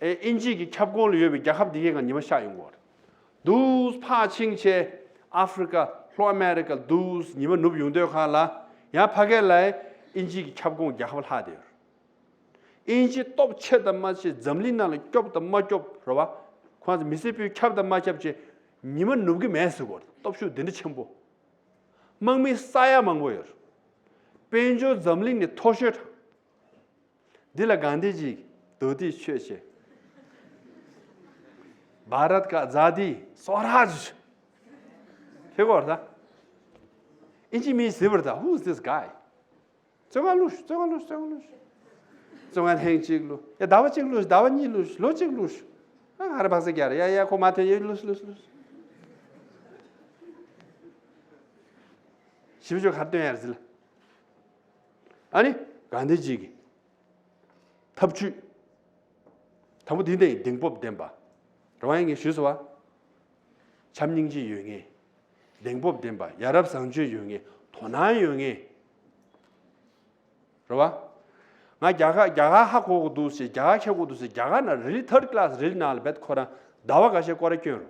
ཨེ་དབྱིན་ཇི་གི་ཁྱབ་ཁོངས་ལ་ཡོད་པའི་རྒྱལ་ཁབ་དེ་གའི་སྒང་ཉི་མ་ཤར་ཡོང་གི་རེད། འདུག་ཕར་ཕྱིན་ཆད་ཨ་ཧྥི་རི་ཀ་ལྷོ་ཨ་མེ་རི་ཀ་འདུག་ཉི་མ་ནུབ་ཡོང་དུས་སྒང་ལ་ཡང་ཕ་གི་ལ་དབྱིན་ཇི་གི་ཁྱབ་ཁོངས་རྒྱལ་ཁབ་ལྷག་བསྡད་ཡོད་རེད། དབྱིན་ཇི་སྟོབས་ཆེ་དང་མ་ཆེ། འཛམ་གླིང་ནང་ལ་སྐྱོབ་དང་མ་སྐྱོབ་རེད་བ། ཁོང་ཚོ་མི་སེར་སྤེལ་ཁྱབ་དང་མ་ཁྱབ་བྱས་ཉི་མ་ནུབ་ཀྱི་མེད་ཟེར་གོ། སྟོབས་ཤུགས་འདི་འདྲ་ཆེན་པོ། དམག་མི་ས་ཡ་མང་པོ་ཡོད། དཔལ་འབྱོར་འཛམ་གླིང་ནས་མཐོ་ཤོས། འདི་ལ་གྷན་དྷི་ཇི་མདོ་སྡེ་ཆོས་བྱེད། བྷ་རཏ་ཀ་ཨ་ཛཱ་དི་སྭ་རཱཇ། ཧེ་གོ་རེད་ད། དབྱིན་ཇི་མིས་ཟེར་བ་རེད་ད། Who is this guy? བཙོན་ཁང་བླུགས་ཤིག་བཙོན་ཁང་བླུགས་ཤིག་བཙོན་ཁང་བླུགས་ཤིག་བཙོན་ཁང་ཐེངས་གཅིག་བླུགས། ཡ་ཟླ་བ་གཅིག་བླུགས་ཤིག་ཟླ་བ་གཉིས་བླུགས་ཤིག་ལོ་གཅིག་བླུགས་ཤིག་ཨ་ང་རང་བག་ཚ་རྒྱག་རེད། ཡ་ཡ་ཁོ་མ་ཐོན་ཡ་བླུགས་ཤིག་བླུགས་ཤིག་བླུགས་ཤིག་ཞིབ་འཇུག་ག་རེ་སྟོན་ཡ་རེད་ཟེར་ལ། ཨ་ནི་གྷན་དྷི་ཇི་གི་ཐབས་ཇུས། དང་པོ་དེ་ནས་གདེང་སྤོབས་ལྡན་པ། རེད་བ། ཡིན་ངེས་ཞུས་སོང་བ། བྱམས་སྙིང་རྗེ་ཡོད་ངེས། གདེང་སྤོབས་ལྡན་པ། ཡ་རབས་བཟང་སྤྱོད་ཡོད་ངེས། དོ་སྣང་ཡོད་ངེས། རེད་བ། ང་རྒྱ་གར་རྒྱ་གར་ཧ་གོ་གི་འདུག་ཟེར། རྒྱ་གར་མཁས་གོ་འདུག་ཟེར། རྒྱ་གར་ནང་really third class རེད་ནང་ལ་བེད་ཁོ་རང་ཟླ་བ་འགའ་ཤས་སྐོར་ར་སྐྱོན་རུང་།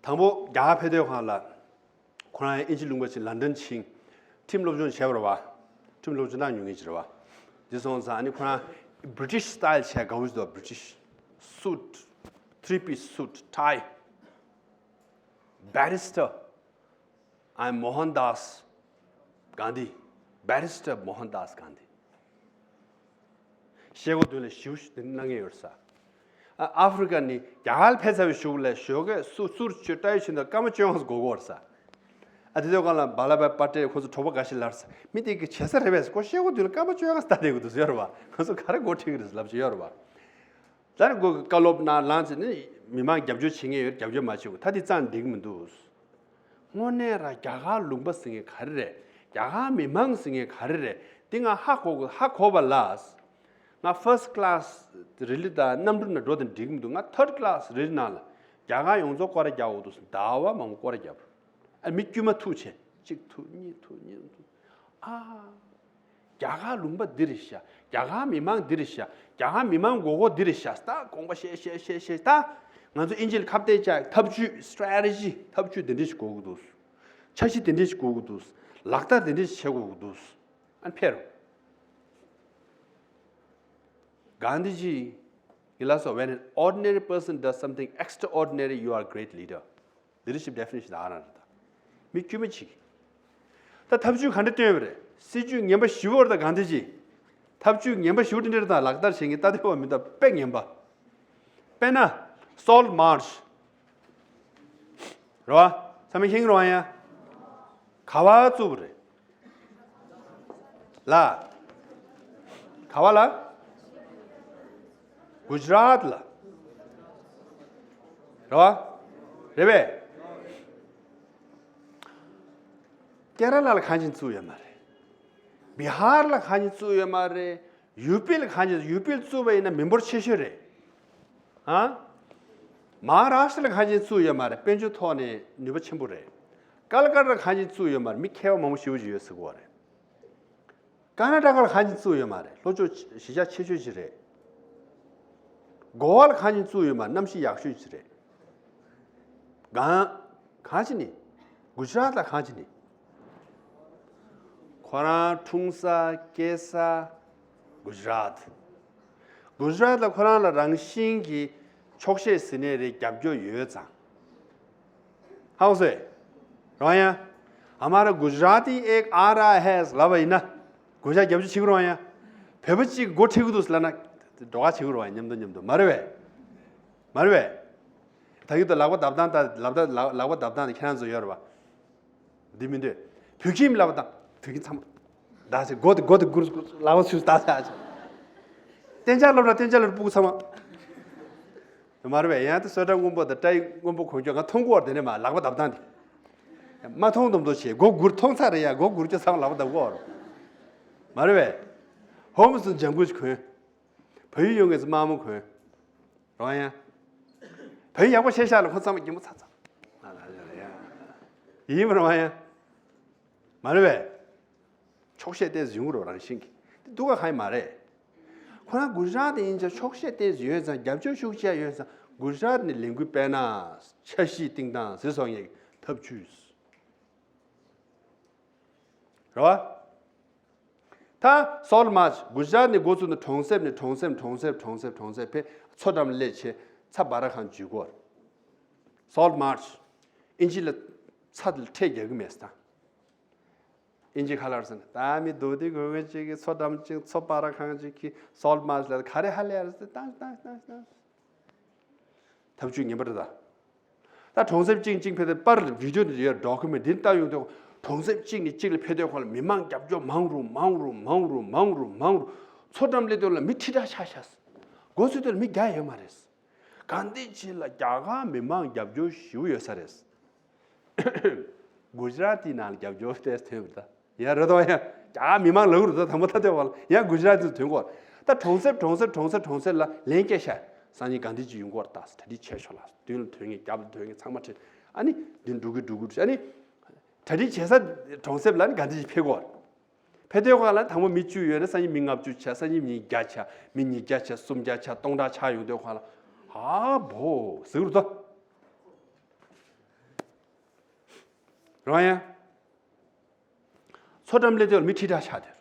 དང་པོ་རྒྱ་གར་ཕེབས་དུས་སྒང་ལ། ཁོ་རང་ཡང་དབྱིན་ཇི་ལུང་པ་ཕྱིན། ལན་ཌན་ཕྱིན། ཁྲིམས་སློབ་སྦྱོང་བྱས་པ་རེད་བ། ཁྲིམས་སློབ་སྦྱོང་གནང་མྱོང་མཁན་ཅིག་རེད་བ། དེ་སོང་ཙང་ཨ་ནི་ཁོ་རང་British style བྱས་དགའ་བོ་ཞིག་འདུག British suit, three piece suit, tie. Barrister, I'm Mohandas Gandhi. Barrister Mohandas Gandhi. ཤེལ་སྒོ་མདུན་ལ་ཞིབ་ཞིབ་དེ་གནང་གི་ཡོད་ས། ཨ་ཨ་ཧྥི་རི་ཀ་ནས་རྒྱ་གར་ལ་ཕེབས་ཚར་བའི་གཞུག་ལ་ཞོགས་ཀས་སུ་སུར་ཆུ་སྐྲ་ཡོ་ཆེན་དུ་སྐར་མ་བཅོ་ལྔ་འགོར་གི་ཡོད་ས། ཨ་དེ་དུས་སྒང་ལ་བྷ་ལ་བྷའི་པ་ཊེལ་ཁོ་ཚོ་གྲོགས་པོ་འགའ་ཞིག་ལབ་ས། མི་དེ་གི་བྱེད་ས་རེད་པས། ཁོ་ཤེལ་སྒོ་མདུན་ལ་སྐར་མ་བཅོ་ལྔ་ལྟ་བསྡད་དགོས་འདུག་ཟེར་བ། ང་ཚོ་ག་རེ་འགོ་ཁྲིད་ཀྱི་རེད་ལབ་ཀྱི་ཡོད་རེད་བ། ད་ནི་ཁོ་གི་བཀའ་སློབ་གནང་ལངས་ཚེ་ནི་མི་མང་རྒྱབ་སྐྱོར་བྱེད་མཁན་ཡོད། རྒྱབ་སྐྱོར་མ་བྱེད་དགོས། ད་དེ་རྩ་ནས་འགྲིག་གི་མི་འདུག་དངོས་གནས་ར་རྒྱ་གར་ལུང་པ་ཟེར་མཁན་ག་རེ་རེད། རྒྱ་གར་མི་མང་ཟེར་མཁན་ག་རེ་རེད། འདི་ང་ཧ་གོ་གི། ཧ་གོ་བ་ལ། ང་first class རི་ལི་དང་གནམ་གྲུ་ནང་འགྲོ་དང་འགྲིག་མི་འདུག་ང་third class རི་ལི་ནང་ལ་རྒྱ་གར་ཡོངས་རྫོགས་སྐོར་ར་རྒྱག་འོ་འདུག་ཟླ་བ་མང་པོ་སྐོར་ར་རྒྱབ། ཨ་མི་དཀྱུས་མ་ཐུག་བྱས་གཅིག་ཐུག་གཉིས་ཐུག་གཉིས་ཐུག་ཨ། རྒྱ་གར་ལུང་པ་འདི་རེད་ཤག་རྒྱ་གར་མི་མང་འདི་རེད་ཤག་རྒྱ་གར་མི་མང་མགོ་སྐོར་འདི་རེད་ཤག་ད་དགོངས་པ་བཞེས་བཞེས་བཞེས་བཞེས་ད། ང་ཚོ་ཨིན་ཇི་ལ་ཁ་གཏད་བཅག་ཐབས་ཇུས་strategy ཐབས་ཇུས་འདི་འདྲ་ཞིག་དགོས་ཀྱི་འདུག་འཆར་གཞི་དེ་འདྲས་ཞིག་དགོས་ཀྱི་འདུག་ལག་བསྟར་དེ་འདྲས་ཞིག་བྱེད་དགོས་ཀྱི་འདུག་ཨ་ནི་ཕེབས་རོགས། Gandhiji, he said, when an ordinary person does something extraordinary, you are a great leader. Leadership definition ཨ་རང་རེད་ད། མི་དཀྱུས་མ་ཅིག་ད་ཐབས་ཇུས་ག་འདྲ་བཏོན་པ་རེད། སྲིད་ཇུས་ངན་པ་ཞེ་པོ་རེད་ད་གང་དེ་ཅིག་ཐབས་ཇུས་ངན་པ་ཞེ་པོ་འདྲ་འདྲ་དང་ལག་བསྟར་བྱེད་མཁན་ད་ལྟ་བ་མི་ད་དཔེ་ངན་པ། དཔེར་ན། Salt March རེད་བ། ཚང་མས་ཤེས་ཀྱི་རེད་བ་ཡ། ག་བ་བཙུགས་པ་རེད། ལ། ག་བ་ལ། གུཇ་རཱཏ་ལ། རེད་བ། རེད་པས། ཀེ་ར་ལ་ལ་གང་ཅིག་བཙུགས་ཡོད་མ་རེད། བི་ཧར་ལ་གང་ཅིག་བཙུགས་ཡོད་མ་རེད། ཡུ་པི་ལ་གང་ཅིག་ཡུ་པི་ལ་བཙུགས་པ་ཡིན་ན་མི་འབོར་ཆེ་ཤོས་རེད། ཨ། མ་ཧ་རཱ་ཤི་ཏྲ་ལ་གང་ཅིག་བཙུགས་ཡོད་མ་རེད། དཔལ་འབྱོར་ཐོག་ནས་ནུས་པ་ཆེན་པོ་རེད། ཀལ་ཀ་ཏ་ལ་གང་ཅིག་བཙུགས་ཡོད་མ་རེད། མི་མཁས་པ་མང་པོ་ཞེ་པོ་ཅིག་ཡོད་ཟེར་གི་ཡོད་རེད། ཀར་ན་ཊ་ཀ་ལ་གང་ཅིག་བཙུགས་ཡོད་མ་རེད། ལྷོ་ཕྱོགས་གཞིས་ཆགས་ཆེ་ཤོས་ཅིག་རེད། གོ་ཝ་ལ་གང་ཅིག་བཙུགས་ཡོད་མ་རེད། གནམ་གཤིས་ཡག་ཤོས་ཅིག་རེད། གང་གང་ཅིག་ནི། གུཇ་རཱཏ་ལ་གང་ཅིག་ནི། ཁོ་རང་འཁྲུངས་ས་སྐྱེས་ས་གུཇ་རཱཏ། གུཇ་རཱཏ་ལ་ཁོ་རང་ལ་རང་བཞིན་གྱི་ཆོག་ཤེས་ཟེར་ནའི་རེད། རྒྱབ་སྐྱོར་ཡོད་ཙང་། ཧ་གོ་སོང་། རེད་ཡ། हमारा गुजराती एक आ रहा है ལབ་པ་ཡིན་ན། གུ་ཞ་རྒྱབ་སྐྱོར་བྱེད་ཀྱི་རེད་ཡ། བོད་པ་གཅིག་མགོ་ཁྲིད་ཀྱི་འདུག་ལབ་ན། འགྲོ་ཁ་བྱེད་ཀྱི་རེད་ཡ། མཉམ་དུ་མཉམ་དུ་མ་རེད་པས། མ་རེད་པས། ད་གི་ད་ལག་པ་བརྡབ་སྟངས་ད་ལག་པ་ལག་ལག་པ་བརྡབ་སྟངས་དེ་ཁྱེད་རང་ཚོ་ཡོད་རེད་པ། འདི་མི་འདོད། བོད་ཁྱིམ་ལབ་པ་དང་བོད་ཁྱིམ་ཚང་མ། ད་ཟེར་མགོ་དེ་མགོ་དེ་སྒུར་སྒུར་ལག་པ་ཚུར་ད་ཟེར་ཨ་ཅེ། གཏན་འཇགས་སློབ་གྲྭ་གཏན་འཇགས་སློབ་གྲྭ་སྤུ་གུ་ཚང་མ། མ་རེད་པས། ཡང་དེ་བསོད་གྲྭ་སྔོན་པོ་དང་བཀྲ་ཤིས་སྔོན་པོ་གོན་རྒྱུ་ང་མཐོང་གི་ཡོད་རེད། དེ་ནས་མ་ལག་པ་བརྡབ་སྟངས་དེ། མ་མཐོང་མདོག་མདོག་བྱས་མགོ་སྒུར་མཐོང་ཚར་རེད་ཡ། མགོ་སྒུར་རྒྱུ་ཚང་མ་ལག་པ་བརྡབ་གི་ཡོད་རེད། མ་རེད་པས། ཧོམ་སུ་ལྗང་གུ་ཞིག་གོན། བལ་ཡུལ་ཡོང་མཁན་ཚོ་དམར་མོ་གོན། རེད་ཡ། བལ་ཡུལ་ཡག་པོ་བཤད་ཤག་ལ་ཁོ་ཚང་མ་གད་མོ་ཚ་ཚ། ཡིན་པ་རེད་ཡ། མ་རེད་པས། ཆོག་ཤེས་ཏོག་ཙམ་ཡོང་གི་རེད་རང་བཞིན་གྱིས། དེ་སྡུག་ག་གང་ཡང་མ་རེད། ཁོ་རང་གུ་ཇ་རཱཏ་ཡིན་ཙང་ཆོག་ཤེས་ཏོག་ཙམ་ཡོད་ཙང་རྒྱབ་སྐྱོར་ཤུགས་ཆེ་ཡོད་ཙང་གུ་ཇ་རཱཏ་ནས་ལས་འགུལ་སྤེལ་ན་འཆར་གཞི་བཏིང་སྟངས་ཟེར་སོང་ངས་ཐབས་ཇུས། རེད་བ། ད་སོལ་མཱར་ཆི་གུ་ཇ་རཱཏ་ནས་འགོ་བཙུགས་ནས་གྲོང་གསེབ་ནས་གྲོང་གསེབ་གྲོང་གསེབ་གྲོང་གསེབ་གྲོང་གསེབ་ཕེབས། མཚོ་འགྲམ་སླེབས་བྱས་མཚོ་སྦ་ར་ཁང་འཛུལ་གྱི་ཡོད་རེད། སོལ་མཱར་ཆི། ཨིན་ཇི་ལ་མཚོ་ལ་ཁྲལ་རྒྱག་གི་མེད་ཟེར་ད། ཨིན་ཇི་ཁ་ལར་ཟེར་ན་ད་མི་སྡུག་དེ་དགོས་མཁན་ཅིག་གིས་མཚོ་འགྲམ་ཅིག་མཚོ་སྦ་ར་ཁང་ཅིག་གིས་སོལ་མཱར་ཆི་ལ་ག་རེ་ཧ་ལས་ཡ་རེད་ཟེར་ཏེ་བཏང་བཏང་བཏང་བཏང་། ཐབས་ཇུས་ངན་པ་རེད་ད། ད་གྲོང་གསེབ་གཅིག་གཅིག་ཕེབས་དུས་པར་བི་ཌི་ཡོ་འདི་ཡོད་ཌོ་ཀུ་མེན་ཊི་འདི་ལྟ་ཡོང་དུས་གྲོང་གསེབ་གཅིག་ནས་གཅིག་ལ་ཕེབས་དུས་ཁོ་ལ་མི་མང་རྒྱབ་སྐྱོར་མང་རུ་མང་རུ་མང་རུ་མང་རུ་མང་རུ། མཚོ་འགྲམ་སླེབས་དུས་ལ་མི་ཁྲི་ཕྲག་ཆགས་ཤག་འགོ་ཚུགས་དུས་ལ་མི་བརྒྱ་ཡོད་མ་རེད། གང་འདི་ཕྱིན་ལ་རྒྱ་གར་མི་མང་རྒྱབ་སྐྱོར་ཞེ་པོ་ཡོད་ས་རེད། གུ་ཇ་རཱཏ་དེའི་ནང་ལ་རྒྱབ་སྐྱོར་ཏོག་ཙམ་ཐོན་པ་རེད་ད། ཡ་རེད་དོ་ཡ། རྒྱ་མི་མང་ལ་རུ་ད་དང་པོ་ད་དེ་བ་ལ་ཡ་གུ་ཇ་རཱཏ་དུ་ཐོན་གོ། ད་གྲོང་གསེབ་གྲོང་གསེབ་གྲོང་གསེབ་གྲོང་གསེབ་ལ་ལན་སྐྱེལ་ཤ། སང་ཉིན་གང་འདྲ་ཅིག་ཡོང་གོ་ད་གྲ་སྒྲིག་བྱས་ཤོག་ལ་མདུན་ལ་ཐོན་ངེས་རྒྱབ་ལ་ཐོན་ངེས་ཚང་མ་ཁྲིད། ཨ་ནི་མདུན་འགྲོ་གི་འགྲོ་གི་ཨ་ནི། གྲ་སྒྲིག་བྱེད་ས་གྲོང་གསེབ་ལ་ནི་གང་འདྲ་ཅིག་ཕེབས་གོ། ཕེབས་དུས་ག་ལ་དང་པོ་མི་བཅུ་ཡོད་ན་སང་ཉིན་མི་ལྔ་བཅུ་ཆགས། སང་ཉིན་མི་བརྒྱ་ཆགས། མི་ཉིས་བརྒྱ་ཆགས། སུམ་བརྒྱ་ཆགས། སྟོང་ཕྲག་ཆགས་ཡོང་དུས་ག་ལ་ཧ་བོ་ཟེར་རུ་ད། རང་ཡ། མཚོ་འགྲམ་སླེབས་དུས་མི་ཁྲི་ཕྲག་ཆགས་དེར།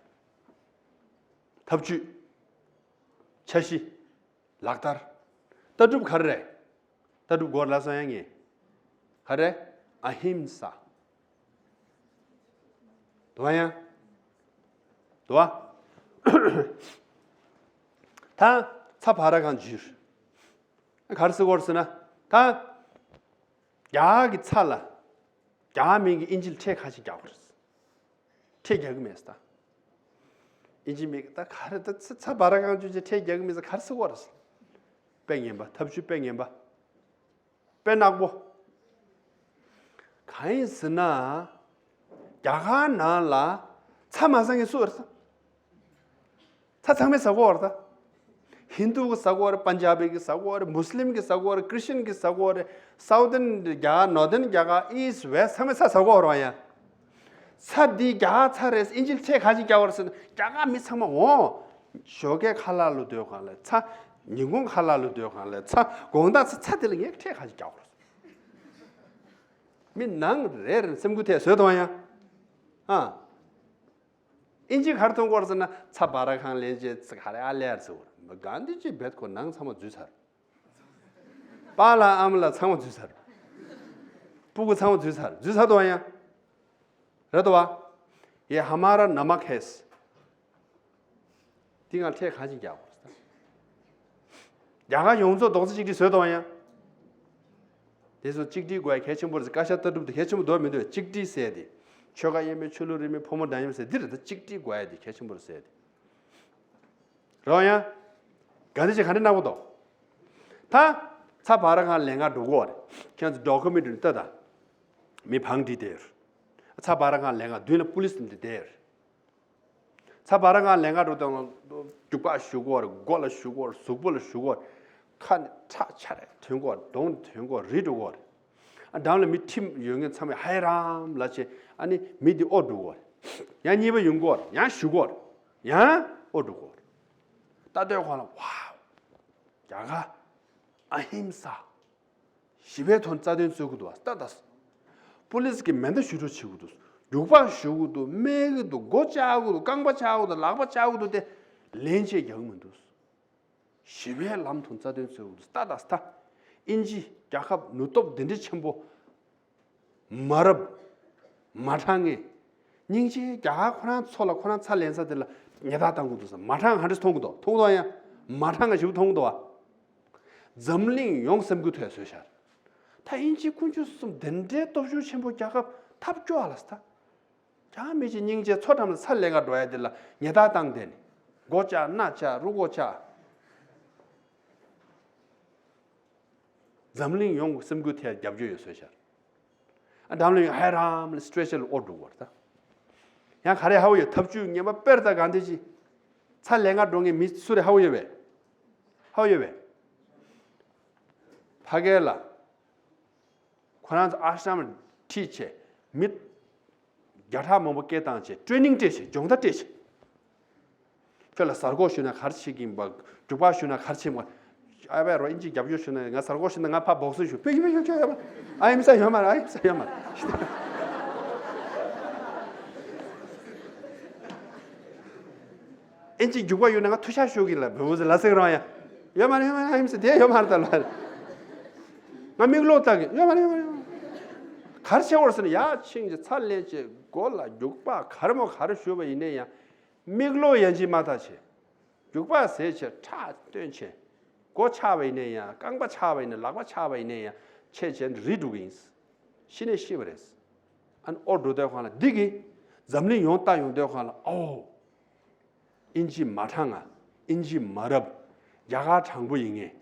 ཐབས་ཇུས། འཆར་གཞི། ལག་བསྟར། ལྟ་གྲུབ་ག་རེ་རེད། ལྟ་གྲུབ་སྐོར་ལ་སོང་ཡ་ངས། ག་རེ། ཨ་ཧིམ་ས། དུ་བ་ཡ། དུ་བ། ད་ཚ་བ་ར་གང་འཇུར། ག་རེ་ཟེར་སྐོར་ཟེར་ན། ད། རྒྱ་གི་ཚ་ལ། རྒྱ་མི་གི་ཨིན་ཇི་ལ་ཁྲལ་ཁ་ཤས་རྒྱག་པ་རེད། ཁྲལ་རྒྱག་གི་མེད་ས། ཨིན་ཇི་མི་གི་ད་ག་རེ་ད་ཚ་ཚ་བ་ར་གང་བྱུང་ཅིག་ཁྲལ་རྒྱག་གི་མེད་ས་ག་རེ་ཟེར་བ་རེད། དཔེ་ངན་པ་ཐབས་ཇུས་དཔེ་ངན་པ། དཔེ་ནག་པོ། གང་ཡིན་ཟེར་ན། རྒྱ་གར་ནང་ལ་ཚ་མ་ཟ་མཁན་སུ་རེད་ད། ཚ་ཚང་མས་ཟ་གོ་བར་ད། ཧིན་དུ་གི་ཟ་གོ་རེད། པན་ཇ་བི་གི་ཟ་གོ་རེད། མུ་སི་ལིམ་གི་ཟ་གོ་རེད། ཁྲི་སི་ཅན་གི་ཟ་གོ་རེད། སའུ་ཐན་རྒྱ་གར། ནོར་ཐན་རྒྱ་གར། ཨིསི་ཊི་ཝེ་སི་ཊི་ཚང་མས་ཚྭ་ཟ་གོ་རེད་ཡ། ཚྭ་འདི་རྒྱ་གར་ཚྭ་རེད། ཨིན་ཇི་ལ་ཁྲལ་ག་ཅིག་རྒྱག་དགོས་རེད་ཟེར་ན། རྒྱ་གར་མི་ཚང་མ་འོང་། ཞོགས་ཀས་ཁ་ལག་ལ་སྡོད་གོང་ལ་ཚྭ། ཉིན་གུང་ཁ་ལག་ལ་སྡོད་གོང་ལ་ཚྭ། དགོང་དག་ཚྭ། ཚྭ་དེ་ལ་ངས་ཁྲལ་ག་ཅིག་རྒྱག་དགོས་རེད། མི་ནང་རེ་རེ་སེམས་འགུལ་ཐེབས་བཟོས་དང་ཡ། ཨ། ཨིན་ཇི་ག་རེ་མཐོང་གི་ཡོད་རེད་ཟེར་ན། ཚྭ་སྦ་ར་ཁང་ལེན་བྱས་ཚྭ་ག་རེ་ཨ་ལེར་ཟེར་བ། གྷན་དྷི་ཇི་རྦད་ཁོ་ནང་ཚང་མ་འཛུལ་ཚར། པཱ་ལགས་ཨ་མ་ལགས་ཚང་མ་འཛུལ་ཚར། སྤུ་གུ་ཚང་མ་འཛུལ་ཚར། འཛུལ་ཚར་འདུག་ཨ་ཡ། རེད་འདུག་བ། ཡེ་ཧ་མ་ར་ནམག་ཧེ། འདི་ང་ཁྲལ་ག་ཅིག་རྒྱག་དགོས་རེད། རྒྱ་གར་ཡོངས་རྫོགས་རྡོག་རྩ་གཅིག་སྒྲིལ་བཟོས་དང་ཡ། དེ་ཚོ་གཅིག་སྒྲིལ་དགོས་ཡ་གལ་ཆེན་པོ་རེད། བཀའ་ཤག་ལྟ་གྲུབ་དེ་གལ་ཆེན་པོ་འདུག་མི་འདུག་གཅིག་སྒྲིལ་ཟེར་དེ། ཆོལ་ཁ་དབྱེ་མེད། ཆོས་ལུགས་རིས་མེད། ཕོ་མོ་འདྲ་མཉམ་ཟེར་འདི་རེད། ད་གཅིག་སྒྲིལ་དགོས་ཡ་དེ་གལ་ཆེན་པོ་རེད་ཟེར་དེ། རེད་ཡ། གྷན་དྷི་ཇི་ག་འདྲ་གནང་བ་འདུག་ད་ཚྭ་སྦ་ར་ཁང་ལེན་ག་འགྲོ་གི་ཡོད་རེད། ཁྱེད་ཚོ་ཌོ་ཀུ་མེན་ཊི་ལྟ་ད། མི་བང་སྒྲིག་བསྡད་ཡོད་རེད། ཚྭ་སྦ་ར་ཁང་ལེན་ག་མདུན་ལ་པུ་ལིས་འདི་བསྡད་ཡོད་རེད། ཚྭ་སྦ་ར་ཁང་ལེན་ག་འགྲོ་དུས་རྒྱུག་པ་གཞུ་གི་ཡོད་རེད། མགོ་ལ་གཞུ་གི་ཡོད་རེད། གཟུགས་པོ་ལ་གཞུ་གི་ཡོད་རེད། ཁ་ནས་ཁྲག་ཆར་རེ་ཐོན་གི་ཡོད་རེད། གདོང་ནས་ཐོན་གི་ཡོད་རེད། རིལ་འགྲོ་གི་ཡོད་རེད། ཨ། འགྲམ་ལ་མི་ཁྲིམས་ཡོད་མཁན་ཚང་མས་ཧའི་རམ་ལབ་བྱས། ཨ་ནི་མི་འདི་ཨོ་འགྲོ་གི་ཡོད་རེད། ཡང་གཉིས་པ་ཡོང་གི་ཡོད་རེད། ཡང་གཞུ་གི་ཡོད་རེད། ཡང་ཨོ་འགྲོ་གི་ཡོད་རེད། ལྟ་དུས་ཁོ་ལ་ཝའོ། རྒྱ་གར་ཨ་ཧིམ་ས། ཞི་བའི་ཐོག་ནས་རྩ་དོན་རྩོད་ཀྱི་འདུག་བ། ལྟ་ད། པུ་ལིས་ཀྱིས་མེ་མདའ་གཞུ་འཕྲུག་བྱེད་ཀྱི་འདུག་རྒྱུག་པ་གཞུ་གི་འདུག་སྨྲས་ཀྱི་འདུག་མགོ་བཅག་གི་འདུག་རྐང་པ་བཅག་གི་འདུག་ལག་པ་བཅག་གི་འདུག་སྟེ། ལན་ཅིག་རྒྱག་གི་མི་འདུག་ཞི་བའི་ལམ་དུ་རྩ་དོན་རྩོད་ཀྱི་འདུག་ལྟ་ད་ད། ཨིན་ཇི་རྒྱལ་ཁབ་ནུས་སྟོབས་འདི་འདྲ་ཆེན་པོ། མ་རབས། མ་དྲང་ངེས། སྙིང་རྗེ། རྒྱ་གར་ཁོ་རང་ཚོ་ལ་ཁོ་རང་ཚྭ་ལེན་ས་དེ་ལ་ཉེས་རྡུང་བཏང་གི་འདུག་ཟེར། མ་དྲང་ཧ་འདྲེ་མཐོང་གི་འདུག་མཐོང་གི་འདུག་ཡ། མ་དྲང་ང་ཞིག་མཐོང་གི་འདུག་བ། འཛམ་གླིང་ཡོངས་སེམས་འགུལ་ཐེབས་བཟོས་ཤར། ད་ཨིན་ཇི་དཀོན་མཆོག་གསུམ་དེ་འདྲའི་སྟོབས་ཤུགས་ཆེན་པོ་རྒྱལ་ཁབ་ཐབས་སྐྱོ་བ་ལ་ས། ད་མི་གཅིག་སྙིང་རྗེ། མཚོ་འགྲམ་ལ་ཚྭ་ལེན་ག་འགྲོ་ཡ་དེ་ལ་ཉེས་རྡུང་བཏང་བསྡད་ནས། མགོ་བཅག་སྣ་བཅག་རུས་ཁོག་བཅག་འཛམ་གླིང་ཡོངས་སེམས་འགུལ་ཐེབས་རྒྱབ་སྐྱོར་ཡོད་བཟོས་ཤར། ཨ། འགྲམ་ལ་ཡོང་ཧའི་རམ་ལ་སི་ཊེ་ཆར་ལ་ཨོ་འགྲོ་གི་ཡོད་རེད་ད། ཡང་ག་རེ་ཧ་གོ་ཡོད། ཐབས་ཇུས་ངན་པ་དཔེར་ད་གང་དེ་ཅི། ཚྭ་ལེན་ག་འགྲོ་མཁན་མི་སུ་རེད་ཧ་གོ་ཡོད་པས། ཧ་གོ་ཡོད་པས། ཕ་གི་ལ། ཁོ་རང་ཚོ་ཨ་ཤྲམ་ཁྲིད་བྱས། མི་བརྒྱ་ཕྲག་མང་པོ་སྐད་བཏང་བྱས། ཊེ་ནིང་སྤྲད་བྱས། སྦྱོང་བརྡར་སྤྲད་བྱས། ཁྱོད་ལ་ཟ་རྒོད་གཞུ་ན་ག་རེ་བྱེད་ཀྱི་ཡིན་པ། རྒྱུག་པ་གཞུ་ན་ག་རེ་བྱེད་ཀྱི་ཡིན་པ། ཨ་བས་རོ་ཨིན་ཇི་རྒྱབ་སྐྱོར་ཞུ་ན། ང་ཟ་རྒོད་གཞུ་ན་ང་ཕར་སྦོག་སིང་གཞུ། ཕེབས་ཤོག་ཕེབས་ཤོག་ཕེབས་ཤོག་ཨ་ཧིམ་ས་ཡོད་མ་རེད། ཨ་ཧིམ་ས་ཡོད་མ་རེད། ཨིན་ཇི་རྒྱུག་པ་གཞུ་ན་ང་ཐུག་ཤ་གཞུ་གི་ལ་བུ་བུ་ཟེར་ལ་ཟེར་རང་ཡ། ཡོད་མ་རེད། ཡོད་མ་རེད། ཨ་ཧིམ་ས་དེ་ཡོད་མ་རེད་ད་ལ། ང་མིག་ལོག་ལྟ་གི། ཡོད་མ་རེད། ཡོད་མ་རེད། ཡོད་མ་རེད། ག་རེ་བྱེད་དགོས་རེད་ཟེར་ན། ཡར་ཕྱིན་གྱི་ཚྭ་ལེན་བྱས། མགོ་ལ་རྒྱུག་པ་ག་རེ་མོ་ག་རེ་གཞུ་བ་ཡིན་ན་ཡང་། མིག་ལོག་ཡན་ཆད་མ་ལྟ་བྱས། རྒྱུག་པ་ཟས་བྱས། ཁྲག་བཏོན་བྱས། མགོ་ཆག་པ་ཡིན་ན་ཡང་། རྐང་པ་ཆག་པ་ཡིན་ན། ལག་པ་ཆག་པ་ཡིན་ན་ཡང་། ཆད་བྱས་ནས་རིལ་འགྲོ་གི་ཡིན། ཤི་ནས་ཤི་བ་རེད། ཨ་ནི་ཨོ་འགྲོ་དུས་སྒང་ལ་འདི་གིས་འཛམ་གླིང་ཡོངས་ལྟ་ཡོང་དུས་སྒང་ལ། ཨོ། ཨིན་ཇི་མ་དྲང་ང་། ཨིན་ཇི་མ་རབས། རྒྱ་གར་དྲང་པོ་ཡིན་ངེས།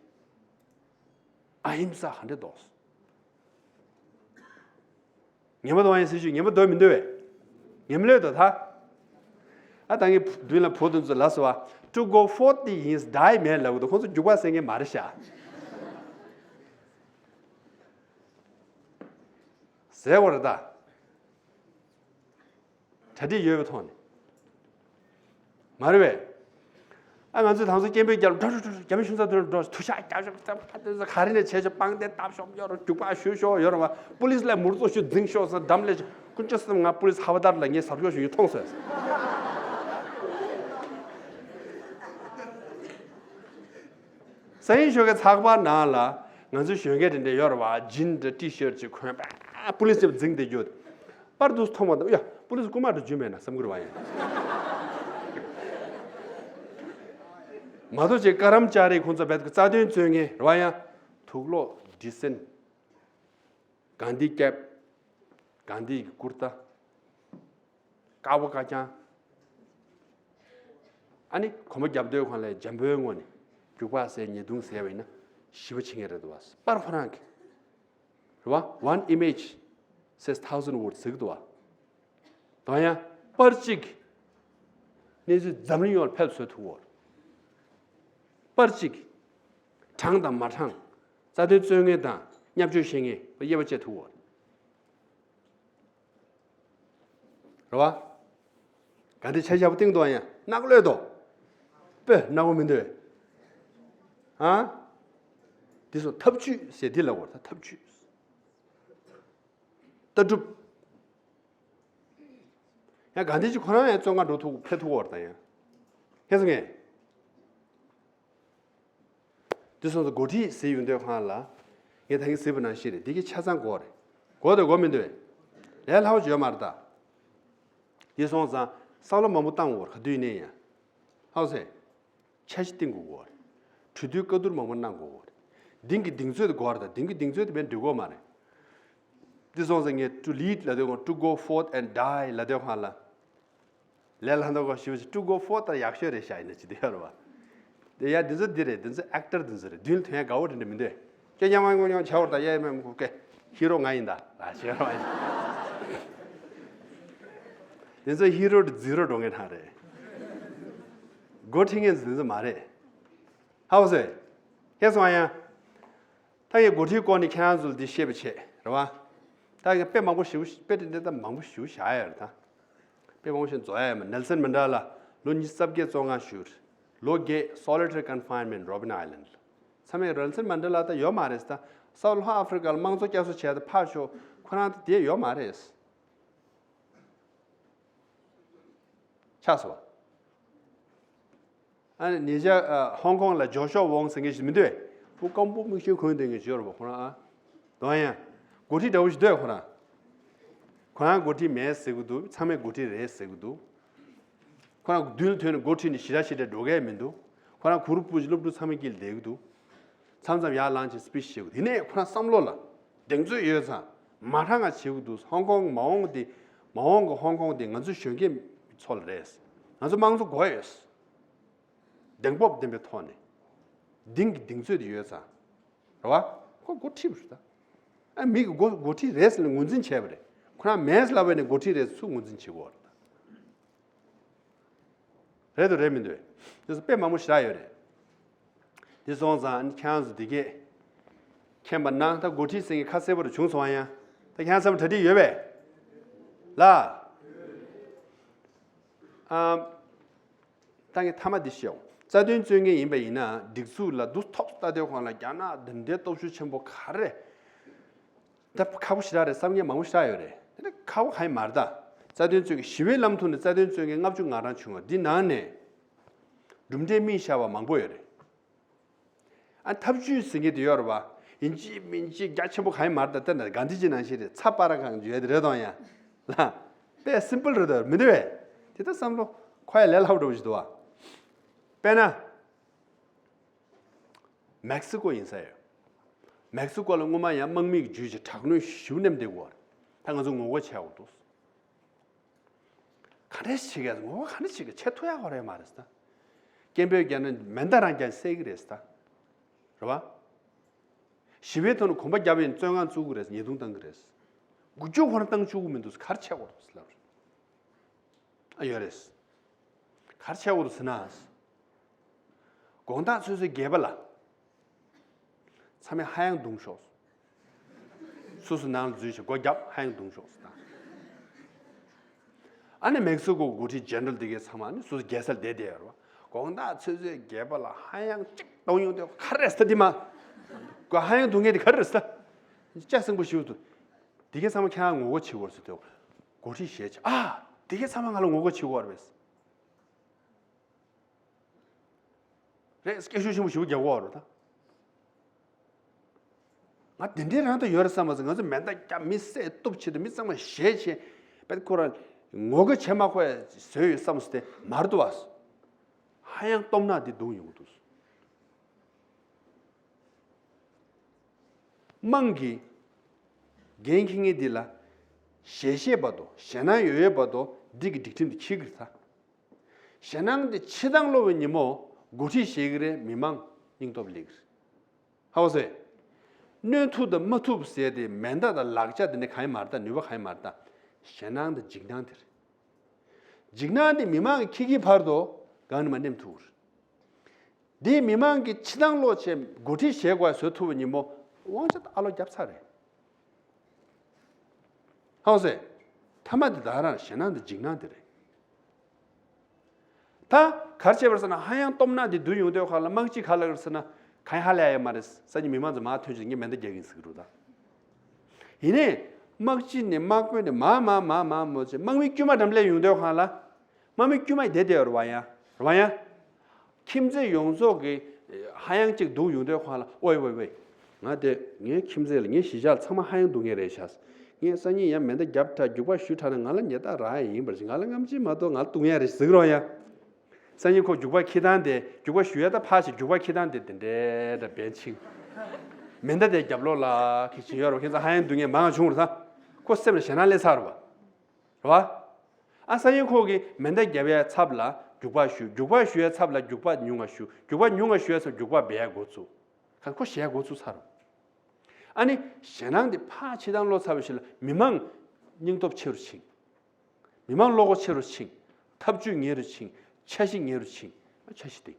ཨ་ཧིམ་ས་ཧ་འདྲེ་འདུག་ངན་པ་འདུག་ཡིན་ཟེར་ཞུ། ངན་པ་འདུག་མི་འདུག་བས། ངན་པ་ལོས་འདུག་ད། ཨ། ད་ངས་མདུན་ལ་བུ་དེ་ཚོ་ལ་ཟེར་བ། To go forth is die མེད་ལབ་གི་འདུག་ཁོང་ཚོ་རྒྱུག་པ་ཟེར་མཁན་མ་རེད་ཤག་ཟེར་བ་རེད་ད། གྲ་སྒྲིག་ཡོད་པའི་ཐོག་ནས། མ་རེད་པས། ཨ། ང་ཚོས་དང་ཚོ་སྐད་འབོད་རྒྱབ། འགྲོ་འགྲོ་འགྲོ། རྒྱ་མི་གཞུང་ཚབ་དེར་འགྲོ། ཐུག་ཤག་རྒྱབ་ཤག་ག་རེ་ནས་བྱས་ཤག་པང་གདན་བཏབ་ཤོག་ཡོད་རེད། རྒྱུག་པ་གཞུ་ཤོག་ཡོད་རེད་བ། པུ་ལིས་ལ་མུར་ཙོག་ཞུ་འཛིང་ཤོག་ཟེར། འགྲམ་ལ་ཀུན་སྤྱོད་གསུམ། ང་པུ་ལིས་ཧ་བ་དར་ལ་ངས་ཟ་རྒྱུ་ཞུ་ཡི་མཐོང་སོང་། སང་ཉིན་ཞོགས་ཀས་ཚགས་པར་ནང་ལ་ང་ཚོའི་གཞོན་སྐྱེས་དེ་འདྲ་ཡོད་རེད་བ། ཇིན་དང་ཊི་ཤར་ཊི་ཅིག་གོན་པ། པུ་ལིས་ཅིག་འཛིང་བསྡད་རྒྱུ། པར་དུ་མཐོང་བ་དང་། ཡ། པུ་ལིས་རྐུན་མ་འདྲ་རྒྱུ་མེད་ན་བསམ་གྱི་རེད་བ། ཡ། མ་གཏོགས་ཅིག་ཀ་རམ་ཅ་རི་ཁོང་ཚོ་རྦད་ཀྱི་རྩ་དོན་རྩོད་མཁན་རེད་བ། ཡ། དུག་ལོག་ཌི་སེན། གྷན་དྷི་ཀེབ། གྷན་དྷི་གི་ཀུར་ཏ། དཀར་པོ་དཀར་རྐྱང་། ཨ་ནི་གོམ་པ་རྒྱབ་དུས་སྒང་ལ་འཇམ་པོའི་ངང་ནས་རྒྱུག་པ་ཟས་ཉེས་རྡུང་ཟས་པ་ཡིན་ན་ཞི་བ་བྱེད་མཁན་རེད་འདུག་བ། པར་ཁོ་རང་གི་རེད་བ། One image says thousand words ཟེར་གི་འདུག་བ། དང་ཡང་པར་གཅིག་གིས་གནས་ཚུལ་འཛམ་གླིང་ཡོངས་ལ་ཕེབས་བཟོ་ཐུབ་ཀྱི་ཡོད་རེད། པར་གཅིག་དྲང་དང་མ་དྲང་། རྩ་དོན་རྩོད་མཁན་དང་བརྙས་བཅོས་བཤད་མཁན་དབྱེ་བ་བཅད་ཐུབ་བོ། རེད་བ། ག་འདི་ཆ་བཞག་པ་སྟེང་དུ་ཡང་ནག་ལོས་དོ། དཔེ་ནག་པོ་མི་འདུག་ཨ། འདི་སོ་ཐབས་ཇུས་ཟེར་འདི་ལ་གོ་ད་ཐབས་ཇུས། ལྟ་གྲུབ། ཡང་ག་འདི་ཅི་ཁོ་རང་ཡང་བཙོན་ཁང་འགྲོ་ཐུབ་ཕེབས་ཐུབ་བོ་ད་ཡང་། ཧེ་སོང་ངས། དེ་སོང་ཙང་འགོ་ཁྲིད་ཟེར་ཡོང་དུས་སྒང་ལ། ངས་ད་གིན་ཟེར་བ་ནང་བཞིན་རེད། འདི་གི་ཆ་ཚང་དགོས་རེད། དགོས་དང་དགོས་མི་འདུག་ལས་སླ་པོ་ཅིག་ཡོད་མ་རེད་ད། དེ་སོང་ཙང་བསམ་བློ་མང་པོ་བཏང་དགོས་རེད། ག་དུས་ནས་ཡང་། ཧ་གོ་སོང་། འཆར་གཞི་བཏིང་དགོས་རེད། གྲོས་བསྡུར་བཀའ་བསྡུར་མང་པོ་གནང་དགོས་རེད། འདིང་གི་གདེང་ཚོད་དེ་དགོས་རེད་ད། འདིང་གི་གདེང་ཚོད་དེ་བས་འགྲིག་གོ་མ་རེད། དེ་སོང་ཙང་ངས་to lead ལབ་དུས་སྒང་to go forth and die ལབ་དུས་སྒང་ལ། ལས་སླ་མདོག་ཁ་ཞུ་བ་ཞིག་to go forth ད་ཡག་ཤོས་རེད་ཤག་ཡིན་ན་ཅི་དེ་ཡོད་རེད་བ། དེ་ཡ་འདི་ཚོ་འདི་རེད། འདི་ཚོ་ཨེག་ཊར་འདི་ཚོ་རེད། མདུན་ལ་ཐོན་ཡ་དགའ་བོ་རེད་འདྲ་མི་འདུག་ཁྱོད་ཉམས་མང་ཉོ་ཉོ་བྱ་བར་ད་ཡ་ཡ་མེད་མི་ཁུག་ཀེ་ཧི་རོ་ང་ཡིན་ད་ལ་ཞེས་རོ་ཡིན། འདི་ཚོ་ཧི་རོ་འདི་ཛི་རོ་འགྲོ་མཁན་ཐང་རེད། འགོ་ཁྲིད་མཁན་ཚོ་འདི་ཚོ་མ་རེད། ཧ་གོ་སོང་། ཧེ་སོང་ཨ་ཡ། ད་ངས་འགོ་ཁྲིད་སྐོར་ནས་ཁྱེད་རང་ཚོ་ལ་འདི་བཤད་པ་བྱས་རེད་བ། ད་ངས་དཔེ་མང་པོ་ཞིག་དཔེ་དེ་འདྲ་ད་མང་པོ་ཞིག་བཞག་ཡ་རེད་ད། དཔེ་མང་པོ་ཞིག་རྫོགས་ཡ་ཡོད་མ། ནེལ་སན་མན་ཌེ་ལ་ལོ་ཉི་ཤུ་རྩ་བརྒྱད་བཙོན་ཁང་བཞུགས། ལོ་བརྒྱད་solitary confinement Robben Island ལ། ཚང་མས་ནེལ་སན་མན་ཌེ་ལ་ད་ཡོད་མ་རེད་ད། སའུ་ལྷོ་ཨ་ཧྥི་རི་ཀ་ལ་དམངས་གཙོ་བསྐྱར་གསོ་བྱས་ད་ཕར་ཤོག་ཁོ་རང་ད་དེ་ཡོད་མ་རེད། ཆགས་སོང་བ། ཨ་ནི་ཉེ་ཆར་ཨ་ཧོང་ཀོང་ལ་ཇོ་ཤོ་ཝོང་ཟེར་མཁན་ཞིག་མི་འདུག་གས། ཁོ་སྐམ་པོ་མིག་ཆུ་གོན་བསྡད་མཁན་ཞིག་ཡོད་རེད་པ། ཁོ་རང་ཨ། དོན་ཡང་འགོ་ཁྲིད་འདྲ་བོ་ཞིག་འདུག་གས་ཁོ་རང་། ཁོ་རང་འགོ་ཁྲིད་མེད་ཟེར་གི་འདུག་ཚང་མས་འགོ་ཁྲིད་རེད་ཟེར་གི་འདུག་ཁོ་རང་མདུན་ལ་ཐོན་ནས་འགོ་ཁྲིད་ནས་ཞེ་དྲག་ཞེ་དྲག་འགྲོ་གི་མི་འདུག་ཁོ་རང་གུ་རུ་པུ་ཅི་སློབ་ཕྲུག་ཚང་མའི་དཀྱིལ་ལ་བསྡད་གི་འདུག་མཚམས་མཚམས་ཡར་ལངས་བྱས་སི་པི་ཆི་བྱེད་དགོས། དེ་ནས་ཁོ་རང་བསམ་བློ་ལ་གདེང་ཚོད་ཡོད་ཙང་མ་རང་ང་བྱེད་དགོས་འདུག་ཧོང་ཀོང་མ་འོངས་དེ་མ་འོངས་ཀྱི་ཧོང་ཀོང་དེ་ང་ཚོ་གཞོན་སྐྱེས་ཚོ་ལ་རེད། ང་ཚོ་དམངས་གཙོ་དགོས་ཡོད། གདེང་སྤོབས་ལྡན་པའི་ཐོག་ནས་གདེང་གི་གདེང་ཚོད་དེ་ཡོད་ཙང་རེད་བ། ཁོ་འགོ་ཁྲིད་པ་རེད་ད། ཨ་མི་གི་འགོ་འགོ་ཁྲིད་རེད་ཟེར་ནས་ངོས་འཛིན་བྱས་པ་རེད། ཁོ་རང་མེད་ལབ་པ་ནས་འགོ་ཁྲིད་རེད་ཟེར་སུ་ངོས་འཛིན་བྱེད་དགོས་རེད་ད། རེད་དང་རེད་མི་འདུག་དེ་ཚོ་དཔེ་མང་པོ་ཞེ་དྲག་ཡོད་རེད། དེ་སོང་ཙང་ཁྱེད་རང་ཚོ་དེ་གས་མཁྱེན་པ་ན་ད་འགོ་ཁྲིད་ཟེར་མཁན་ཁ་གསལ་པོ་རུ་བྱུང་སོང་ཨ་ཡ། ད་ཁྱེད་རང་ཚོ་གྲ་སྒྲིག་ཡོད་པས། ལ། ཨམ། ད་ངས་མཐའ་མ་འདི་བཤད་འོང་། རྩ་དོན་རྩོད་མཁན་ཡིན་པ་ཡིན་ན་སྒྲིག་འཛུགས་ལ་འདུག་ཐོབ་ལྟ་དེ་གོང་ལ་རྒྱ་ནག་འདི་འདྲའི་སྟོབས་ཤུགས་ཆེན་པོ་ག་རེ། ད་ཁག་པོ་ཞེ་དྲག་རེད། བསམ་མཁན་མང་པོ་ཞེ་དྲག་ཡོད་རེད། དེ་ནི་ཁག་པོ་གང་ཡིན་མ་རེད་ད། རྩ་དོན་རྩོད་མཁན་ཞི་བའི་ལམ་ཐོག་ནས་རྩ་དོན་རྩོད་མཁན་ལྔ་བཅུ་ང་གྲངས་བྱུང་བ་འདི་ནང་ནས། གྲུབ་འབྲས་སྨིན་བཞག་པ་མང་པོ་ཡོད་རེད། ཨ་ཐབས་ཇུས་ཟེར་མཁན་དེ་ཡོད་རེད་བ། ཡིན་གཅིག་མིན་གཅིག་རྒྱ་ཆེན་པོ་གང་ཡིན་མ་རེད་ད། ལྟ་ན་གྷན་དྷི་ཇི་ནང་བཞིན་རེད། ཚ་པ་ར་གང་ཡོད་དེ་རེད་དང་ཡ། ལ། དཔེ་སིམ་པལ་རེད་ད་མི་འདུག་བས། དེ་ལྟར་བསམ་བློ་འཁོར་ཡ་ལས་སླ་པོ་འདྲ་བོ་ཞིག་འདུག་བ། དཔེར་ན། མེག་སི་ཀོ་ཡིན་ས་ཡོད། མེག་སི་ཀོ་ལ་སྔོན་མ་ཡང་དམག་མི་གི་བརྒྱུད་ཀྱི་དྲག་གནོན་ཞེ་པོ་མནན་བསྡད་ཡོད་རེད། ད་ང་ཚོ་ངོ་རྒོལ་བྱས་ཡོད་འདུག་ག་འདྲས་བྱེད་ཀྱི་ངོ་རྒོལ་ག་འདྲས་བྱེད་ཀྱི་བྱེད་ཐུབ་ཡག་ཡོད་རེད་མ་རེད་ད། སྐད་འབོད་རྒྱག་ན་མེ་མདའ་རང་རྐྱང་བསད་ཀྱི་རེད་ད། རེད་བ། ཞི་བའི་ཐོག་ནས་གོམ་པ་བརྒྱབ་ཡིན་བཙོན་ཁང་བཙུགས་ཀྱི་རེད། ཉེས་རྡུང་བཏང་གི་རེད། འགུལ་སྐྱོད་ཁོ་རང་བཏང་བཅུག་གི་མི་འདུག་ག་རེ་བྱེད་དགོས་རེད་ལབ་རེད། ཨ་ཡོད་རེད། ག་རེ་བྱེད་དགོས་རེད་ཟེར་ན། དགོང་དག་ཆུ་ཚོད་བརྒྱད་པ་ལ། ཚང་མས་ཧ་ཡང་བརྡུངས་ཤོག་སོ་སོ་ནང་ལ་འཛུལ་ཞིག་སྒོ་བརྒྱབ་ཧ་ཡང་བརྡུངས་ཤོག་ཟེར་ད། ཨ་ནི་མེག་སི་ཀོ་འགོ་ཁྲིད་ཇེ་ནེ་རལ་དེ་གའི་ཚང་མ་ཨ་ནི་སོ་སོ་རྒྱལ་ས་ལ་བསྡད་བསྡད་ཡོད་རེད་བ། དགོང་དག་ཆུ་ཚོད་བརྒྱད་པ་ལ་ཧ་ཡང་གཅིག་གཏོང་ཡོང་དུས་ག་རེ་རེད་ཟེར་ད། དེ་མ། ཀོ་ཧ་ཡང་བརྡུང་མཁན་དེ་ག་རེ་རེད་ཟེར་ད། ལྕགས་སྲིན་པོ་ཞིག་འདུག་དེ་གའི་ཚང་མ་ཁྱེད་རང་ངོ་རྒོལ་བྱེད་དགོས་ཟེར་དུས། འགོ་ཁྲིད་ཞེས་བྱ། ཨ། དེ་གའི་ཚང་མ་ང་ལ་ངོ་རྒོལ་བྱེད་དགོས་རེད་པས། རེད། སྐད་ཤུགས་ཆེན་པོ་ཞེ་པོ་རྒྱག་གི་ཡོད་རེད་ད། ང་དེ་འདྲའི་རང་དུ་ཡོད་རེད་བསམ་པ་ཟེར། ང་ཚོ་མེ་མདའ་བརྒྱབ་མི་བསད་གཏུབ་བྱེད་དུ་མི་ཚང་མ་ཞེད་བྱེད། དཔེ་ཁོ་རང་ངོ་རྒོལ་བྱེད་མ་དགོས་བཟོས་ཡོད་བསམ་སྟེ་མ་རེད་འདུག་བ། ཧ་ཡང་སྟོབས་ནག་འདི་བརྡུངས་ཡོང་གི་འདུག་དམངས་ཀྱི་འགན་འཁྱེར་མཁན་འདི་ལ་ཞལ་བཞེས་བར་དུ་ཞེད་སྣང་ཡོད་ཡོད་བར་དུ་འདི་གི་སྒྲིག་ཁྲིམས་འདི་འཁྱེར་གི་རེད་ད། ཞེད་སྣང་འདི་ཕྱི་ཐང་སློབ་པའི་ཉིན་མོ་འགོ་ཁྲིད་ཞིག་གི་རེད། མི་མང་སྙིང་སྟོབས་སླེབས་གི་རེད། ཧ་གོ་སོང་། གནོན་ཐུབ་དང་མ་ཐུབ་ཟེར་དེ་མེ་མདའ་དང་ལག་ཆ་དེ་ནི་གང་ཡང་མ་རེད་ད། ནུས་པ་གང་ཡང་མ་རེད་ད། ཞེད་སྣང་དང་འཇིགས་སྣང་དེ་རེད། འཇིགས་སྣང་དེ་མི་མང་གི་ཁྱི་ཁྱི་བར་དུ་གང་ནས་མ་ནེམ་ཐུབ་གི་རེད། འདིའི་མི་མང་གི་ཕྱི་ཐང་ལོག་བྱས་འགོ་ཁྲིད་བྱེད་དགོས་བཟོ་ཐུབ་པ་ཉིན་མོ་དབང་ཆ་ད་ཨ་ལོ་བརྒྱབ་ཚར་རེད། ཧང་སེ། ཐ་མ་དེ་ད་རང་ཞེད་སྣང་དེ་འཇིགས་སྣང་དེ་རེད། ད་གར་བྱས་པར་ཟེར་ན་ཧ་ཡང་སྟོབས་ན་དེ་བསྡུ་ཡོང་དུས་ཁ་ལ་དམག་སྤྱི་ག་ལ་གར་ཟེར་ན་གང་ཧ་ལས་ཡ་མ་རེད། ས་གཉིས་མི་མང་ཚོ་མ་ཐོན་ཆེད་ངས་མེ་མདའ་རྒྱག་གིན་ཟེར་གི་རུ་ད། ཡིན་ནའི་དམག་སྤྱི་ནས་དམག་དཔོན་ནས་མ་མ་མ་མ་མོ་ཆེ་དམག་མི་དཀྱུས་མ་འགྲམ་ལས་ཡོང་དུས་ཁ་ལ། དམག་མི་དཀྱུས་མ་དེ་དེ་རུ་བ་ཡ་རུ་བ་ཡ། ཁྱིམ་མཚེས་ཡོངས་རྫོགས་ཀྱི་ཧ་ཡང་གཅིག་འདུག་ཡོང་དུས་ཁོང་ལ་ཨོའི་ཝེ་ཝེ། ང་དེ་ངའི་ཁྱིམ་མཚེས་ལ་ངའི་གཞིས་ཆགས་ཚང་མ་ཧ་ཡང་འདུག་ངེས་རེད་ཤག་ངས་སང་ཉིན་ཡང་མེ་མདའ་རྒྱབ་དྲག་རྒྱུག་པ་ཞུ་དྲག་ན་ང་ལ་ཉེས་རྡུང་རག་ཡ་ཡིན་པར་ང་ལ་རྔམ་བརྗིད་མ་གཏོགས་ང་ལ་རྡུང་ཡ་རེད་ཟེར་གི་རོགས་ཡ། སང་ཉིན་ཁོ་རྒྱུག་པ་ཁྱི་ཐང་དེ་རྒྱུག་པ་ཞུ་ཡ་ད་ཕར་ཞིག་རྒྱུག་པ་ཁྱི་ཐང་དེ་དེ་འདྲའི་འདྲ་བན་ཆིང་། མེ་མདའ་དེ་རྒྱབ་ལོགས་ལ་ཁྱི་བྱིན་ཡོད་རོགས་ཁྱེད་ཚོ་ཧ་ཡང་འདུག་ངས་མང་བྱུང་རེད་ད། ཁོ་སེམས་ལ་ཞེད་སྣང་སླེབས་ཚར་རེད་བ། རེད་བ། ཨ་སང་ཉིན་ཁོ་གིས་མེ་མདའ་རྒྱབ་ཡའི་ཚབ་ལ་རྒྱུག་པ་ཞུ། རྒྱུག་པ་ཞུ་ཡའི་ཚབ་ལ་རྒྱུག་པ་ཉུང་བ་ཞུ། རྒྱུག་པ་ཉུང་བ་ཞུ་ཡའི་ཚབ་རྒྱུག་པ་སྦས་ཡ་འགོ་ཚུགས། ཁ་ཁོ་ཞེད་འགོ་ཚུགས་ཚར་རོ། ཨ་ནི་ཞེད་སྣང་དེ་ཕར་ཕྱི་དང་ལོག་ཚར་བའི་ཕྱིར་ལ་མི་མང་སྙིང་སྟོབས་ཆེ་རུ་ཕྱིན། མི་མང་བློ་ཁོག་ཆེ་རུ་ཕྱིན། ཐབས་ཇུས་ཉེ་རུ་ཕྱིན། འཆར་གཞི་ཉེ་རུ་ཕྱིན། འཆར་གཞི་དེ།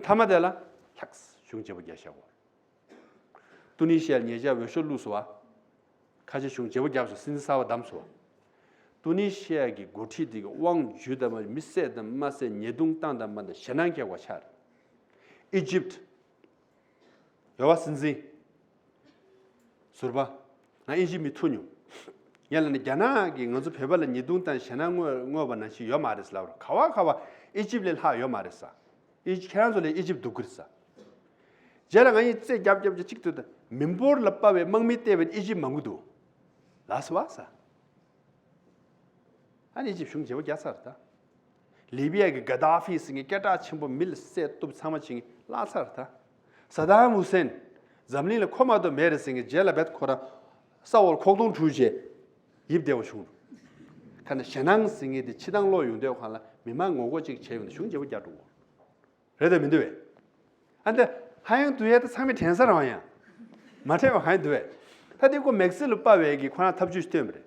ཐ་མ་དེ་ལ་ལྷག་གཞུང་བརྗེ་པོ་རྒྱག་བཞག་གོ། ཏུ་ནི་ཤི་ཡར་ཉེ་ཆར་འོས་ཤོག་བླུགས་སོང་བ། ཁ་ཆེ་གཞུང་བརྗེ་པོ་བརྒྱབ་སོང་། སྲིད་འཛིན་གསར་པ་བདམས་སོང་བ། ཏུ་ནི་ཤི་ཡ་གི་འགོ་ཁྲིད་དེ་གི་དབང་བསྒྱུར་དང་མ་མི་བསད་དང་མ་བསད་ཉེས་རྡུང་བཏང་དང་མ་དང་ཞེད་སྣང་སྐྱེ་བ་ཆགས་རེད། ཨི་ཇིབ། ཡོ་བ་སྲིད་འཛིན། ཟུར་པ། ང་ཨི་ཇིབ་མི་ཐུག་མྱོང་། ཡང་ལ་ནི་རྒྱ་ནག་གིས་ང་ཚོ་བོད་པ་ལ་ཉེས་རྡུང་བཏང་ཞེད་སྣང་དངོས་དངོས་པ་ནང་བཞིན་ཡོད་མ་རེད་ཟེར་ལབ་རོགས། ག་བ་ག་བ་ཨི་ཇིབ་ལས་ལྷག་ཡོད་མ་རེད་ས། ཨི་ཁྱེད་རང་ཚོ་ལས་ཨི་ཇིབ་སྡུག་གི་རེད་ས། རྗེས་ལ་ང་ཡིས་རྩེ་རྒྱབ་རྒྱབ་ཀྱི་གཅིག་ཏུ་དང་མི་འབོར་ལ་དཔའ་བའི་དམག་མི་བལྟས་པའི་ཨི་ཇིབ་མང་གི་འདུག་ལགས་སོ་བ་ས། ཨ་ནི་ཨི་ཇིབ་གཞུང་བརྗེ་པོ་རྒྱག་ཚར་ད། ལི་བི་ཡ་གི་ག་དཱ་ཧྥི་ཟེར་མཁན་སྐད་གྲགས་ཆེན་པོ་མི་ལ་བསད་གཏུབ་ཚང་མ་བྱེད་མཁན་བརླག་ཚར་ད། ས་དཱམ་ཧུ་སེན། འཛམ་གླིང་ལ་ཁོ་མ་གཏོགས་མེད་རེད་ཟེར་མཁན་རྗེས་ལ་བེད་ཁོ་ར་ས་འོག་ཁོག་སྟོང་འཁྲུ་བྱས། ཡིབ་བདེ་བ་བྱུང་། ཁ་ན་ཞེད་སྣང་ཟེར་མཁན་དེ་ཕྱི་ཐང་ལོག་ཡོང་དུས་གང་ལ་མི་མང་ངོ་རྒོལ་ཅིག་བྱས་ཡོང་དུས་གཞུང་བརྗེ་པོ་རྒྱག་འགྲོ་གོ། རེད་དམ་མི་འདུག་བས། ཨ་འདི་ཧ་ཡང་དུ་ཡས་ད་ཚང་མས་དྲན་ས་རང་ཡང་། མ་དྲན་བ་ཧ་ཡང་དུ་བས། ད་འདི་ཁོ་མེག་སི་ལུ་པ་བས་ཀྱི་ཁོ་རང་ཐབས་ཇུས་སྟོན་པ་རེད།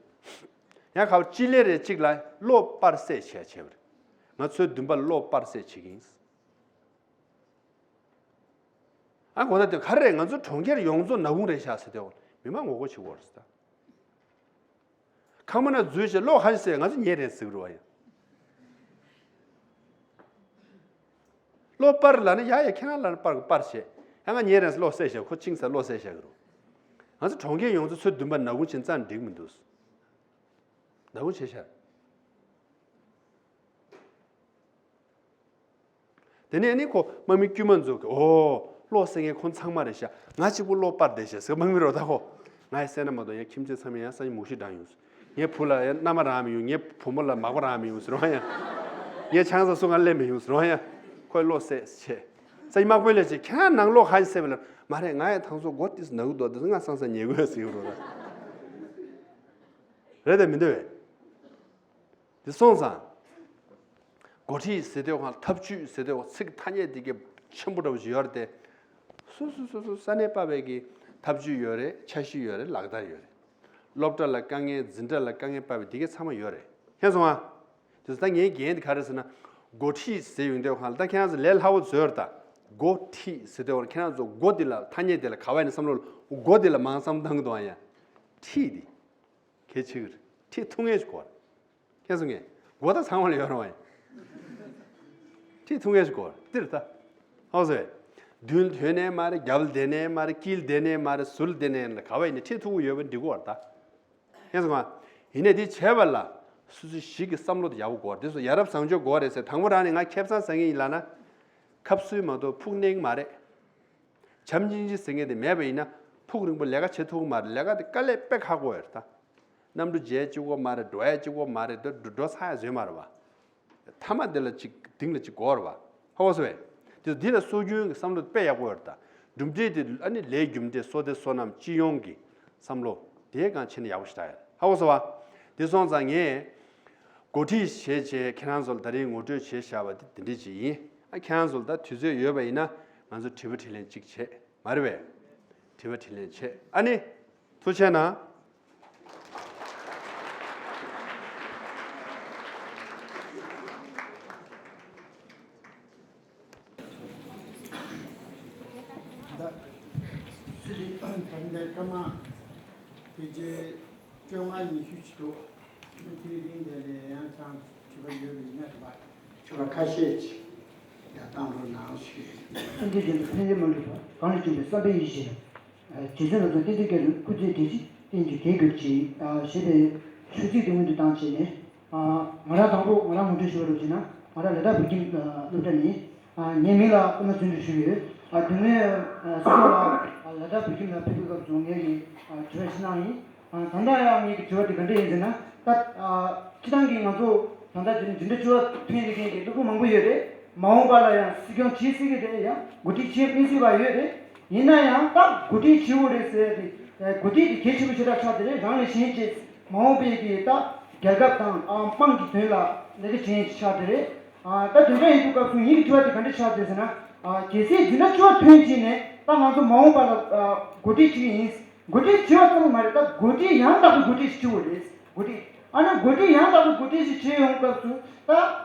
ཡང་ཁ་བ་ཅི་ལེ་རེ་གཅིག་ལ་བློ་སྤར་སེ་བྱས་བྱས་པ་རེད། ང་ཚོའི་འདུན་པ་བློ་སྤར་སེ་བྱེད་ཀྱི་ཡིན། ཨ་གོ་ད་དེ་ག་རེ་རེད། ང་ཚོ་གྲོང་ཁྱེར་ཡོངས་རྫོགས་ནག་ཁུང་རེད་ཤག་ཟེར་དེ་འོ་མི་མང་ངོ་རྒོལ་བྱེད་དགོས་རེད་ཟེར་ད། ཁང་པ་ན་འཛུལ་བྱས་གློག་ཧ་ཤི་ཟེར་ང་ཚོ་ཉལ་རན་ཟེར་གི་རེད་བ་ཡ། གློག་སྤར་ལ་ནི་ཡ་ཡ་ཁྱེད་རང་ལ་ནི་སྤར་གི་སྤར་བྱས་ཡ་ང་ཉལ་རན་ཟེར་གློག་བསད་བྱས་ཁོ་ཅིང་ཟེར་གློག་བསད་བྱས་གི་རེད། ང་ཚོ་གྲོང་ཁྱེར་ཡོངས་རྫོགས་ཚོའི་འདུན་པ་ནག་ཁུང་ཕྱིན་ཙང་འགྲིག་མི་འདུག་ནག་ཁུང་བྱས་ཤག་དེ་ནས་ནི་ཁོ་དམག་མི་དཀྱུས་མ་ཚོ་གིས་ཨོ། གློག་བསད་མཁན་ཁོང་ཚང་མ་རེད་ཤག་ང་གཅིག་པུ་གློག་སྤར་བསྡད་ཤག་ཟེར་དམག་མི་རོ་ད་ཁོ། ང་ཡི་བསད་ན་མ་གཏོགས་ཡང་ཁྱིམ་མཚེས་ཚང་མས་ཡང་སང་ཉིན་མུ་ཤི་འགྲངས་ཡོང་། ངའི་བུ་ལ་ཡང་མནའ་མ་རག་མི་ཡོང་། ངའི་བུ་མོ་ལ་མག་པ་རག་མི་ཡོང་ཟེར་བ་ཡང་། ངའི་ཆང་ས་སུ་ང་སླེབས་མི་ཡོང་ཟེར་བ་ཡང་། ཁོས་གློག་བསད་བྱས། སང་ཉིན་དམག་དཔོན་ལས་བྱེད་ཁྱེད་རང་ནང་གློག་ཧ་ཤི་བསད་པ་ལ་མ་རེད། ང་ཡང་ཐང་སོ་སྒོ་ཏིས་ནག་འདུག་ཏིས་ང་སང་སང་ཉལ་དགོས་ཟེར་ཡོང་རོ་ད། རེད་དེ་མི་འདུག་བས། དེ་སོང་ཙང་། འགོ་ཁྲིད་ཟེར་དུས་ཁོང་ལ་ཐབས་ཇུས་ཟེར་དུས་ཁོང་ཚིག་ཐ་སྙད་དེ་གའི་ཆེན་པོ་འདྲ་བོ་ཞིག་ཡོད་རེད་དེ། སོ་སོ་སོ་སོ་ས་གནས་པ་བས་ཀྱི་ཐབས་ཇུས་ཡོད་རེད། འཆར་གཞི་ཡོད་རེད། ལག་བསྟར་ཡོད་རེད། སློབ་གྲྭ་ལ་དཀའ་ངལ་འཛིན་གྲྭ་ལ་དཀའ་ངལ་པ་བས་དེ་གའི་ཚང་མ་ཡོད་རེད། མཁྱེན་སོང་ཨ། དེ་ཚོ་ད་ངའི་འགན་དེ་ག་རེད་ཟེར་ན། འགོ་ཁྲིད་ཟེར་ཡོང་དུས་ཁོང་ལ་ད་ཁྱེད་རང་ཚོ་ལས་སླ་བོ་བཟོས་རེད་ད། འགོ་ཁྲིད་ཟེར་དུས་ཁོང་ཁྱེད་རང་ཚོ་འགོ་དེ་ལ་ཐ་སྙད་དེ་ལ་ག་བ་ཡིན་ན་བསམ་བློ་འགོ་དེ་ལ་མང་ཙམ་བཏང་གི་འདུག་ཨ་ཡ། ཁྲིད་དེ། གལ་ཆེ་གི་རེད། ཁྲིད་ཐུབ་མཁན་ཞིག་དགོས་རེད། མཁྱེན་སོང་ངས། མགོ་ད་ཚང་མ་ལ་ཡོད་རེད་བ་ཡིན། ཁྲིད་ཐུབ་མཁན་ཞིག་དགོས་རེད། འདི་རེད་ད། ཧོ་ཟེར། མདུན་ཐོན་ནས་མ་རེད། རྒྱབ་ལ་བསྡད་ནས་མ་རེད། དཀྱིལ་བསྡད་ནས་མ་རེད། ཟུར་བསྡད་ནས་ལ་ག་བ་ཡིན་ནའི་ཁྲིད་ཐུབ་ཀྱི་ཡོད་པ་འགྲིག་གི་རེད་ད། མཁྱེན་སོང་ང་། ཡིན་ནའི་འདི་བྱས་པ་ལ་སོ་སོ་ཞིག་གི་བསམ་བློ་དེ་ཡག་པོ་དགོས་རེད། འདི་ཚོ་ཡ་རབས་བཟང་སྤྱོད་དགོས་རེད་ཟེར། དང་པོ་རང་ནས་ང་ཁེ་བཟང་ཟ་མཁན་ཡིན་ལབ་ན། ཁབ་སུལ་མ་གཏོགས་ཕུགས་གནས་ཀྱི་མ་རེད། བྱམས་སྙིང་རྗེ་ཟེར་མཁན་དེ་མེད་པ་ཡིན་ན། ཕུགས་རིང་པོ་ལས་ཀ་བྱེད་ཐུབ་ཀྱི་མ་རེད། ལས་ཀ་དེ་དཀའ་ལས་དཔེ་ཁག་པོ་ཡོད་རེད་ད། གནམ་གྲུ་མཇལ་གཅིག་པོ་མ་རེད། འགྲོ་ཡ་གཅིག་པོ་མ་རེད། འགྲོ་འགྲོ་འགྲོ་ཚར་ཡ་བཟོས་མ་རེད་བ། མཐའ་མ་དེ་ལ་གཅིག་གཏིང་ལ་གཅིག་དགོས་རེད་བ། ཧ་གོ་སོང་བས། དེ་འདི་ལ་སྲོལ་རྒྱུན་གྱི་བསམ་བློ་དཔེ་ཡག་པོ་ཡོད་རེད་ད། གྲུབ་འབྲས་དེ་ཨ་ནི་ལས་རྒྱུ་འབྲས་བསོད་བདེ་བསོད་ནམས་སྤྱི་ཡོངས་ཀྱི་བསམ་བློ་དེའི་སྒང་ཕྱེ་ན་ཡག་པོ་ཞེ་དྲག་ཡོད། ཧ་གོ་སོང་བ། དེ་སོང་ཙང་ངས་འགོ་ཁྲིད་བྱས་བྱས་ཁྱེད་རང་ཚོ་ལ་ད་རིང་ངོ་སྤྲོད་བྱས་བཞག་པ་དེ་དེ་འདྲ་ཅིག་ཡིན། ཨ་ཁྱེད་རང་ཚོ་ལ་ད་དུས་ཚོད་ཡོད་པ་ཡིན་ན་ང་ཚོ་དྲི་བ་དྲིས་ལན་གཅིག་བྱེད། མ་རེད་པས། དྲི་བ་དྲིས་ལན་བྱེད། ཨ་ནི། ཐུགས་རྗེ་གནང་། འདི་སྐར་མ་དེ་རྗེས་བཅོ་ལྔ་ཉི་ཤུ་ཅིག་འདུག་དེའི་རིང་དེ་ལས་ཡང་ཅང་དྲི་བ་ཡོད་པ་ཡིན་ན་དྲི་བ་དྲི་བ་ཁ་ཤས་ཅིག་ཡང་བཏང་རོགས་གནང་ཞུ་ཡིན། ཨ་འདི་བཞིན་དུ་ཕན་ཡོན་མ་ལུས་པ་གང་ལ་བྱུང་བའི་བསམ་པའི་ཡིད་བཞིན། རྗེ་བཙུན་རབ་འབྱམས་བསྟན་འཛིན་རྒྱ་རི་སྐུ་ཚེ་བརྟན་ཅིང་བརྟན་ཅིང་རྒྱས་གྱུར་ཅིག་ཞེས་པའི་ཞུ་ཚིག་དེ་སྔོན་དུ་བཏང་བྱས་ནས། ང་རང་དང་པོ་ང་རང་ངོ་སྤྲོད་ཞུ་བ་རུ་བྱས་ན། ང་རང་ལ་དྭགས་བོད་ཁྱིམ་སློབ་གྲྭ་ནས། ངའི་མིང་ལ་པདྨ་བརྩོན་འགྲུས་ཞུ་གི་ཡོད། དེ་སྔོན་སྲིད་སྐྱོང་ལགས་ལ་དྭགས་བོད་ཁྱིམ་ལ་ཕེབས་པའི་སྐབས་སུ་ངས་ཀྱི་དྲི་བ་ཞིག་གནང་ཡིན། ད་ལྟ་ཡང་ངས་ཀྱི་དྲི་བ་དེ་ག་འདྲ་ཡིན་ཟེར་ན། ད་སྤྱི་བཏང་གི་ང་ཚོ་ད་ལྟ་འཛིན་འཛིན་གྲྭ་བཅུ་པ་ཐོན་བསྡད་མཁན་གྱི་སློབ་ཕྲུག་མང་པོ་ཡོད་རེད། མ་འོངས་པ་ལ་ཡང་སྲིད་སྐྱོང་བྱེད་སྲིད་ཀྱི་རེད། ཡང་འགོ་ཁྲིད་བྱེད་མི་སྲིད་པ་ཡོད་རེད། ཡིན་ན་ཡང་ད་འགོ་ཁྲིད་བྱེད་དགོས་རེད་ཟེར་ཏེ། འགོ་ཁྲིད་དེ་གལ་ཆེན་པོ་ཞེ་དྲག་ཆགས་བསྡད་རེད། རང་ལས་གཞན་གཅེས། མ་འོངས་པའི་གི་ད་རྒྱལ་ཁབ་དང་དམངས་ཀྱི་དོན་ལ་ལས་ཀ་བྱེད་མཁན་ཞིག་ཆགས་བསྡད་རེད། ད་དེ་འདྲ་ཡིན་དུས་སྐབས་སུ་ངེད་ཀྱི་དྲི་བ་དེ་ག་འདྲ་ཆགས་བསྡད་ཟེར་ན། གལ་སྲིད་འཛིན་གྲྭ་བཅུ་པ་ཐོན་རྗེས་ནས་ད་ང་ཚོ་མ་འོངས་པ་ལ་འགོ་ཁྲིད་བྱེད་ཀྱི་ཡིན། འགོ་ཁྲིད་བྱེད་པ་ཙམ་མ་རེད། ད་འགོ་ཁྲིད་ཡང་དག་པའི་འགོ་ཁྲིད་ཞིག་བྱེད་དགོས་རེད། འགོ་ཁྲིད། ཨ་ནི་འགོ་ཁྲིད་ཡང་དག་པའི་འགོ་ཁྲིད་ཞིག་བྱེད་ཡོང་སྐབས་སུ་ད་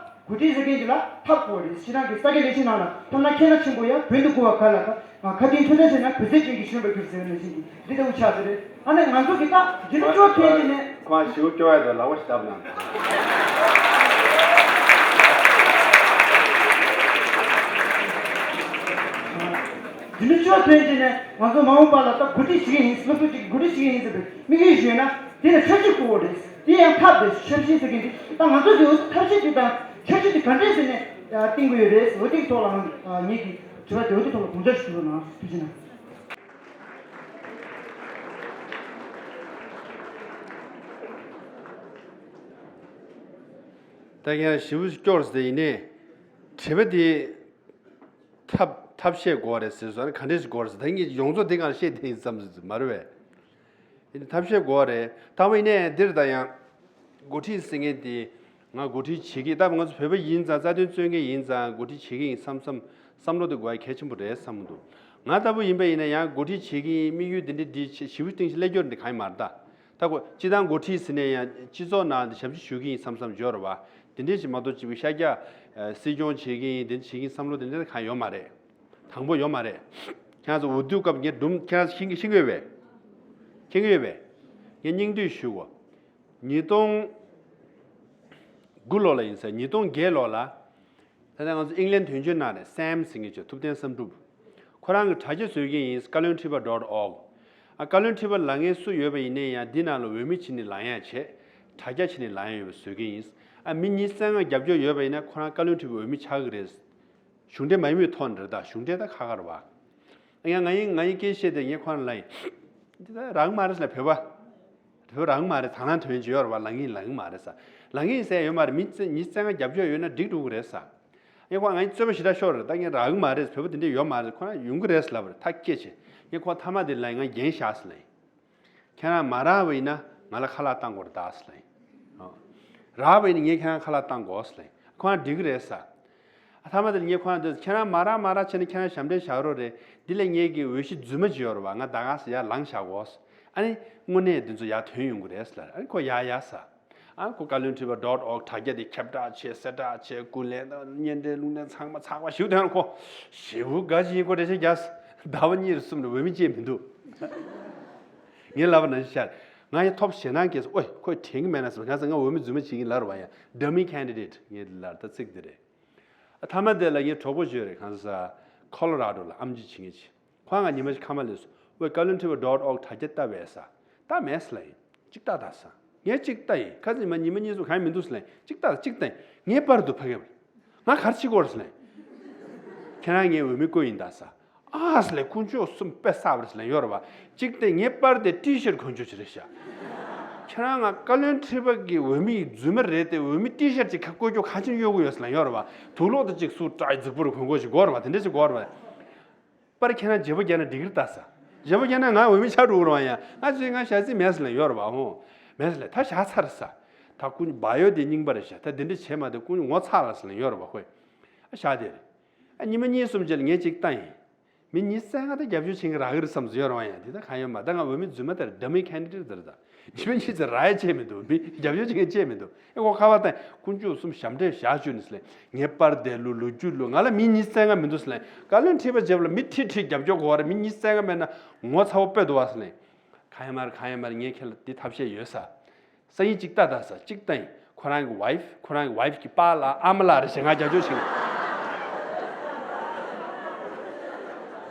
འགོ་ཁྲིད་ཟེར་མཁན་གྱི་ལ་ཐབས་དགོས་རེད། ཁྱེད་རང་གི་ས་དགེ་ལས་བྱེད་ནང་ལ་ཐ་ན་མཁས་ན་ཆེན་པོ་ཡང་བོད་དུ་བཀུར་བ་ག་ལ་ད་ཁ་ཏིང་ཐོས་ཐོས་བྱས་ན་བོད་ཟས་ཅན་གྱི་ཤོན་པ་གྱུར་ཟེར་བ་ནང་བཞིན་གྱི་འདི་ལྟ་བུ་ཆགས་ཟེར་རེད། ཨ་ནི་ང་ཚོ་གི་ད་འཛིན་གྲྭ་བཅུ་པ་ཐོན་རྗེས་ནས། ཁོང་ཞེ་པོ་སྐྱོ་བ་དང་ལག་པ་ཞིག་བརྡབས་གནང་། འཛིན་གྲྭ་བཅུ་པ་ཐོན་རྗེས་ནས་ང་ཚོ་མ་འོངས་པ་ལ་ད་འགོ་ཁྲིད་བྱེད་ཀྱི་ཡིན། སློབ་ཕྲུག་ཅིག་འགོ་ཁྲིད་བྱེད་ཀྱི་ཡིན་ཟེར་བའི་དམིགས་ཡུལ་ཞིག་ཡོད་ན། དེ་ལ་འཆར་གཞི་དགོས་རེད། དེ་ཡང་ཐབས་དེ་འཆར་གཞི་ཟེར་གྱི་འདི་ད་ང་ཚོ་གི་འོ་ཐབས་ཤེས་དེ་དང་འཆར་གཞི་དེ་ག་འདྲས་ཟེར་ནས་བཏིང་དགོས་ཡོད་རེད། འོ་དེའི་ཐོག་ལ་ང་ངེད་ཀྱི་དྲི་བ་དེ་འོ་དེའི་ཐོག་ལ་དགོངས་འཆར་ཞུ་རོགས་གནང་། ཐུགས་རྗེ་གནང་། ད་ཡང་ཞིབ་སྐྱོར་ཟེར་ཡིན་ནའི་དྲི་བ་དེ་ཐབས་ཐབས་ཤེས་དགོས་རེད་ཟེར་སོང་། ག་འདྲས་ཞིག་དགོས་རེད་ཟེར། ད་ངས་ཡོངས་རྫོགས་དེ་གང་བཤད་དེ་ཡིན་བསམ་མ་རེད་པས། ཐབས་ཤེས་དགོས་རེད། ད་བ་ཡིན་ནའི་འདིར་ད་ཡང་འགོ་ཁྲིད་ཟེར་མཁན་དེ་ང་འགོ་ཁྲིད་བྱེད་ཀྱི། ད་ང་ཚོ་བོད་པ་ཡིན་ཙང་། རྩ་དོན་རྩོད་མཁན་ཡིན་ཙང་འགོ་ཁྲིད་བྱེད་ཀྱི་ཡིན་བསམ་བསམ་བསམ་བློ་དེ་དགོས་ཡ་གལ་ཆེན་པོ་རེད་བསམ་གྱི་འདུག་ང་ལྟ་བུ་ཡིན་པ་ཡིན་ན་ཡང་འགོ་ཁྲིད་བྱེད་ཀྱི་ཡིན། དམིགས་ཡུལ་འདི་འདྲ་འདི་བྱེད་ཞེ་པོ་གཏིང་ཞིག་སླེབས་རྒྱུ་འདི་གང་ཡང་མ་རེད་ད། ད་ཁོ་སྤྱི་བཏང་འགོ་ཁྲིད་ཟེར་ནས་ཡང་སྤྱི་ཚོགས་ནང་དུ་ཞབས་ཕྱི་ཞུ་གི་ཡིན་བསམ་བསམ་ཡོད་རེད་པ། དེ་འདྲ་ཞིག་མ་གཏོགས་ཅིག་ཤར་རྒྱག་སྲིད་སྐྱོང་བྱེད་ཀྱི་ཡིན། དེ་འདྲ་བྱེད་ཀྱི་ཡིན་བསམ་བློ་དེ་འདྲ་གང་ཡང་ཡོད་མ་རེད། དང་པོ་ཡོད་མ་རེད། ཁྱེད་རང་ཚོ་འུ་ཐུག་སྐབས་ངས་སྒྲུང་ཁྱེད་རང་ཚོ་ཤེས་ཀྱི་ཤེས་ཀྱི་ཡོད་པས། མཁྱེན་གྱི་ཡོད་པས། ངས་སྙིང་བསྡུས་ཞུ་གོ། ཉིས་སྟོང་དགུ་ལོ་ལ་ཡིན་ས། ཉིས་སྟོང་བརྒྱད་ལོ་ལ། ད་ལྟ་ང་ཚོ་ཨིང་ལན་དོན་གཅོད་གནང་ནས་སེམ་ཟེར་མཁན་ཅིག་ཐུབ་བསྟན་བསམ་གྲུབ། ཁོ་རང་གི་དྲ་རྒྱ་བཟོ་མཁན་ཡིན། བཀའ་བློན་ཁྲི་པ་dot org། ཨ། བཀའ་བློན་ཁྲི་པ་ལབ་མཁན་སུ་ཡོད་པ་ཡིན་ནའི་ཡང་འདི་ནང་ལ་འོས་མི་བྱས་ནས་ལངས་ཡ་བྱས། དྲ་རྒྱ་བྱས་ནས་ལངས་ཡ་ཡོད་པ་བཟོ་མཁན་ཡིན། ཨ། མི་ཉི་ཤུ་རྩ་ལྔ་རྒྱབ་སྐྱོར་ཡོད་པ་ཡིན་ན་ཁོ་རང་བཀའ་བློན་ཁྲི་པའི་འོས་མི་ཆགས་ཀྱི་རེད། གཞུང་འབྲེལ་མ་ཡིན་པའི་ཐོག་ནས་རེད་ད། གཞུང་འབྲེལ་ད་ཁག་ཁག་རེད་པ། ཡང་ང་ཡིན་ང་ཡིན་སྐད་བཤད་དེ་ངས་ཁོ་རང་ལ་ཡིན། འདི་ད་རག་མ་རེད་ཟེར་ལ། བོད་པ། བོད་རག་མ་རེད། དང་བླངས་དོན་གྱི་ཡོད་རེད་པ། ལངས་ཡིན་ལངས་མ་རེད་ཟེར། ལངས་ཡིན་ཟེར་ཡོད་མ་རེད། མི་ཉི་ཤུ་རྩ་ལྔ་རྒྱབ་སྐྱོར་ཡོད་ན་འགྲིག་འགྲོ་གི་རེད་ཟེར། ཡང་ཁོ་ང་ཡིན་རྩོད་པ་ཞེ་དྲག་ཤོར་རེད། ད་ངས་རག་གི་མ་རེད། བོད་པ་དེ་འདྲ་ཡོད་མ་རེད། ཁོ་རང་ཡོང་གི་རེད་ཟེར་ལབ་པ་རེད། ཐག་བཅད་བྱས། ངས་ཁོ་མཐའ་མ་དེ་ལ་ང་འགན་བཞག་ཟེར་ལ་ཡིན། ཁྱེད་རང་མ་རག་པ་ཡིན་ན་ང་ལ་ཁ་ལག་བཏང་དགོས་རེད་ད་ཟེར་ལ་ཡིན། ཨོ། རག་པ་ཡིན་ན་ངས་ཁྱེད་རང་ཁ་ལག་བཏང་དགོས་ཟེར་ལ་ཡིན། ཁོ་རང་འགྲིག་གི་རེད་ཟེར། ཨ། མཐའ་མ་དེར་ངས་ཁོ་རང་འདི་ཁྱེད་རང་མ་རག་མ་རག་བྱས་ན་ཁྱེད་རང་ཞབས་འདྲེན་བཞག་རོགས་རེད། འདི་ལས་ངེད་ཀྱི་འོས་གཞི་རྫུན་མ་ཅིག་ཡོད་རེད་པ། ང་ད་ག་ཟེར་ཡར་ལངས་བཞག་གོ་ཟེར། ཨ་ནི་དངོས་གནས་འདི་ཚོ་ཡར་ཐོན་ཡོང་གི་རེད་ཟེར་ལ། ཨ་ནི་ཁོ་ཡ་ཡ་ཟེར། ཨ། ཁོ་བཀའ་བློན་ཁྲི་པ་dot org དྲ་རྒྱ་དེ་ཁྱབ་བསྒྲགས་བྱས། གསལ་བསྒྲགས་བྱས། སྐུ་ལས་དང་བརྙན་འཕྲིན་ལུང་འདྲེན་ཚང་མ་ཚགས་པ་ཞིག་དོན་ཁོ་ཞེ་པོ་དགའ་བཞིན་ཁོ་འགྲེལ་བཤད་རྒྱག་ཟེར། ཟླ་བ་གཉིས་རེ་གསུམ་རེ་འོས་མི་བཅས་མི་འདུག་ངས་ལབ་པ་ནང་བཞིན་ཤར། ང་ཡི་ཐོབ་ཞེད་སྣང་སྐྱེས་སོང་། ཨོའི་ཁོས་དྲན་གྱི་མེད་ན་ཟེར། ང་ཟེར་ང་འོས་མི་རྫུན་མ་བྱེད་ཀྱིན་ལབ་རེད་པ། ཡང་dummy candidate ངས་ལབ། ད་ཚིག་འདི་རེད། ཨ། མཐའ་མ་དེ་ལ་ངའི་གྲོགས་པོ་ཅིག་ཡོད་རེད། གང་ཟེར་ས། ཁོ་ལོ་ར་ཌོ་ལ་ཨེམ་ཆི་བྱེད་མཁན་ཅིག་ཁོ་ང་ཉི་མ་ཞིག་ཁ་མ་ལས་སོང་། ཨོའི་བཀའ་བློན་ཁྲི་པ་dot org དྲ་རྒྱ་ལྟ་བས་ཟེར། ལྟ་མེད་ཟེར་ལབ་ཡིན། ཅིག་ལྟ་དང་ཟེར། ངས་ཅིག་ལྟ་ཡིན། ཁ་སང་མ་ཉི་མ་གཉིས་གསུམ་གང་ཡང་མི་འདུག་ཟེར་ལབ་ཡིན། ཅིག་ལྟ་དང་། ཅིག་ལྟ་ཡིན། ངའི་པར་འདུག་ཕ་གི། ང་ག་རེ་བྱེད་དགོས་རེད་ཟེར་ལབ་ཡིན། ཁྱེད་རང་ངའི་འོས་མི་བསྐོས་ཡིན་ད་ཟེར། ཨ་ཟེར་ལབ་ཡིན། དཀོན་མཆོག་གསུམ་དཔེ་བསགས་པ་རེད་ཟེར་ལབ་ཡིན། ཡོད་རེད་པ། ཅིག་ལྟ་ཡིན། ངའི་པར་དེ་ཊི་ཤར་གོན་ཆོག་ཅིག་རེད་ཤག་ཁྱེད་རང་ང་བཀའ་བློན་ཁྲི་པ་གི་འོས་མི་ཡི་རྫུན་མ་རེད་དེ། འོས་མི་ཊི་ཤར་ཅིག་ཁ་བསྐོ་རྒྱུ་ག་ཅིག་གཡོག་གི་ཡོད་ཟེར་ལབ་ཡིན། ཡོད་རེད་པ། དུག་ལོག་དེ་ཅིག་སུ་ཏྲ་རྫིག་པོ་རུ་གོན་དགོས་ཅིག་དགོས་རེད་པ། དེ་འདྲ་ཅིག་དགོས་རེད་པ། པར་ཁྱེད་རང་བརྗེ་པོ་བརྒྱབ་ན་འགྲིག་གི་རེད་ད་ཟེར། བརྗེ་པོ་བརྒྱབ་ན་ང་འོས་མི་ཆགས་འགྲོ་གི་རེད་པ། ཡང་ང་ཚོས་ང་བཞག་རྩིས་མེད་ཟེར་ལབ་ཡིན། ཡོད་རེད་པ། ཧོ། མེད་ཟེར་ལབ་ཡིན། ད་བཞག་ཚར་ཟེར། ད་ཀུན་བ་ཡོད་དེ་རྙིང་པ་རེད་ཤག་ད་དེ་འདྲ་བྱས་མ་དེ་ཀུན་ངོ་ཚ་ལ་ཟེར་ལབ་ཡིན། ཡོད་རེད་པ། ཧོ། ཨ། བཞག་དེ་རེད། ཨ། ཉི་མ་གཉིས་གསུམ་རྗེས་ལ་ངས་ཅིག་ལྟ་ཡིན། མི་ཉི་ཤུ་རྩ་ལྔ་ད་རྒྱབ་སྐྱོར་བྱེད་མཁན་རག་གི་རེད་བསམ་སོང་། ཡོད་རེད་པ། ཡང་དེ་ད་གང་ཡོད་མ། ད་ང་འོས་མི་རྫུན་མ་དེ་རེད། dummy candidate དེ་རེད་ད། ཉི་མ་གཉིས་ཙམ་རག་ཡ་ཅིག་མི་འདུག་མི་རྒྱབ་སྐྱོར་བྱེད་མཁན་ཅིག་མི་འདུག་ཨེ་ཁོ་ཁ་པར་བཏང་། དཀོན་མཆོག་གསུམ་ཞབས་འདྲེན་བཞག་བཅུག་ནས་ཟེར་ལེ། ངའི་པར་དེ་ལུ་ལོ་རྒྱུས་ལུ་ང་ལ་མི་ཉིས་རྩ་ལྔ་མི་འདུག་ཟེར་ལེ། བཀའ་བློན་ཁྲི་པ་རྗེ་པོ་ལ་མི་ཁྲི་ཁྲི་རྒྱབ་སྐྱོར་དགོས་པ་རེད། མི་ཉིས་རྩ་ལྔ་མེད་ན་ངོ་ཚ་བོ་དཔེ་འདུག་བ་ཟེར་ལེ། གང་ཡིན་མ་རེད། གང་ཡིན་མ་རེད། ངས་ཁྱེད་ལ་འདི་ཐབས་ཤེས་ཡོད་ས། སང་ཉིན་གཅིག་ལྟ་ད་ས་གཅིག་ལྟ་ཡིན། ཁོ་རང་གི་ཝའིཕ། ཁོ་རང་གི་ཝའིཕ་གི་པཱ་ལགས་ཨ་མ་ལགས་རེད་ཞེས་ང་རྒྱབ་སྐྱོར་བྱེད།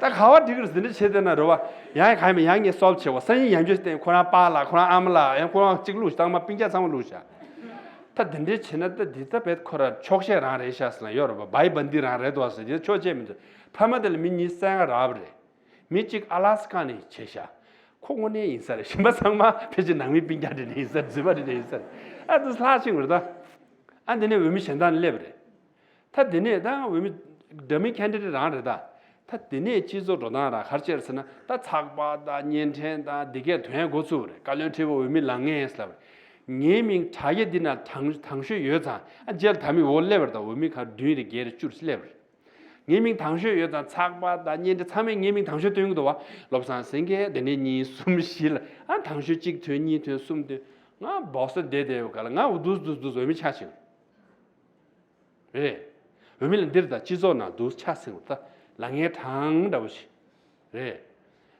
ད་ག་བ་འགྲིག་གི་རེད། འདི་འདྲ་བྱེད་བསྡད་ན་རེད་བ། ཡང་གང་ཡིན་མ་ཡང་ངས་སོལབ་བྱེད་བ། སང་ཉིན་ཡང་བསྐྱར་བསྟན། ཁོ་རང་པཱ་ལགས། ཁོ་རང་ཨ་མ་ལགས། ཡང་ཁོ་རང་གཅིག་བླུགས། ཚང་མ་སྤུན་ཀྱག་ཚང་མ་བླུགས་བཞག་ད་འདི་འདྲ་བྱེད་ན་ད་འདི་ད་བེད་ཁོ་ར་ཆོག་ཤེས་རང་རེད་ཤག་ཟེར་ན་ཡོད་རེད་བ། བའི་བན་དི་རང་རེད་དོ་ཟེར། འདི་ཆོག་ཤེས་མི་འདུག་མཐའ་མ་དེ་ལ་མི་ཉིས་རྩ་ལྔ་རག་པ་རེད། མི་གཅིག་ཨ་ལ་སི་ཀ་ནས་བྱས་ཤག་ཁོ་དངོས་གནས་ཡིན་ས་རེད། གཞན་པ་ཚང་མ་ཕལ་ཆེར་ནང་མི་སྤུན་ཀྱག་འདྲ་ནས་ཡིན་ས་རེད། རྫུན་མ་འདྲ་ནས་ཡིན་ས་རེད། ཨ་ཏི་ལྷག་ཕྱིན་རེད་ད། ཨ་འདི་ནས་འོས་མི་གཞན་དག་ནས་སླེབས་པ་རེད། ད་འདི་ནས་ད་འོས་མི་འདྲ་མིན་ཁེན་ཌི་ཌེ་ཊི་རང་རེད་ད། ད་འདི་ནས་སྤྱི་ཚོགས་འགྲོ་སྟངས་རང་ག་རེ་བྱས་ཟེར་ན། ད་ཚགས་པར་དང་བརྙན་འཕྲིན་དང་འདི་གས་ཐོན་འགོ་ཚུགས་པ་རེད། བཀའ་བློན་ཁྲི་པ་འོས་མི་ལངས་ངེས་ལབ་རེད། ངའི་མིང་དྲ་རྒྱ་འདི་ན་དང་དང་ཤོས་ཡོད་ཙང་། ཨ་རྗེས་ལ་ད་མི་འོ་སླེབས་པ་རེད་ད། འོས་མི་ག་བདུན་རེ་བརྒྱད་རེ་བཅུ་རེ་སླེབས་པ་རེད། ངའི་མིང་དང་ཤོས་ཡོད་ཙང་། ཚགས་པར་དང་བརྙན་འཕྲིན་ཚང་མས་ངའི་མིང་དང་ཤོས་སྟོན་གྱི་འདུག་བ། བློ་བཟང་སེང་གེ་དེ་ནས་གཉིས་གསུམ་བཞི་ལ། ཨ་དང་ཤོས་གཅིག་ཐོན་གཉིས་ཐོན་གསུམ་ཐོན། ང་སྦོག་ས་བསྡད་བསྡད་ཡོད་ག་ལ། ང་འུ་དུས་དུས་དུས་འོས་མི་ཆགས་ཕྱིན། རེད། འོས་མི་ལ་འདིར་ད་སྤྱི་ཚོགས་ནང་དུས་ཆ་ཟིན་པ་ད་ལ་ངའི་གྲངས་འདྲ་བོ་ཞིག་རེད།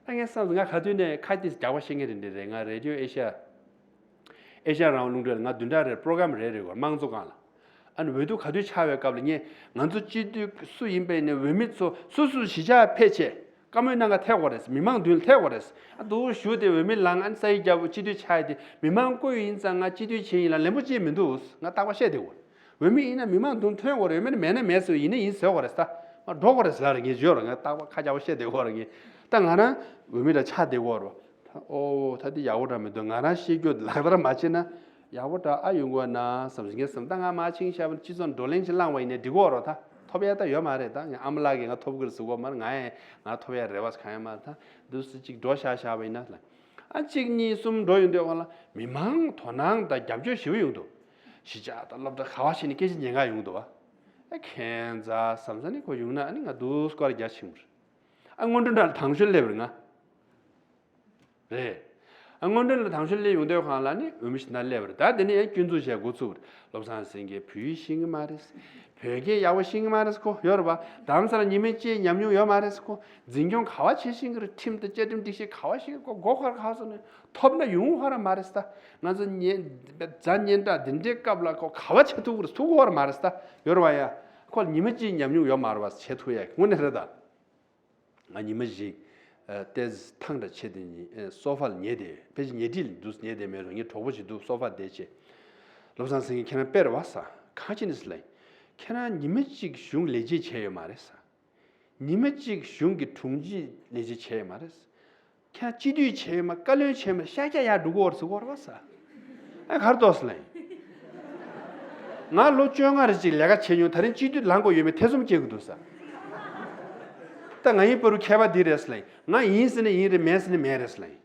ད་ངས་བསམ་སོང་། ང་ག་དུས་ནས་ཁ་ཏིས་རྒྱག་པ་ཤེས་མཁན་རེད། འདི་རེད། ང་རེ་ཌི་ཡོ་ཨེ་ཤ་ཡ། ཨེ་ཤ་ཡ་རང་དབང་རླུང་འཕྲིན་ལ་ང་བདུན་ཕྲག་རེར་པོ་རོ་གྷ་རམ་རེ་རེ་དགོས། དམངས་གཙོ་སྒང་ལ། ཨ་ནི་འོས་བསྡུ་ག་དུས་ཆགས་པའི་སྐབས་ལ་ངས་ང་ཚོ་སྤྱི་འཐུས་སུ་ཡིན་པའི་ནས་འོས་མི་ཚོ་སུ་སུ་གཞིས་ཆགས་ཕེབས་བྱས། བཀའ་མོལ་གནང་ག་ཐད་དགོས་རེད། མི་མང་མདུན་ལ་ཐད་དགོས་རེད། ཨ་འདུག་ཞུ་དེ་འོས་མི་ལངས། ཨ་ནི་ས་ཡི་རྒྱལ་པོ་སྤྱི་འཐུས་ཆགས་ཡ་དེ་མི་མང་བསྐོས་ཡིན་ཙང་། ང་སྤྱི་འཐུས་བྱས་ཡིན་ལ་ལན་པོ་ཅི་མི་འདུག་ང་རྟག་པར་བཤད་བསྡད་དགོས། འོས་མི་ཡིན་ན་མི་མང་མདུན་ཐོན་དགོས་རེད། མེད་ན་མེད་ན་མེད་ཟེར། ཡིན་ན་ཡིན་ཟེར་དགོས་རེད་ད། ང་འགྲོ་དགོས་རེད་ཟེར་རེད། ངས་བརྗོད་རེད། ང་རྟག་པར་ཁ་རྒྱག་པ་བཤད་བསྡད་དགོས་རེད། ངས་ད་ང་རང་འོས་མི་ལ་ཆགས་བསྡད་དགོས་རེད། ད་ཨོ་ད་འདི་ཡག་པོ་འདྲ་མི་འདུག་ང་རང་བཤད་རྒྱུ་ལག་བསྟར་མ་བྱས་ན་ཡག་པོ་འདྲ་ཨ་ཡོང་གི་ན་བསམ་ཞིག་ངས་བསམ། ད་ང་མ་ཕྱིན་ཤག་པ་ནི་སྤྱི་ཚོགས་བགྲོ་གླེང་ཞིག་བླངས་པ་ཡིན་ནའི་འགྲིག་གི་རེད། ད་ཐོབ་ཡ་ད་ཡོད་མ་རེད། ད་ངའི་ཨ་མ་ལགས་ཀྱིས་ང་ཐོབ་གི་རེད་ཟེར་གོ་མ་རེད། ང་ཡང་ང་ཐོབ་ཡ་རེ་བ་གང་ཡང་མ་རེད། ད་འདུག་སེ་ཅིག་འགྲོ་ཤག་ཤག་པ་ཡིན་ན་ལ། ཨ་གཅིག་གཉིས་གསུམ་འགྲོ་ཡོང་དུས་སྒང་ལ་མི་མང་དོ་སྣང་དང་རྒྱབ་སྐྱོར་ཞེ་པོ་ཡོང་འདུག་གཞིས་ཆགས་དང་སློབ་གྲྭ་ག་བ་ཞིག་ནས་སྐད་ཆ་ཉན་ག་ཡོང་འདུག་བ། ཨ་ཁྱད་མཚར་བསམ་ས་ནི་ཁོ་ཡོང་ན་ཨ་ནི་ང་འདུག་སྐོར་རྒྱག་ཕྱིན་པ་རེད། ཨ་སྔོན་འགྲོ་འདྲ་ལ་དང་ཤོས་སླེབས་རེད་ང་། རེད། ཨ་སྔོན་འགྲོ་ལ་དང་ཤོས་སླེབས་ཡོང་དུས་སྒང་ལ་ནི་འོས་མི་ཞིག་ན་སླེབས་པ་རེད། ད་དེ་ནས་ཡང་སྐྱོན་འཛུགས་བྱས་འགོ་ཚུགས་པ་རེད། བློ་བཟང་སེང་གེ་བོད་ཡིག་ཤེས་ཀྱི་མ་རེད། བོད་སྐད་ཡག་པོ་ཤེས་ཀྱི་མ་རེད་ཁོ། ཡོད་རེད་བ། དྷ་རམ་ས་ལ་ཉི་མ་གཅིག་ཉམས་མྱོང་ཡོད་མ་རེད་ཁོ། འཛིན་སྐྱོང་ག་བ་བྱེད་ཤེས་ཀྱི་རེད། ཁྲིམས་དང་བཅའ་ཁྲིམས་སྒྲིག་གཞི་ག་བ་ཤེས་ཀྱི། ཁོ་མགོ་འཁོར་ག་སོང་ནས་ཐོབ་ན་ཡོང་ཧོ་ར་མ་རེད་ད། ང་ཚོ་ཉེ་ཛ་སྙན་གྲགས་འདི་འདྲའི་སྐབས་ལ་ཁོ་ག་བ་བྱེད་ཐུབ་ཀྱི་རེད། ཐུབ་ཀྱི་ཧོ་ར་མ་རེད་ད། ཡོད་རེད་བ་ཡ། ཁོ་ལ་ཉི་མ་གཅིག་ཉམས་མྱོང་ཡོད་མ་རེད་བ། བྱེད་ཐུབ་ཡ་དངོས་གནས་རེད་ད། ང་ཉི་མ་བཞི་ཏོག་ཙམ་ཐང་འདྲ་བྱས་ཏེ་ནི་སོ་ཕ་ལ་ཉལ་བསྡད། ཕལ་ཆེར་ཉལ་ཁྲི་ལ་འདུག་ཉལ་བསྡད་མེད་རུང་ངའི་གྲོགས་པོ་ཞིག་འདུག་སོ་ཕ་བསྡད་བྱས། བློ་བཟང་སེང་གེ་ཁྱེད་རང་དཔེ་རེད་བ་ཟེར། གང་བྱས་ནས་ཟེར་ལབ། ཁྱེད་རང་ཉི་མ་གཅིག་གཞུང་ལས་བྱེད་བྱས་ཡོད་མ་རེད་ཟེར། ཉི་མ་གཅིག་གཞུང་གི་དྲུང་ཆེ་ལས་བྱེད་བྱས་ཡོད་མ་རེད་ཟེར། ཁྱེད་རང་སྤྱི་འཐུས་བྱས་ཡོད་མ། བཀའ་བློན་བྱས་ཡོད་མ། ཤ་རྒྱགས་ཡར་འགྲོ་གི་ཡོད་རེད་ཟེར་གོ་རེད་བ་ཟེར། ཨ་ག་རེ་འདུག་ཟེར་ལབ། ང་ལོ་བཅོ་ལྔ་རེ་ཅིག་ལས་ཀ་བྱས་མྱོང་། ད་རིང་སྤྱི་འཐུས་ལངས་དགོས་ཡོད་མེད་ཐེ་ཚོམ་སྐྱེ་གི་འདུག་ཟེར། ད་ང་ཡིན་པ་རུ་ཁྱད་པར་འདི་རེད་ཟེར་ལབ། ང་ཡིན་ཟེར་ན་ཡིན་རེད། མེད་ཟེར་ན་མེད་རེད་ཟེར་ལབ།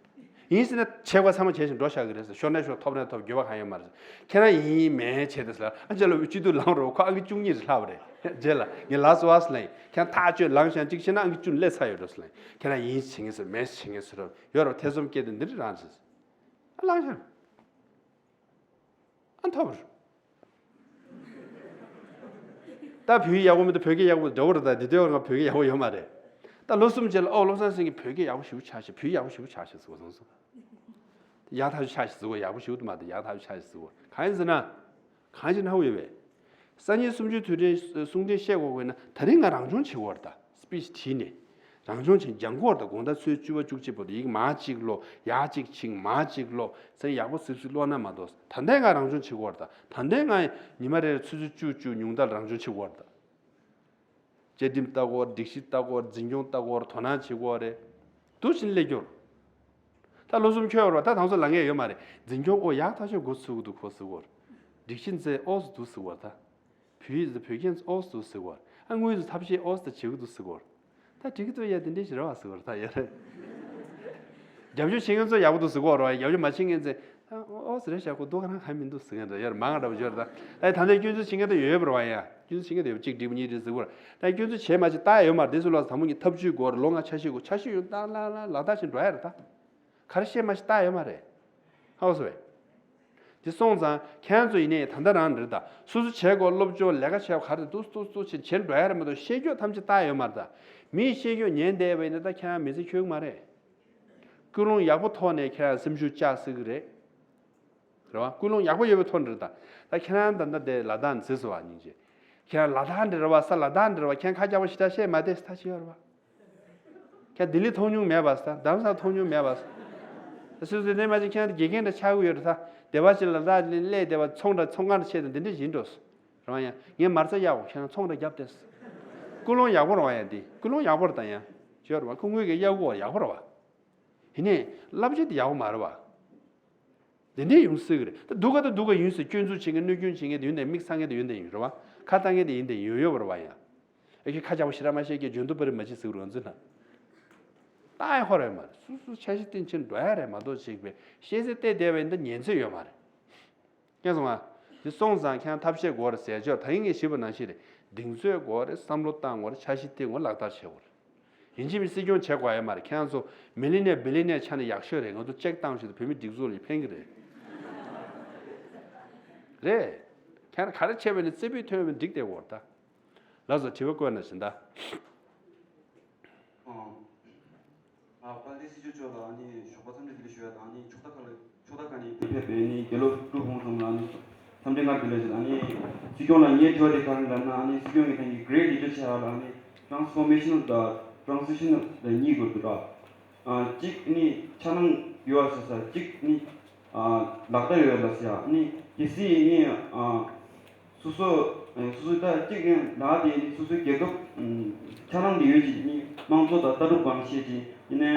ཡིན་ཟེར་ན་བྱེད་དགོས་ཚང་མ་བྱས་ཤིང་འགྲོ་བཞག་གི་རེད་ཟེར། ཤོར་ན་ཤོར། ཐོབ་ན་ཐོབ། འགྱོད་པ་གང་ཡང་མ་རེད། ཁྱེད་རང་ཡིན་མེད་བྱས་ཏེ་ཟེར། ཨ་རྗེས་ལ་སྤྱི་འཐུས་ལངས་རོགས། ཁོ་ཨང་ཀི་བཅུ་གཉིས་རེ་ལྷག་པ་རེད། རྗེས་ལ་ངས་ལགས་སོ་ཨ་ཟེར་ལབ། ཁྱེད་རང་ཐག་གཅོད་ལངས་ཤག་གཅིག་བྱས་ན་ཨང་ཀི་བཅུ་ནས་སླེབས་ཚར་ཡོད་འགྲོ་ཟེར་ལབ། ཁྱེད་རང་ཡིན་བྱེད་ངེས་ཟེར། མེད་བྱེད་ངེས་ཟེར། ཡོད་རེད་བ། ཐེ་ཚོམ་སྐྱེས་ཏེ་འདི་འདྲ་རང་ཟེར། ཨ་ལངས་ཤག་ཨ་ཐོབ་རེད། ད་བོད་ཡིག་ཡག་པོ་མི་འདུག་བོད་སྐད་ཡག་པོ་འདྲ་བོ་རེད། ད་འདི་ལྟོས་ང་བོད་སྐད་ཡག་པོ་ཡོད་མ་རེད། ད་ལོ་གསུམ་རྗེས་ལ་ཨོ་བློ་བཟང་སེང་གེ་བོད་སྐད་ཡག་པོ་ཞེ་པོ་ཆགས་ཤག་བོད་ཡིག་ཡག་པོ་ཞེ་པོ་ཆགས་ཤག་ཟེར་བ་སོང་སོང་། ཡག་ཐག་ཆོད་ཆགས་ཤག་ཟེར་བ། ཡག་པོ་ཞེ་པོ་འདུག་མ་གཏོགས་ཡག་ཐག་ཆོད་ཆགས་ཤག་ཟེར་བ། གང་ཡིན་ཟེར་ན། གང་ཅི་ན་ཧུ་ཡོད་པས། སང་ཉིན་གསུམ་བཅུའི་དུས་དྲན་གསུང་འཕྲིན་བཤད་དགོས་དགོས་ན། ད་རིང་ང་རང་སྦྱོང་བྱེད་དགོས་རེད་ད། སི་པིཆ་བྲིས་ནས། རང་སྦྱོང་བྱེད། སྦྱང་དགོས་རེད་ད། དགོང་དག་ཚོུད་བཅུ་པ་བཅུ་གཅིག་བར་དུ་ཡིག་མར་གཅིག་ཀློག་ཡར་གཅིག་ཕྱིན། མར་གཅིག་ཀློག་སང་ཡག་པོ་སིབ་སིབ་ཀློག་ན་མ་གཏོགས། ད་ལྟའི་ང་རང་སྦྱོང་བྱེད་དགོས་རེད་ད། ད་ལྟའི་ང་ཉི་མ་རེར་ཚོུད་ཚོད་བཅུ་བཅུ་ཉུང་མཐའ་ལ་རང་སྦྱོང་བྱེད་དགོས་རེད་ད། བཅའ་ཁྲིམས་ལྟ་དགོས། སྒྲིག་གཞི་ལྟ་དགོས། འཛིན་སྐྱོང་ལྟ་དགོས། དོ་སྣང་བྱེད་དགོས་རེད། འདུག་བྱས་ནས་སླེབས་རྒྱུ་རེད། ད་ལོ་གསུམ་འཁྱོལ་བ་རེད་བ། ད་དང་ཚོ་ལ་ངས་ཡོད་མ་རེད། འཛིན་སྐྱོང་ཨོ་ཡག་ཐག་ཆོད་འགོ་ཚུགས་ཀྱི་འདུག་ཁོ་ཟེར་གོ། སྒྲིག་གཞི་འཛིན་ཨོ་ཟེར་འདུག་ཟེར་གོ། ད་བོད་ཡིག་བོད་སྐད་ཨོ་ཟེར་འདུག་ཟེར་གོ། ཨ་དངོས་སུ་ཐབས་ཤེས་ཨོ་ཟེར་བྱེད་ཀྱི་འདུག་ཟེར་གོ། ད་འགྲིག་གི་འདུག་ཡ། དེ་འདྲའི་ཞིག་རེད་བ་ཟེར་གོ། ད་ཡོད་རེད། རྒྱབ་སྐྱོར་བྱེད་མཁན་ཚོ་ཡག་པོ་འདུག་ཟེར་གོ་རེད་བ། རྒྱབ་སྐྱོར་མ་བྱེད་མཁན་ཚོས། ཨོ་ཟེར་རེད་བཞག་གོ། འདུག་ག་རང་གང་མི་འདུག་ཟེར་མཁན་འདྲ་ཡོད་རེད། མང་ང་འདྲ་པོ་ཡོད་རེད། ད་ད་ལྟ་སྐྱོན་འཛུགས་བྱེད་མཁན་དེ་ཡོད་པ་རེད་བ། ཡ་སྐྱོན་འཛུགས་བྱེད་མཁན་དེ་ཡོད། གཅིག་འགྲིག་པ་གཉིས་འགྲིག་ཟེར་གོ་རེད། ད་སྐྱོན་འཛུགས་བྱས་མ་བྱས་ལྟ་ཡ་ཡོད་མ་རེད། དེ་ཚོ་ལ་དང་པོ་ངས་ཐབས་ཇུས་དགོས་རེད། ལོ་ལྔ་ཆ་ཤས་དགོས། ཆ་ཤས་ཡོད། ཏག་ལག་ལག་ལག་བསྟར་བྱས་འགྲོ་ཡ་རེད། ད་ག་རེ་བཤད་མ་བཤད་ལྟ་ཡ་ཡོད་མ་རེད། ཧ་གོ་སོང་བས། དེ་སོང་ཙང་ཁྱེད་ཚོ་ཡིན་ནའི་ད་ལྟ་རང་འདིར་ད་སོ་སོ་བྱེད་དགོས། སློབ་སྦྱོང་ལས་ཀ་བྱེད་པ་ག་རེ་འདུག་འདུག་འདུག་བྱེད་བྱེད་འགྲོ་ཡ་རེད་མ་གཏོགས། བཤད་རྒྱུ་ཐམས་ཅད་ལྟ་ཡོད་མ་རེད་ད། མིས་བཤད་རྒྱུ་ཉན་བསྡད་པ་ཡིན་ན་ད་ཁྱེད་རང་མི་ཚེ་འཁྱོལ་གི་མ་རེད། ཀུན་སློང་ཡག་པོ་ཐོག་ནས་ཁྱེད་རང་སེམས་ཤུགས་བཅག་སྲིད་གི་རེད། རེད་བ། ཀུན་སློང་ཡག་པོ་ཡོད་པའི་ཐོག་ནས་རེད་ད། ད་ཁྱེད་རང་ད་ལྟ་དེ་ལ་དྭགས་ནས་ཟེར་སོང་བ་སྙིང་རྗེ། ཁྱེད་རང་ལ་དྭགས་འདྲ་རེད་བ། ས་ལ་དྭགས་འདྲ་རེད་བ། ཁྱེད་རང་ཁ་རྒྱག་པོ་ཞེ་དྲག་བཤད་མ་བསྡད་ས་ད་ཅི་ཡོད་རེད་བ། ཁྱེད་ལྡི་ལི་མཐོང་མྱོང་མེད་པ་ས། རྡ་རམ་ས་ལ་མཐོང་མྱོང་མེད་པ་ས། ད་སོ་སོའི་དེ་མ་ཅིག་ཁྱེད་རང་དགེ་རྒན་འདྲ་ཆགས་ཀྱི་ཡོད་རེད་ད། སྡེ་བ་ཅིག་ལ་ལ་དྭགས་ནས་སླེབས་བསྡད་པ། ཚོང་འདྲ་ཚོང་ཁང་འདྲ་བྱས་ནས་འདི་འདྲ་ཡིན་འགྲོ་ས། རེད་བ། ཡང་ངས་མ་རྩ་གཡར་འོ། ཁྱེད་རང་ཚོང་འདྲ་རྒྱབ་བསྡད་ས། ཀུན་སློང་ཡག་པོ་རེད་བ། ཡང་འདི་ཀུན་སློང་ཡག་པོ་རེད་ད། ཡང་ཅི་ཡོད་རེད་བ། ཁོ་དངུལ་གྱི་གཡར་དགོས་ཡག་པོ་རེད་བ། ཡིན་ནའི་བསླབ་བྱ་དེ་ཡག་པོ་མ་རེད་བ། དེ་འདྲས་ཡོང་སྲིད་ཀྱི་རེད། ད་སྡུག་ག་ད་སྡུག་ག་ཡིན་ཟེར། སྐྱོན་འཛུགས་བྱེད་མཁན་གནོད་སྐྱོན་བྱེད་མཁན་དེ་ཡོན་ཏན་མིག་ཚང་མཁན་དེ་ཡོན་ཏན་ཡིན་རེད་བ། ཁ་བཏང་མཁན་དེ་ཡོན་ཏན་ཡོད་ཡོད་པ་རེད་བ། ཡང་ཨེ་ཁྱེད་ཁ་རྒྱག་པོ་ཞེ་དྲག་མ་བཤད། ཁྱེད་འཇོན་ཐུབ་པ་རེད་མ་བྱེད་ཟེར་གི་རེད། ང་ཚོས་ན་ད་ཨེ་ཧོ་རེད་མ་རེད། སོ་སོ་འཆར་གཞི་བཏིང་ཕྱིན་འགྲོ་ཡ་རེད་མ་གཏོགས། བྱེད་པའི་ཤེས་ཚད་བལྟས་བསྡད་པ་ཡིན་ན་ཉན་ཚོད་ཡོད་མ་རེད། མཁྱེན་སོང་ང་། འདི་སོང་ཙང་ཁྱེད་རང་ཐབས་ཤེས་དགོས་རེད་ཟེར་ཆོག་ད་ཡིན་ངས་ཞུས་པ་ནང་བཞིན་རེད། གདེང་ཚོད་དགོས་རེད། བསམ་བློ་བཏང་དགོས་རེད། འཆར་གཞི་བཏིང་དགོས། ལག་བསྟར་བྱེད་དགོས་རེད། ཡིན་གཅིག་མིན་གཅིག་སྲིད་སྐྱོང་བྱེད་དགོས་ཡ་མ་རེད། ཁྱེད་རང་ཚོ་མི་ལི་ནེ་བི་ལི་ནེ་ཆགས་ན་ཡག་ཤོས་རེད། ང་ཚོ་ཅེག་བཏང་ཞིག་ཏུ་བོད་མི་སྒྲིག་འཛུགས་ལ་ཕན་གི་རེད། རེད། ཁྱེད་རང་ག་རེ་བྱས་པ་ཡིན་ན་རྩེ་ཕུད་ཐོན་པའི་འགྲིག་བསྡད་ཡོད་རེད་ད། ལགས་སོ། དྲི་བ་བཀོད་ན་བཞིན་ད། ཨ། ཨ། དཔལ་ལྡན་སྲིད་སྐྱོང་མཆོག་ལ་ཨ་ནི་ཞོགས་པ་འཚམས་འདྲི་བདེ་ལེགས་ཞུ་ཡ་དང་། ཨ་ནི་ཕྱོགས་མཐའ་ཁག་ལ། ཕྱོགས་མཐའ་ཁག་ནས་ཕེབས་པའི་ཨ་ནི་རྒྱལ་ལོ་ཀྲུའུ་ཧུང་ཚང་ལ་ཨ་ནི་འཚམས་འདྲི་སྔར་བདེ་ལེགས་ཞུ། ཨ་ནི་སྲིད་སྐྱོང་ལ་ངའི་དྲི་བ་དེ་ག་རེ་ལབ་ན། ཨ་ནི་སྲིད་སྐྱོང་གིས་ད་གིན་great leadership ལ་ཨ་ནི་transformational དང་transitional ལ་གཉིས་དགོས་འདུག་ར། ཨ། གཅིག་ནི་འཆར་སྣང་ཡོད་ཟེར་ས། གཅིག་ནི། ཨ། ལག་བསྟར་ཡོད་ལ་ཟེར་ཡ། ནི་གལ་སྲིད་ནི། ཨ། སོ་སོ། ཨ། སོ་སོ་ད་གཅིག་ཡང་ལག་དེ་ནི་སོ་སོའི་རྒྱལ་ཁབ། ཨ། འཆར་སྣང་དེ་ཡོད་ཅིག་ནི་དམངས་གཙོ་དང་ལྟ་གྲུབ་སྒང་བཤད་ཅིག་ཡིན་ནའི་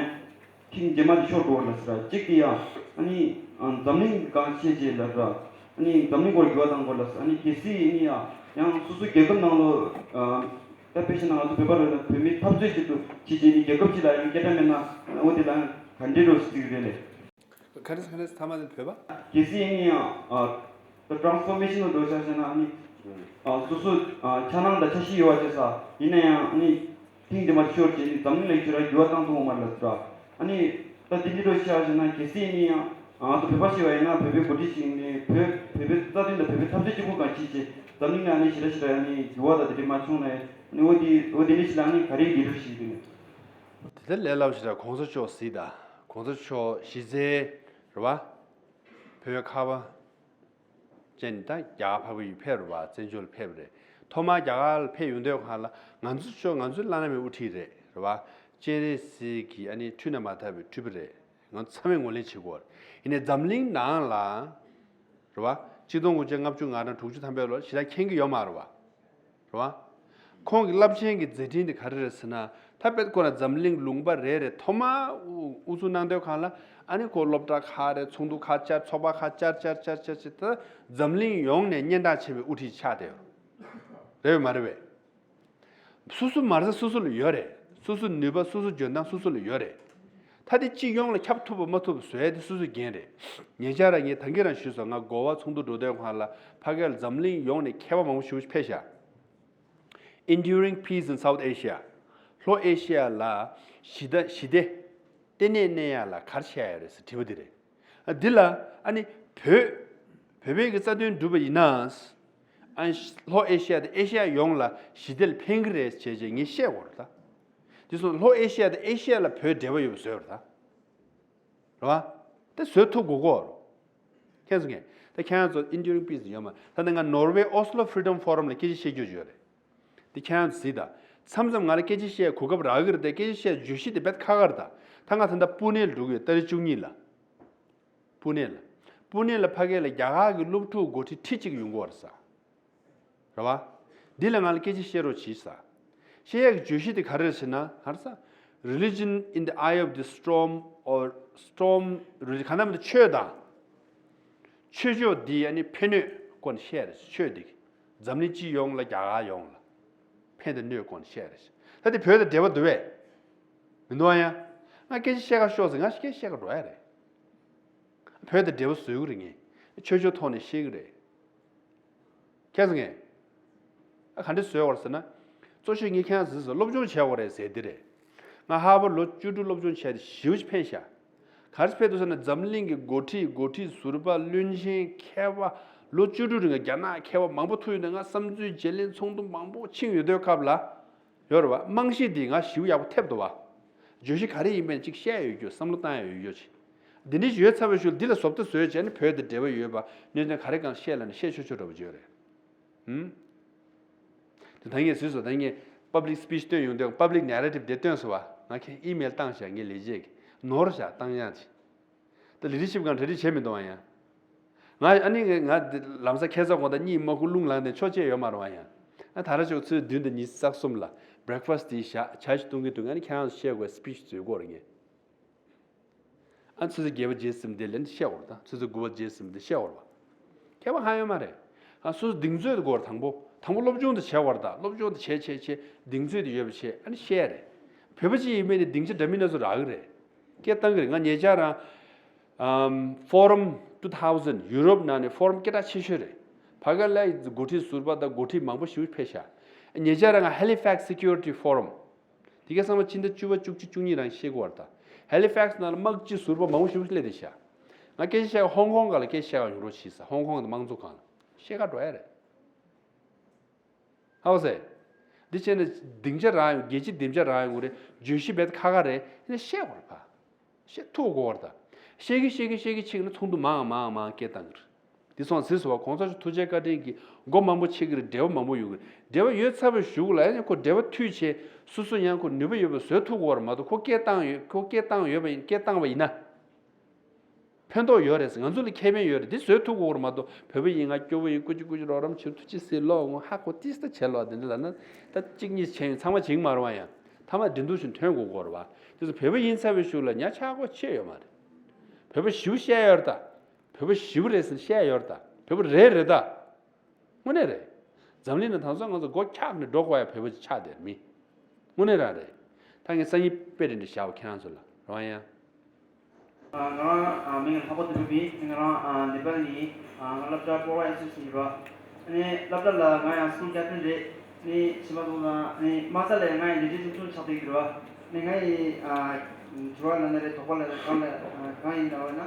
ཐེངས་རྗེས་མ་དེ་ཤོར་འགྲོ་བ་ལ་ཟེར་ཡ། གཅིག་དེ་ཡང་ཨ་ནི། ཨ། འཛམ་གླིང་སྒང་བཤད་ཅིག་ལ་ཟེར་ཡ། ཨ་ནི་འཛམ་གླིང་སྐོར་འགྱུར་བ་གཏང་དགོས་ལ་ཟེར། ཨ་ནི་གལ་སྲིད་ནི་ཡང་ཡང་སོ་སོའི་རྒྱལ་ཁབ་ནང་ལོ། ཨ། ད་དཔེ་བཞག་ན་ང་ཚོ་བོད་པ་རེད་ན་བོད་མིའི་འཐབ་རྩོད་ཅིག་ཏུ་བྱེད་ཅིག་ནི་རྒྱལ་ཁབ་ཅིག་ལ་ཡང་སྐད་གྲགས་མེད་ན། འོ་དེ་ལ་ག་འདྲའི་འགྲོ་སྲིད་ཀྱི་རེད་ལེ། ག་རེ་ག་རེ་ཐ་མ་དེ་བོད་པ། གལ་སྲིད་ཡིན་ཡང་། ཨ། ད་transformational འགྲོ་ཆ་བྱས་ན་ཨ་ནི། ཨ། སོ་སོ། ཨ། འཆར་སྣང་དང་འཆར་གཞི་ཡོད་པ་བྱས་ས་ཡིན་ན་ཡང་ཨ་ནི། ཐེངས་འདི་མ་ཤོར་བྱས་ནི་འཛམ་གླིང་ལ་ཁྱོད་རང་འགྱུར་བ་བཏང་ཐུབ་ཡོད་མ་རེད་ལ་ཟེར། ཨ་ནི། ད་འདི་འདི་འགྲོ་ཆ་བྱས་ན་གལ་སྲིད་ཡིན་ཡང་། ཨ། ང་ཚོ་བོད་པ་ཞིག་བ་ཡིན་ན་བོད་པའི་འགོ་ཁྲིད་ཞིག་ནས་བོད་བོད་པའི་རྩ་དོན་དང་བོད་པའི་འཐབ་རྩོད་གཅིག་པུ་གང་བྱེད་ཅེས་འཛམ་གླིང་ལ་ཨ་ནི་ཞེ་དྲག་ཞེ་དྲག་ཨ་ནི་འགྱུར་བ་དང་དེ་འདྲ་མ་བྱུང་ན་ཨ་ནི་འོ་དེ་འོ་དེ་འདྲ་ཞིག་ལ་ཨ་ནི་ག་རེ་འགྱུར་ཞིག་ཡིན། དེ་ལྟར་ལས་སླ་པོ་ཞིག་ལ་གོང་ས་མཆོག་གཟིགས་དང་། གོང་ས་མཆོག་གཞི་རྩའི་རེད་བ། བོད་ཁ་བ་ཅན་ད་རྒྱ་གར་འཕགས་པའི་ཡུལ་ཕེབས་རེད་བ། བཙན་བྱོལ་ཕེབས་རེད། ཐོག་མར་རྒྱ་གར་ལ་ཕེབས་ཡོང་དུས་སྒང་ལ་ང་ཚོ་ཆོ་ང་ཚོའི་བླ་ན་མེད་དབུ་ཁྲིད་རེད་རེད་བ། སྤྱན་རས་གཟིགས་ཀྱི་ཨ་ནི་འཁྲུལ་ན་མ་ཐར་བའི་སྤྲུལ་པ་རེད། ང་ཚོ་ཚང་མས་ངོས་ལེན་བྱེད་དགོས་རེད། ཡིན་ནའི་འཛམ་གླིང་ནང་ལ་རེད་བ། ཆིག་སྟོང་དགུ་བརྒྱ་ལྔ་བཅུ་ང་གྲངས་དྲུག་ཅུ་ཐམ་པའི་ལོར་ཞེ་དྲག་མཁྱེན་གྱི་ཡོད་མ་རེད་བ། རེད་བ། ཁོང་གི་རླབས་ཆེན་གྱི་མཛད་འཕྲིན་དེ་ག་རེ་རེད་ཟེར་ན། ད་དཔེ་ཁོ་རང་འཛམ་གླིང་ལུང་པ་རེ་རེ་ཐོག་མར་དབུ་དབུ་འཛུགས་གནང་དུས་སྒང་ལ་ཨ་ནི་ཁོ་སློབ་གྲྭ་ཁག་རེད། ཚོགས་འདུ་ཁག་བཅར། ཚོགས་པ་ཁག་བཅར་བཅར་བཅར་བཅར་བཅར་ད་འཛམ་གླིང་ཡོངས་ནས་སྙན་གྲགས་ཆེ་བའི་དབུ་ཁྲིད་ཆགས་བསྡད་ཡོད། རེད་བས་མ་རེད་བས། སོ་སོ་མ་རྩ་སོ་སོ་ལ་ཡོད་རེད། སོ་སོ་ནུས་པ་སོ་སོ་འཇོན་ཐང་སོ་སོ་ལ་ཡོད་རེད། ད་དེ་སྤྱི་ཡོངས་ལ་ཁྱབ་ཐུབ་པ་མ་ཐུབ་པ་བཟོ་ཡ་དེ་སོ་སོའི་འགན་རེད། ཉེ་ཆར་རང་ངས་ད་གིན་རང་ཞུས་སོང་། ང་གོ་བ་ཚོགས་འདུ་འགྲོ་དུས་སྒང་ལ་ཕ་གིར་འཛམ་གླིང་ཡོངས་ནས་མཁས་པ་མང་པོ་ཞེ་པོ་ཅིག་ཕེབས་ཤག Enduring Peace in South Asia། ལྷོ་ཨེ་ཤི་ཡ་ལ་ཞི་བདེ་ཞི་བདེ་ལྟེ་གནས་གནས་ཡ་ལ་ག་རེ་བྱས་ཡོད་རེད་ཟེར་དྲི་བ་འདི་རེད། ཨ། འདི་ལ་ཨ་ནི་བོད་བོད་པའི་གི་རྩ་དོན་སྒྲུབ་པ་ཡིན་ན། ཨ། ལྷོ་ཨེ་ཤི་ཡ་དང་ཨེ་ཤི་ཡ་ཡོངས་ལ་ཞི་བདེ་ལ་ཕན་གི་རེད་ཅེས་ཅེས་ངས་བཤད་དགོས་རེད་ད། དེ་སོང་ལྷོ་ཨེ་ཤི་ཡ་དང་ཨེ་ཤི་ཡ་ལ་བོད་འབྲེལ་བ་ཡོད་པ་བཟོས་རེད་ད། རེད་བ། དེ་བཟོས་ཐུབ་དགོས་གོ། མཁྱེན་སོང་ངས། ད་ཁྱེད་རང་ཚོ་Enduring Peace ཡོད་མ། ད་ནི་ང་ནོར་ཝེ་ཨོ་སི་ལོ་Freedom Forum ལ་སྐད་ཆ་བཤད་རྒྱུ་ཡོད་རེད། དེ་ཁྱེད་རང་ཚོ་གཟིགས་དང་། མཚམས་མཚམས་ང་ལ་སྐད་ཆ་བཤད་གོ་སྐབས་རག་གི་རེད་དེ། སྐད་ཆ་བཤད་བརྗོད་གཞི་དེ་དཔེ་ཁག་ཁག་རེད་ད། ད་ང་ད་ལྟ་པུ་ནེ་ལ་འགྲོ་གི་ཡོད། ཏ་རིག་བཅུ་གཉིས་ལ། པུ་ནེ་ལ། པུ་ནེ་ལ་ཕ་གི་ལ་རྒྱ་གར་གྱི་སློབ་ཕྲུག་འགོ་ཁྲིད་ཁྲི་གཅིག་ཡོང་གི་ཡོད་རེད་ས། རེད་བ། འདི་ལ་ང་ལ་སྐད་ཆ་བཤད་རོགས་གྱིས་ས། བཤད་ཡག་གི་བརྗོད་གཞི་དེ་ག་རེ་རེད་ཟེར་ན། ག་རེ་ཟེར། Religion in the eye of the storm or storm religion ག་ན་མི་འདུག་ཆོས་དང་། ཆོས་ཕྱོགས་འདི་ཨ་ནི་ཕན་གནོད་སྐོར་ནས་བཤད་རེད། ཆོས་འདི་འཛམ་གླིང་སྤྱི་ཡོངས་ལ་རྒྱ་གར་ཡོངས་ལ་ཕན་དང་གནོད་སྐོར་ནས་བཤད་རེད། ད་དེ་བོད་དང་འབྲེལ་བ་འདུག་བས། མི་འདུག་ཨ། ཡང་ང་སྐད་ཆ་བཤད་ག་ཤོག་ཟེར། ང་སྐད་ཆ་བཤད་ག་འགྲོ་ཡ་རེད། བོད་དང་འབྲེལ་བ་བཟོ་གི་རེད། ངས་ཆོས་ཕྱོགས་ཐོག་ནས་བཤད་གི་རེད། མཁྱེན་སོང་ངས། ཨ། ག་འདྲ་བཟོས་པ་རེད་ཟེར་ན། གཙོ་ཆེ་ངས་ཁྱེད་རང་ཚོ་སློབ་སྦྱོང་བྱས་པ་རེད་ཟེར་འདི་རེད། ང་ཧར་ཝརཌ་ལོ་བཅུ་དྲུག་སློབ་སྦྱོང་བྱས་ཏེ་ཞེ་པོ་ཅིག་ཕན་ཤག་ག་རེ་ཕེབས་འདུག་ཟེར་ན། འཛམ་གླིང་གི་འགོ་ཁྲིད་འགོ་ཁྲིད་ཟུར་པ་བློན་ཆེན་མཁས་པ་ལོ་བཅུ་དྲུག་རིང་གི་རྒྱ་ནག་མཁས་པ་མང་པོ་ཐུག་ཡོད་དུས། ང་བསམ་ཚུལ་བརྗེ་ལེན་ཚོགས་འདུ་མང་པོ་ཕྱིན་ཡོད་དུས་སྐབས་ལ། ཡོད་རེད་བ། རྨང་གཞི་འདི་ང་ཞེ་པོ་ཡག་པོ་ཐེབས་འདུག་བ། བརྗོད་གཞི་ག་རེ་ཡིན་པ་ཅིག་བཤད་ཡོད་རྒྱུ། བསམ་བློ་བཏང་ཡ་ཡོད་རྒྱུ་ཅིག་འདི་འདྲ་ཞིག་ཡོད་ཚར་བའི་གཞུག་ལ་འདི་ལ་བཟོ་ལྟ་བཟོས་བྱས་ནས། བོད་དང་འབྲེལ་བ་ཡོད་པ་གནད་དོན་ག་རེ་གང་བཤད་ལབ་ནས་བཤད་ཆོག་ཆོག་འདྲ་པོ་ཅིག་ཡོད་རེད། ཧུམ། དེ་ད་ངས་ཟེར་སོང་། ད་ངས་པབ་ལིག་སི་པིཆ་སྟོན་ཡོང་དུས། པབ་ལིག་ནེ་རེ་ཊིབ་དེ་སྟོན་སོང་བ། ང་ཁྱེད་ཨི་མེལ་བཏང་བཞག་ངའི་ལས་བྱེད་ཀྱིས་ནོར་བཞག་བཏང་ཡག་ཅིག་ད་ལི་ཌར་ཤིབ་སྒང་གྲ་སྒྲིག་བྱས་མི་འདུག་བ་ཡང་། ང་ཨ་ནི་ང་ང་འདི་ལམ་སང་ཁ་སང་དགོང་དག་གཉིད་མ་ཁུག་རླུང་ལངས་ནས་ཆོ་བྱས་ཡོད་མ་རེད་བ་ཡང་། ང་ད་ར་ཅོག་ཚོད་བདུན་དང་ཉི་ཤུ་རྩ་གསུམ་ལ་བྷི་རེག་ཕ་སི་དེ་བཞག་ཇ་ཞིག་བཏུང་གི་འདུག་ང་ནི་ཁྱེད་རང་ཚོ་བཤད་དགོས་སི་པིཆ་བཟོ་དགོས་རེད་ངས། ཨ་ཆུ་ཚོད་བརྒྱད་པ་རྗེས་ཟིན་དེ་ལན་བཤད་དགོས་རེད། ད་ཆུ་ཚོད་དགུ་པ་རྗེས་ཟིན་དེ་བཤད་དགོས་རེད་བ། ཁྱད་པར་ཧ་ཡོད་མ་རེད། ཨ་སོ་སོ་གདེང་ཚོད་དེ་དགོས་རེད། དང་པོ་དང་པོ་སློབ་སྦྱོང་དེ་བྱས་པ་རེད། ད་སློབ་སྦྱོང་དེ་བྱས་བྱས་བྱས་གདེང་ཚོད་དེ་ཡོད་པ་བྱས། ཨ་ནི་བཤད་རེད། བོད་པ་ཅིག་ཡིན་པས་ནི་སྡིངས་ཆ་འདྲ་མིན་སྣ་ཚོགས་རག་གི་རེད། སྐད་བཏང་གི་རེད། ང་ཉེ་ཆར་རང་ཨམ་Forum two thousand ཡུ་རོབ་ནང་ནས་ཕོ་རམ་སྐད་གྲགས་ཆེ་ཤོས་རེད། ཕ་ག་ལ་འགོ་ཁྲིད་ཟུར་པ་དང་འགོ་ཁྲིད་མང་པོ་ཞིག་ཕེབས་ཤག་ཉེ་ཆར་རང་Halifax Security Forum དེ་གའི་སང་ཕོད་ཕྱི་ཟླ་བཅུ་པ་བཅུ་གཅིག་བཅུ་གཉིས་རང་ཤེས་དགོས་རེད། ད་ཧེ་ལི་ཕེག་སི་ནང་ལ་དམག་སྤྱི་ཟུར་པ་མང་པོ་ཞིག་སླེབས་བསྡད་ཤག་ང་སྐད་ཆ་བཤད་ཧོང་ཀོང་སྒང་ལ་སྐད་ཆ་བཤད་ག་ཡོང་རོགས་བྱེད་ཟེར། ཧོང་ཀོང་དང་དམངས་གཙོ་སྒང་ལ་བཤད་ག་འགྲོ་ཡ་རེད། ཧ་གོ་སོང་ངས། འདི་བྱས་ན་སྡིངས་ཆ་རག་ཡོང་། རྒྱལ་སྤྱིའི་སྡིངས་ཆ་རག་ཡོང་གི་རེད། བརྗོད་གཞི་རྦད་ཁ་ཁ་རེད། དེ་ནས་བཤད་དགོས་རེད་ཕ། བཤད་ཐུབ་དགོས་རེད་ད། བཤད་གི་བཤད་གི་བཤད་གི་ཕྱིན་ན་ཚོགས་འདུ་མང་མང་མང་སྐད་བཏང་གི་རེད། འདི་སོང་ཟེར་སོང་བ། གོང་ས་མཆོག་ཐུགས་རྗེ་བཀའ་དྲིན་གྱིས་སྒོ་མང་པོ་ཕྱེ་གི་རེད། འབྲེལ་བ་མང་པོ་ཡོང་གི་རེད། འབྲེལ་བ་ཡོད་ཚར་བའི་གཞུག་ལ་ཡང་ཁོ་འབྲེལ་བ་མཐུད་བྱས་སོ་སོ་ཡང་ཁོ་ནུས་པ་ཡོད་པ་བཟོ་ཐུབ་དགོས་རེད་མ་གཏོགས། ཁོ་སྐད་བཏང་ཡོད། ཁོ་སྐད་བཏང་ཡོད་པ་ཡིན། སྐད་བཏང་བ་ཡིན་ན་ཕན་ཐོགས་ཡོད་རེད་ཟེར། ང་ཚོ་ལ་ཁེ་ཕན་ཡོད་རེད། འདི་བཟོ་ཐུབ་དགོས་རེད་མ་གཏོགས། བོད་པ་ཡིན། ང་སྐྱོ་པོ་ཡིན། སྐུ་མཁྱེན་སྐུ་མཁྱེན་རོགས་རམ་བྱེད། ཐུགས་རྗེ་གཟིགས། ལོ་ངོ་ཧ་གོ་ཏིས་ད་བྱས་ལོ། འདི་འདྲ་ལབ་ན་ད་གཅིག་གཉིས་བྱས་ཡོང་། ཚང་མ་བྱེད་ཀྱི་མ་རེད་བ། ཡང་མཐའ་མ་འགྲན་བསྡུར་ཞིག་ཐོན་དགོས་དགོས་རེད་བ། དེ་ཚོ་བོད་པ་ཡིན་ཚར་བའི་གཞུག་ལ་ཉག་ཆག་སྒོ་ཕྱེ་ཡོད་མ་རེད། བོད་པ་ཞེ་པོ་བཤད་ཡོད་རེད་ད། བོད་པ་ཞེ་པོ་རེད་ཟེར་བཤད་ཡོད་རེད་ད། བོད་པ་རེད་རེད་ད། དངོས་གནས་རེད། འཛམ་གླིང་ནང་དེང་སང་ང་ཚོ་མགོ་འཁྱག་ནས་འགྲོ་དགོས་ཡ་བོད་པ་ཅིག་ཆགས་བསྡད་མི། དངོས་གནས་རང་རེད། ད་ངས་སང་ཉིན་དཔེ་རེ་འདྲ་བཞག་པ་ཁྱེད་རང་ཚོ་ལ་རང་ཡང་། ང་རང་མིང་ལྷག་པ་དོན་གྲུབ་ཡིན། ང་རང་ནེ་པལ་ནས་ཡིན། ང་སློབ་གྲྭ་པོ་ཝ་ཨེ་སི་ཡིན་པ། ནས་སློབ་གྲྭ་ལ་ང་ཡང་སུ་ཀེབ་ཊན་རེད། ནས་ཕྱི་མ་སོང་ན་ནས་མ་རྩ་ལས་ང་ཡང་ལས་བྱེད་ཆུང་ཆུང་ཆགས་བསྡད་ཀྱི་རེད་བ། ནས་ང་ཡི་དྲི་བ་ལ་ན་རེད། དོགས་པ་ལ་རེད། གང་ལ་གང་ཡིན་ལབ་ན།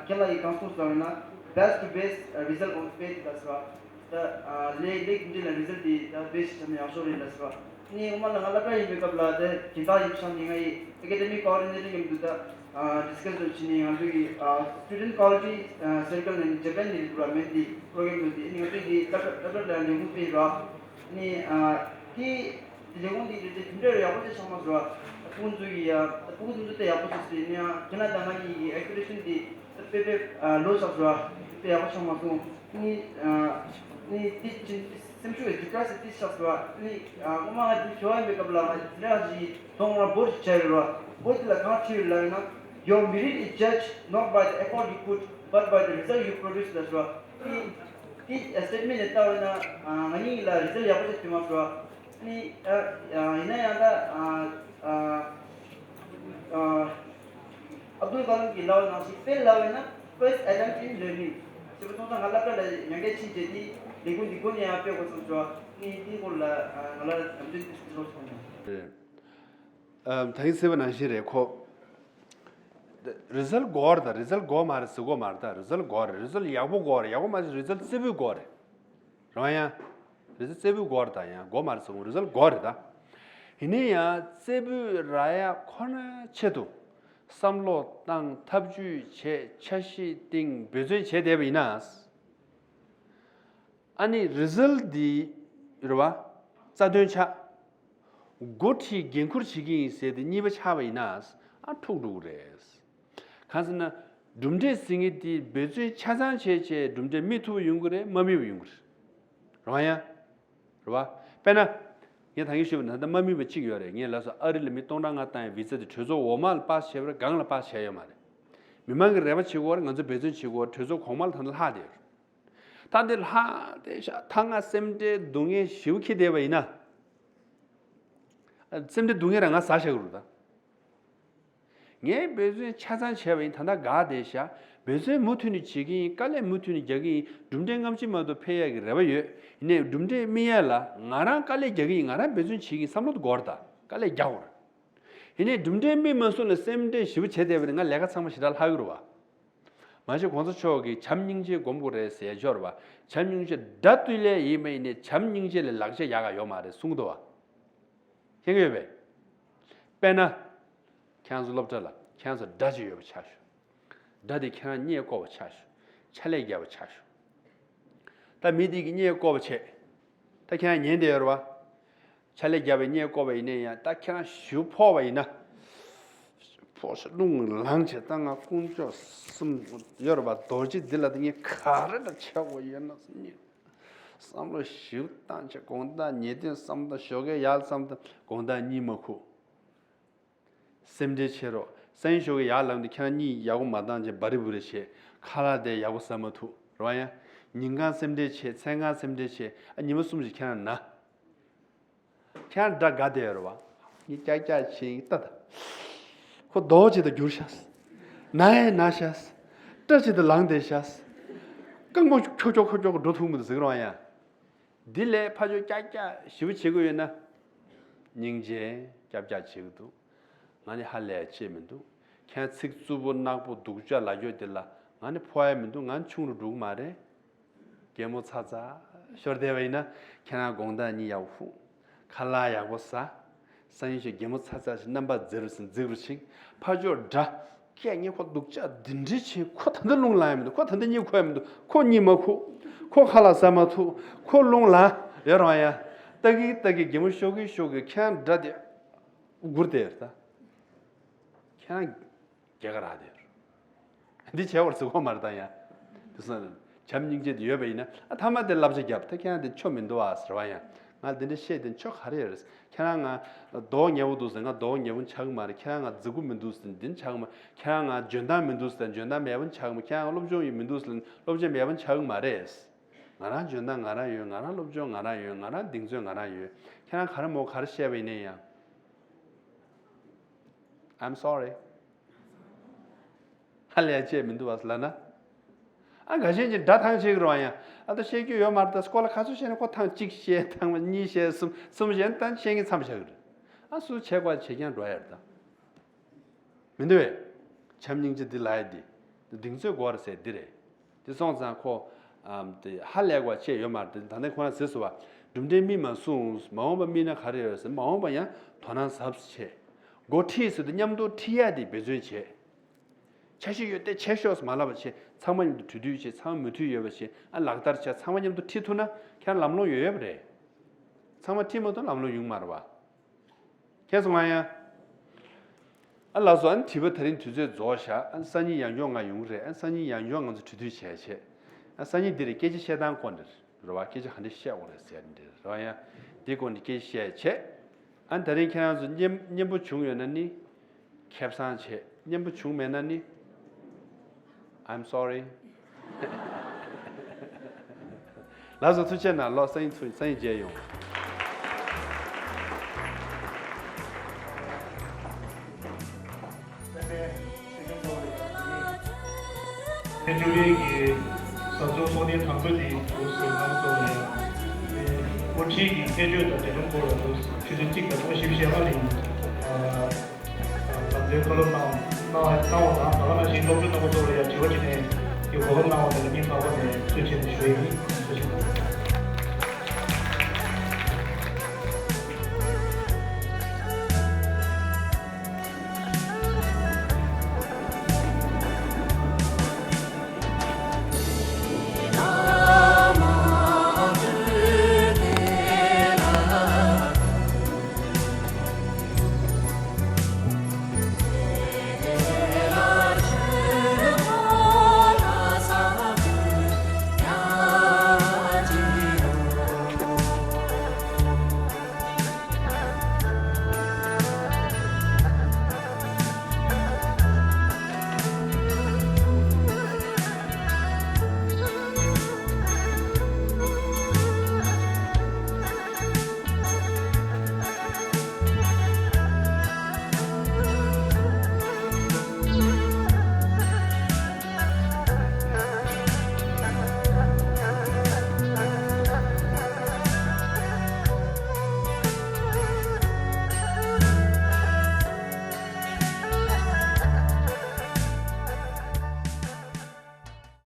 ཁྱེད་ལ་ཡི་གང་སྐོར་ལབ་ན། Best to best result on faith ལ་ཟེར་བ། ད་ལས་ལས་འདི་ལ་རི་ཛལ་འདི་ད་བེ་ཤི་ཆ་ནས་ཡག་ཤོས་རེད་ལ་ཟེར་བ། ནི་ངོ་མ་ལ་ང་སློབ་གྲྭ་ཡིན་པའི་སྐབས་ལ་དེ་སྦྱིན་བདག་ཡིན་ཤག་ནི་ང་ཡི་ཨེ་ཀེ་ཌེ་མིག་ཀོ་ཨོ་ཌི་ནེ་ཊར་མཉམ་དུ་ད་ཌིས་ཀ་སི་ཤན་བྱས་ནས། ང་ཚོ་གི་Student Quality Circle ནས་ཇ་པན་ནས་རེད་འདུག་ར། མེན་འདི་པོ་རོ་གྷ་རམ་འདི་ནི་ང་ཚོ་གི་སློབ་གྲྭ་སློབ་གྲྭ་ལ་ལས་ཁུངས་སྤེལ་ར། ནི་དེ་དེ་ལས་ཁུངས་འདི་དེ་དེ་འདྲ་ཡག་པོ་ཅིག་ཆགས་མ་སོང་ར། ཕྲུ་གུ་ཚོ་གི་ཡ་ཕྲུ་གུ་ཚོ་དེ་ཡག་པོ་ཅིག་སོང་ནི་ཡང་ཁྱེད་ན་ད་ང་གི་ཨེག་སི་པེག་ཊེ་ཤན་འདི་དཔེ་དཔེ་ལོ་ཆགས་སོང་ར། དཔེ་ཡག་པོ་ཆགས་མ་སོང་། ནི་ནི་དེ་ཅིག་སེམས་ཤུགས་ལ་ཌི་པི་རེ་སི་ཏོག་ཙམ་ཆགས་སོང་བ། ནི་ངོ་མ་ང་འདི་ཞུ་བ་ཡིན་པའི་སྐབས་ལ་ང་དེ་འདྲ་ཞིག་མཐོང་ང་བོར་ཞིག་བྱས་ཡོད་རེད་བ། བོར་དེ་ལ་གང་བྲིས་ཡོད་ལབ་ཡིན་ན། Your merit is judged not by the effort you put, but by the result you produce ལབ་སོང་བ། ནི་དེ་སི་ཊེ་ཊི་མེན་ཊི་ནས་ལྟ་བ་ཡིན་ན་ང་གཉིས་ལ་རི་ཛལ་ཡག་པོ་ཞིག་ཐོན་མ་སོང་བ། ནི་ཡིན་ན་ཡང་ད། ཨབ་དུལ་ཀ་ལམ་གྱིས་ལབ་པ་ནང་བཞིན་དཔེ་ལབ་པ་ཡིན་ན། First attempt in learning ཞེས་པ་སོང་ཙང་། ང་སློབ་གྲྭ་ལ་མྱང་འདས་ཕྱིན་རྗེས་དེ་ལས་ཁུངས་འདི་སྒོ་ནས་ཡང་སྤེལ་དགོས་བསམ་བྱུང་། ནི་དེའི་སྐོར་ལ་ང་ལ་ལམ་སྟོན་ཞུ་རོགས་གནང་། ད་གིན་ཟེར་བ་ནང་བཞིན་རེད་ཁོ། རི་ཛལ་དགོས་རེད་ད། རི་ཛལ་དགོས་མ་རེད་ཟེར་དགོས་མ་རེད་ད། རི་ཛལ་དགོས་རེད། རི་ཛལ་ཡག་པོ་དགོས་རེད། ཡག་པོ་མ་ཟེར། རི་ཛལ་རྩེ་ཕུད་དགོས་རེད། རང་ཡང་རི་ཛལ་རྩེ་ཕུད་དགོས་རེད་ད། ཡང་དགོས་མ་རེད་ཟེར་དགོས། རི་ཛལ་དགོས་རེད་ད། ཡིན་ནའི་ཡང་རྩེ་ཕུད་རག་ཡ་ཁོ་ན་ཆེད་དུ་བསམ་བློ་བཏང་། ཐབས་ཇུས་བྱས། འཆར་གཞི་བཏིང་། འབད་བརྩོན་བྱས་བསྡད་པ་ཡིན་ན། ཨ་ནི་རི་ཛལ་འདི་རེད་བ། རྩ་དོན་ཆགས། འགོ་ཁྲིད་འགན་འཁུར་བྱེད་ཀྱི་ཡིན་ཟེར་ཏེ་གཉིས་པ་ཆགས་པ་ཡིན་ན། ཨ་འཁྲུག་འགྲོ་གི་རེད། གང་ཟེར་ན། གྲུབ་འབྲས་ཟེར་མཁན་དེ་འབད་བརྩོན་ཆ་ཚང་བྱས་བྱས་གྲུབ་འབྲས་སྨིན་ཐུབ་པ་ཡོང་གི་རེད། མ་སྨིན་པ་ཡོང་གི་རེད། རེད་བ་ཡ། རེད་བ། དཔེར་ན། ངས་ད་གིན་ཞུས་པ་ནང་ལྟར་མ་སྨིན་པ་གཅིག་ཡོད་རེད། ངས་ལབ་སོང་། ཨ་རི་ལ་མི་སྟོང་ཕྲག་ལྔ་བཏང་ཡ་བི་ཛ་དེ་གྲོས་ཚོགས་འོག་མ་ལ་པཱ་སི་བྱས་པ་རེད། སྒང་ལ་པཱ་སི་བྱས་ཡོད་མ་རེད། མི་མང་གིས་རེ་བ་བྱེད་དགོས་རེད། ང་ཚོས་འབད་བརྩོན་བྱེད་དགོས་རེད། གྲོས་ཚོགས་གོང་མ་ལ་ད་ལྟ་ལྷག་བསྡད་ཡོད་རེད། ད་འདི་ལྷག་བསྡད་ཤག་ད་ང་སེམས་ཁྲལ་སྡུག་བསྔལ་ཞེ་པོ་འཁྱེར་བསྡད་པ་ཡིན་ན། སེམས་ཁྲལ་སྡུག་བསྔལ་རང་ང་ཟ་བཞག་གི་རེད་ད། ངས་འབད་བརྩོན་ཆ་ཚང་བྱས་པ་ཡིན། ད་ལྟ་འགག་བསྡད་ཤག་འབད་བརྩོན་མུ་མཐུད་ནས་བྱེད་ཀྱི་ཡིན། དཀའ་ལས་མུ་མཐུད་ནས་རྒྱག་གི་ཡིན། གྲུབ་འབྲས་སྔ་ཕྱི་མ་གཏོགས་འཕེལ་ཡག་གི་རེ་བ་ཡོད། ཡིན་ནའི་གྲུབ་འབྲས་སྨིན་ཡག་ལ་ང་རང་དཀའ་ལས་རྒྱག་གི་ཡིན། ང་རང་འབད་བརྩོན་བྱེད་ཀྱི་ཡིན་བསམ་བློ་དེ་དགོས་རེད་ད། དཀའ་ལས་རྒྱག་དགོས་རེད། ཡིན་ནའི་གྲུབ་འབྲས་སྨིན་མ་སོང་ལ་སེམས་ཁྲལ་ཞེ་པོ་བྱས་བསྡད་པ་ནི་ང་ལས་ཀ་ཚང་མ་ཞེ་དྲག་ལྷག་གི་རེད་བ། མ་གཞི་གོང་ས་མཆོག་གིས་བྱམས་སྙིང་རྗེ་སྒོམ་དགོས་རེད་ཟེར་ཡ་ཅིག་ཡོད་རེད་བ། བྱམས་སྙིང་རྗེ་དགྲ་བཏུལ་ལས་ཡིན་པ་ཡིན་ནའི་བྱམས་སྙིང་རྗེ་ལས་ལེགས་ཆ་ཡག་ག་ཡོད་མ་རེད་གསུང་གི་འདུག་བ། མཁྱེན་གྱི་ཡོད་པས། དཔེར་ན། ཁྱེད་རང་ཚོ་སློབ་གྲྭ་ལ་ཁྱེད་རང་ཚོ་དགྲ་ཅིག་ཡོད་པ་ཆགས་ཞུ། དགྲ་དེ་ཁྱེད་རང་བརྙས་བཀོད་པ་ཆགས་ཞུ། ཕྱག་ལས་བརྒྱབ་པ་ཆགས་ཞུ། ད་མི་དེ་གིས་བརྙས་བཀོད་པ་བྱས། ད་ཁྱེད་རང་ཉན་བསྡད་ཡོད་རེད་བ། ཕྱག་ལས་བརྒྱབ་པའི་བརྙས་བཀོད་པ་ཡིན་ནའི་ཡང་ད་ཁྱེད་རང་ཞུ་ཕོག་པ་ཡིན་ན། ཕོག་ཤ་རླུང་ལངས་བྱས་ད་ང་དཀོན་མཆོག་གསུམ་ཡོད་རེད་བ། རྡོ་རྗེ་འདི་ལ་ད་ངས་ག་རེ་འདྲ་བྱེད་དགོས་ཡོད་ན་སྙིང་། བསམ་བློ་ཞིབ་བཏང་བྱས་དགོང་དག་ཉལ་དུས་བསམ་བློ་ཞོགས་ཀས་ཡར་བསམ་བློ་དགོང་དག་གཉིད་མ་ཁུག་སེམས་ཁྲལ་བྱེད་རོགས། སང་ཉིན་ཞོགས་ཀས་ཡར་ལངས་དུས་ཁྱེད་རང་གཉིད་ཡག་པོ་མ་བཏང་བྱས་འབའ་རི་འབུ་རི་བྱས། ཁ་ལག་དེ་ཡག་པོ་ཟ་མ་ཐུབ་རེད་བ། ཡང་ཉིན་གང་སེམས་ཁྲལ་བྱས། མཚན་གང་སེམས་ཁྲལ་བྱས། ཨ་ཉི་མ་གསུམ་ཞིག་ཁྱེད་རང་ན། ཁྱེད་རང་དགྲ་དགའ་བསྡད་ཡོད་རེད་བ། ངས་ཀྱག་ཀྱག་བྱས་ཡིན་ལྟ་ད། ཁོ་རྡོག་གཅིག་ད་འགྱུར་ཤག་ན་ཡང་ན་ཤག་སྐྲ་གཅིག་ད་ལངས་བསྡད་ཤག་རྐང་པ་ཁྱོག་ཁྱོག་ཁྱོག་ཁྱོག་འགྲོ་ཐུབ་མི་འདུག་ཟེར་གི་རེད་བ་ཡང་། འདི་ལས་ཕར་ཕྱོགས་ཀྱག་ཀྱག་ཞེ་པོ་བྱེད་ཀྱི་ཡོད་ན། སྙིང་རྗེ་ཀྱག་ཀྱག་བྱེད་ཀྱི་འདུག་ང་ནི་ཧ་ལས་ཅེས་མི་འདུག་ཁྱེད་ཚིག་རྩུབ་པོ་ནག་པོ་སྡུག་ཅག་ལབ་རྒྱུ་དེ་ལ་ང་ནི་ཕོག་ཡ་མི་འདུག་ང་ནི་ཆུང་རུ་འགྲོ་གི་མ་རེད། གད་མོ་ཚ་ཚ་ཤོར་བསྡད་པ་ཡིན་ན་ཁྱེད་རང་དགོང་དག་གཉིད་ཡག་པོ་ཧུ། ཁ་ལག་ཡག་པོ་ཟ། སང་ཉིན་ཞིག་གད་མོ་ཚ་ཚ་ཞིག་རྣམ་པ་མཛེས་རུ་ཕྱིན་མཛེས་རུ་ཕྱིན། ཕར་ཕྱོགས་དགྲ། ཁྱེད་ངས་ཁོ་སྡུག་ཅག་འདི་འདྲ་བྱས། ཁོ་ད་ལྟ་རླུང་ལངས་ཡ་མི་འདུག་ཁོ་ད་ལྟ་གཉིད་ཁུག་ཡ་མི་འདུག་ཁོ་གཉིད་མ་ཁུག་ཁོ་ཁ་ལག་ཟ་མ་ཐུབ། ཁོ་རླུང་ལངས་ཡོད་རང་ཡ། ལྟ་གི་ལྟ་གི་གད་མོ་ཤོར་གི་ཤོར་གི་ཁྱེད་རང་དགྲ་དེ། སྒུར་དེ་ཡོད་ད། ཁྱེད་རང་། རྒྱལ་ཁ་རག་དེར། འདི་བྱས་བར་ཟེར་གོ་མ་རེད་ད་ཡ། དེ་སོང་བྱམས་སྙིང་རྗེ་དེ་ཡོད་པ་ཡིན་ན་ཨ་ཐ་མ་དེ་བསླབ་བྱ་བརྒྱབ་ད་ཁྱེད་རང་དེ་ཆོ་མི་འདུག་ཨ་ཟེར་བ་ཡང་། ང་འདི་འདྲ་བཤད་དེ་ཆོ་ག་རེ་ཡོད་རེད། ཁྱེད་རང་ང་མདོག་ཉེ་བོ་འདུག་ཟེར། ང་མདོག་ཉེ་བོ་ཆགས་ཀྱི་མ་རེད། ཁྱེད་རང་ང་མཛེས་སྡུག་མི་འདུག་ཟེར་འདི་ཆགས་ཀྱི་མ། ཁྱེད་རང་ང་འཇོན་ཐང་མི་འདུག་ཟེར་འཇོན་ཐང་མེད་པོ་ཆགས་ཀྱི་མ། ཁྱེད་རང་ང་སློབ་སྦྱོང་ཡོད་མི་འདུག་ཟེར་སློབ་སྦྱོང་མེད་པོ་ཆགས་ཀྱི་མ་རེད། ང་རང་འཇོན་ཐང་ང་རང་ཡོད། ང་རང་སློབ་སྦྱོང་ང་རང་ཡོད། ང་རང་གདེང་ཚོད་ང་རང་ཡོད། ཁྱེད་རང་ག་རེ་མོ་ག་རེ་བཤད་པ་ཡིན་ནའི་ཡང་། I'm sorry། ཧ་ལས་ཡ་བྱས་མི་འདུག་བ་ལབ་ན། ཨ་འགའ་ཤས་ཀྱིས་དགྲ་ཐང་ཆད་ཀྱི་རེད་བ་ཡང་། ཨ་ད་བཤད་རྒྱུ་ཡོད་མ་རེད། ད་སྐོར་ལ་ག་ཚོད་བཤད་ན་ཁོ་ཐང་གཅིག་བཤད། ཐང་གཉིས་བཤད། གསུམ་གསུམ་བཤད་ན་ད་བཤད་མཁན་མཚམས་བཞག་གི་རེད། ཨ་སུ་བྱས་དགོས་བྱས་ཀྱང་འགྲོ་ཡ་རེད་ད། མི་འདུག་བས། བྱམས་སྙིང་རྗེ་འདི་ལབ་ཡ་འདི། འདི་གདེང་ཚོད་དགོས་རེད་ཟེར་འདི་རེད། འདི་སོང་ཙང་ཁོ། ཨམ་དེ་ཧ་ལས་དགོས་བྱས་ཡོད་མ་རེད། ད་ལྟ་ཁོ་རང་ཟེར་སོང་བ། གྲུབ་འབྲས་སྨིན་མ་སོང་། མ་འོངས་པ་སྨིན་ན་ག་རེ་ཡོད་ཟེར། མ་འོངས་པ་ཡང་དོ་སྣང་ཟབ་བྱས། འགོ་ཁྲིད་ཟེར་དུས་མཉམ་དུ་ཁྲིད་ཡ་དེ་འབད་བརྩོན་བྱས། འཆར་གཞི་ཡོད་དེ་བྱས་ཤོག་ཟེར་མ་ལབ་པ་བྱས། ཚང་མ་མཉམ་དུ་གྲོས་བསྡུར་བྱས། ཚང་མ་མོས་མཐུན་ཡོད་པ་བྱས། ཨ་ལག་བསྟར་བྱས། ཚང་མ་མཉམ་དུ་ཁྲིད་ཐུབ་ན་ཁྱེད་རང་ལམ་ལྷོང་ཡོད་ཡོད་པ་རེད། ཚང་མ་ཁྲིད་མ་ཐུབ་ལམ་ལྷོང་ཡོང་གི་མ་རེད་བ། མཁྱེན་སོང་ང་ཡ། ཨ་ལགས་སོ། ཨ་ནི་དྲི་བ་དེ་རིང་དུས་ཚོད་རྫོགས་ཤག་ཨ་ནི་སང་ཉིན་ཡང་བསྐྱར་ང་ཡོང་གི་རེད། ཨ་ནི་སང་ཉིན་ཡང་བསྐྱར་ང་ཚོ་གྲོས་བསྡུར་བྱས་བྱས། ཨ་སང་ཉིན་འདི་རེད། སྐད་ཆ་བཤད་སྟངས་སྐོར་འདི་རེད་བ། སྐད་ཆ་ག་འདྲ་བཤད་དགོས་རེད་ཟེར་འདི་རེད་བ་ཡ། འདི་སྐོར་འདི་སྐད་ཆ་བཤད་བྱས། ཨ་ནི་དེ་རིང་ཁྱེད་རང་ཚོ་སྙན་སྙན་པོ་བྱུང་ཡོད་ན་ནི། ཁེ་བཟང་བྱས། སྙན་པོ་བྱུང་མེད་ན་ནི། I'm sorry། ལགས་སོ། ཐུགས་རྗེ་གནང་། ལོ་སང་ཉིན་ཐུགས་སང་ཉིན་མཇལ་ཡོང་། ཕན་ཆོས་གླིང་གི་བཟའ་ཚང་ཚོགས་གནས་དང་པོ་དེ་འདུག་ཟེར་གནང་སོང་ནས། དེ་འགོ་ཁྲིད་ཀྱི་ཁྱད་ཆོས་དང་འབྲེལ་ལམ་སྐོར་ལ་འདུག་ཆུ་ཚོད་གཅིག་དང་ཕྱེད་ཀ་ཞིག་བཤད་མ་རེད། ལམ་སྟོན་བཀའ་སློབ་གནང་གནང་བ་དང་། ད་ག་ནང་བཞིན་སློབ་ཕྲུག་རྣམ་པ་ཚོ་ལ་ཡང་དྲི་བ་དྲིས་ལན་གྱི་གོ་སྐབས་གནང་བ་དེ་ལ་སྙིང་ཐག་པ་ནས་ཐུགས་རྗེ་ཆེ་ཞུ་ཡི་ཡིན།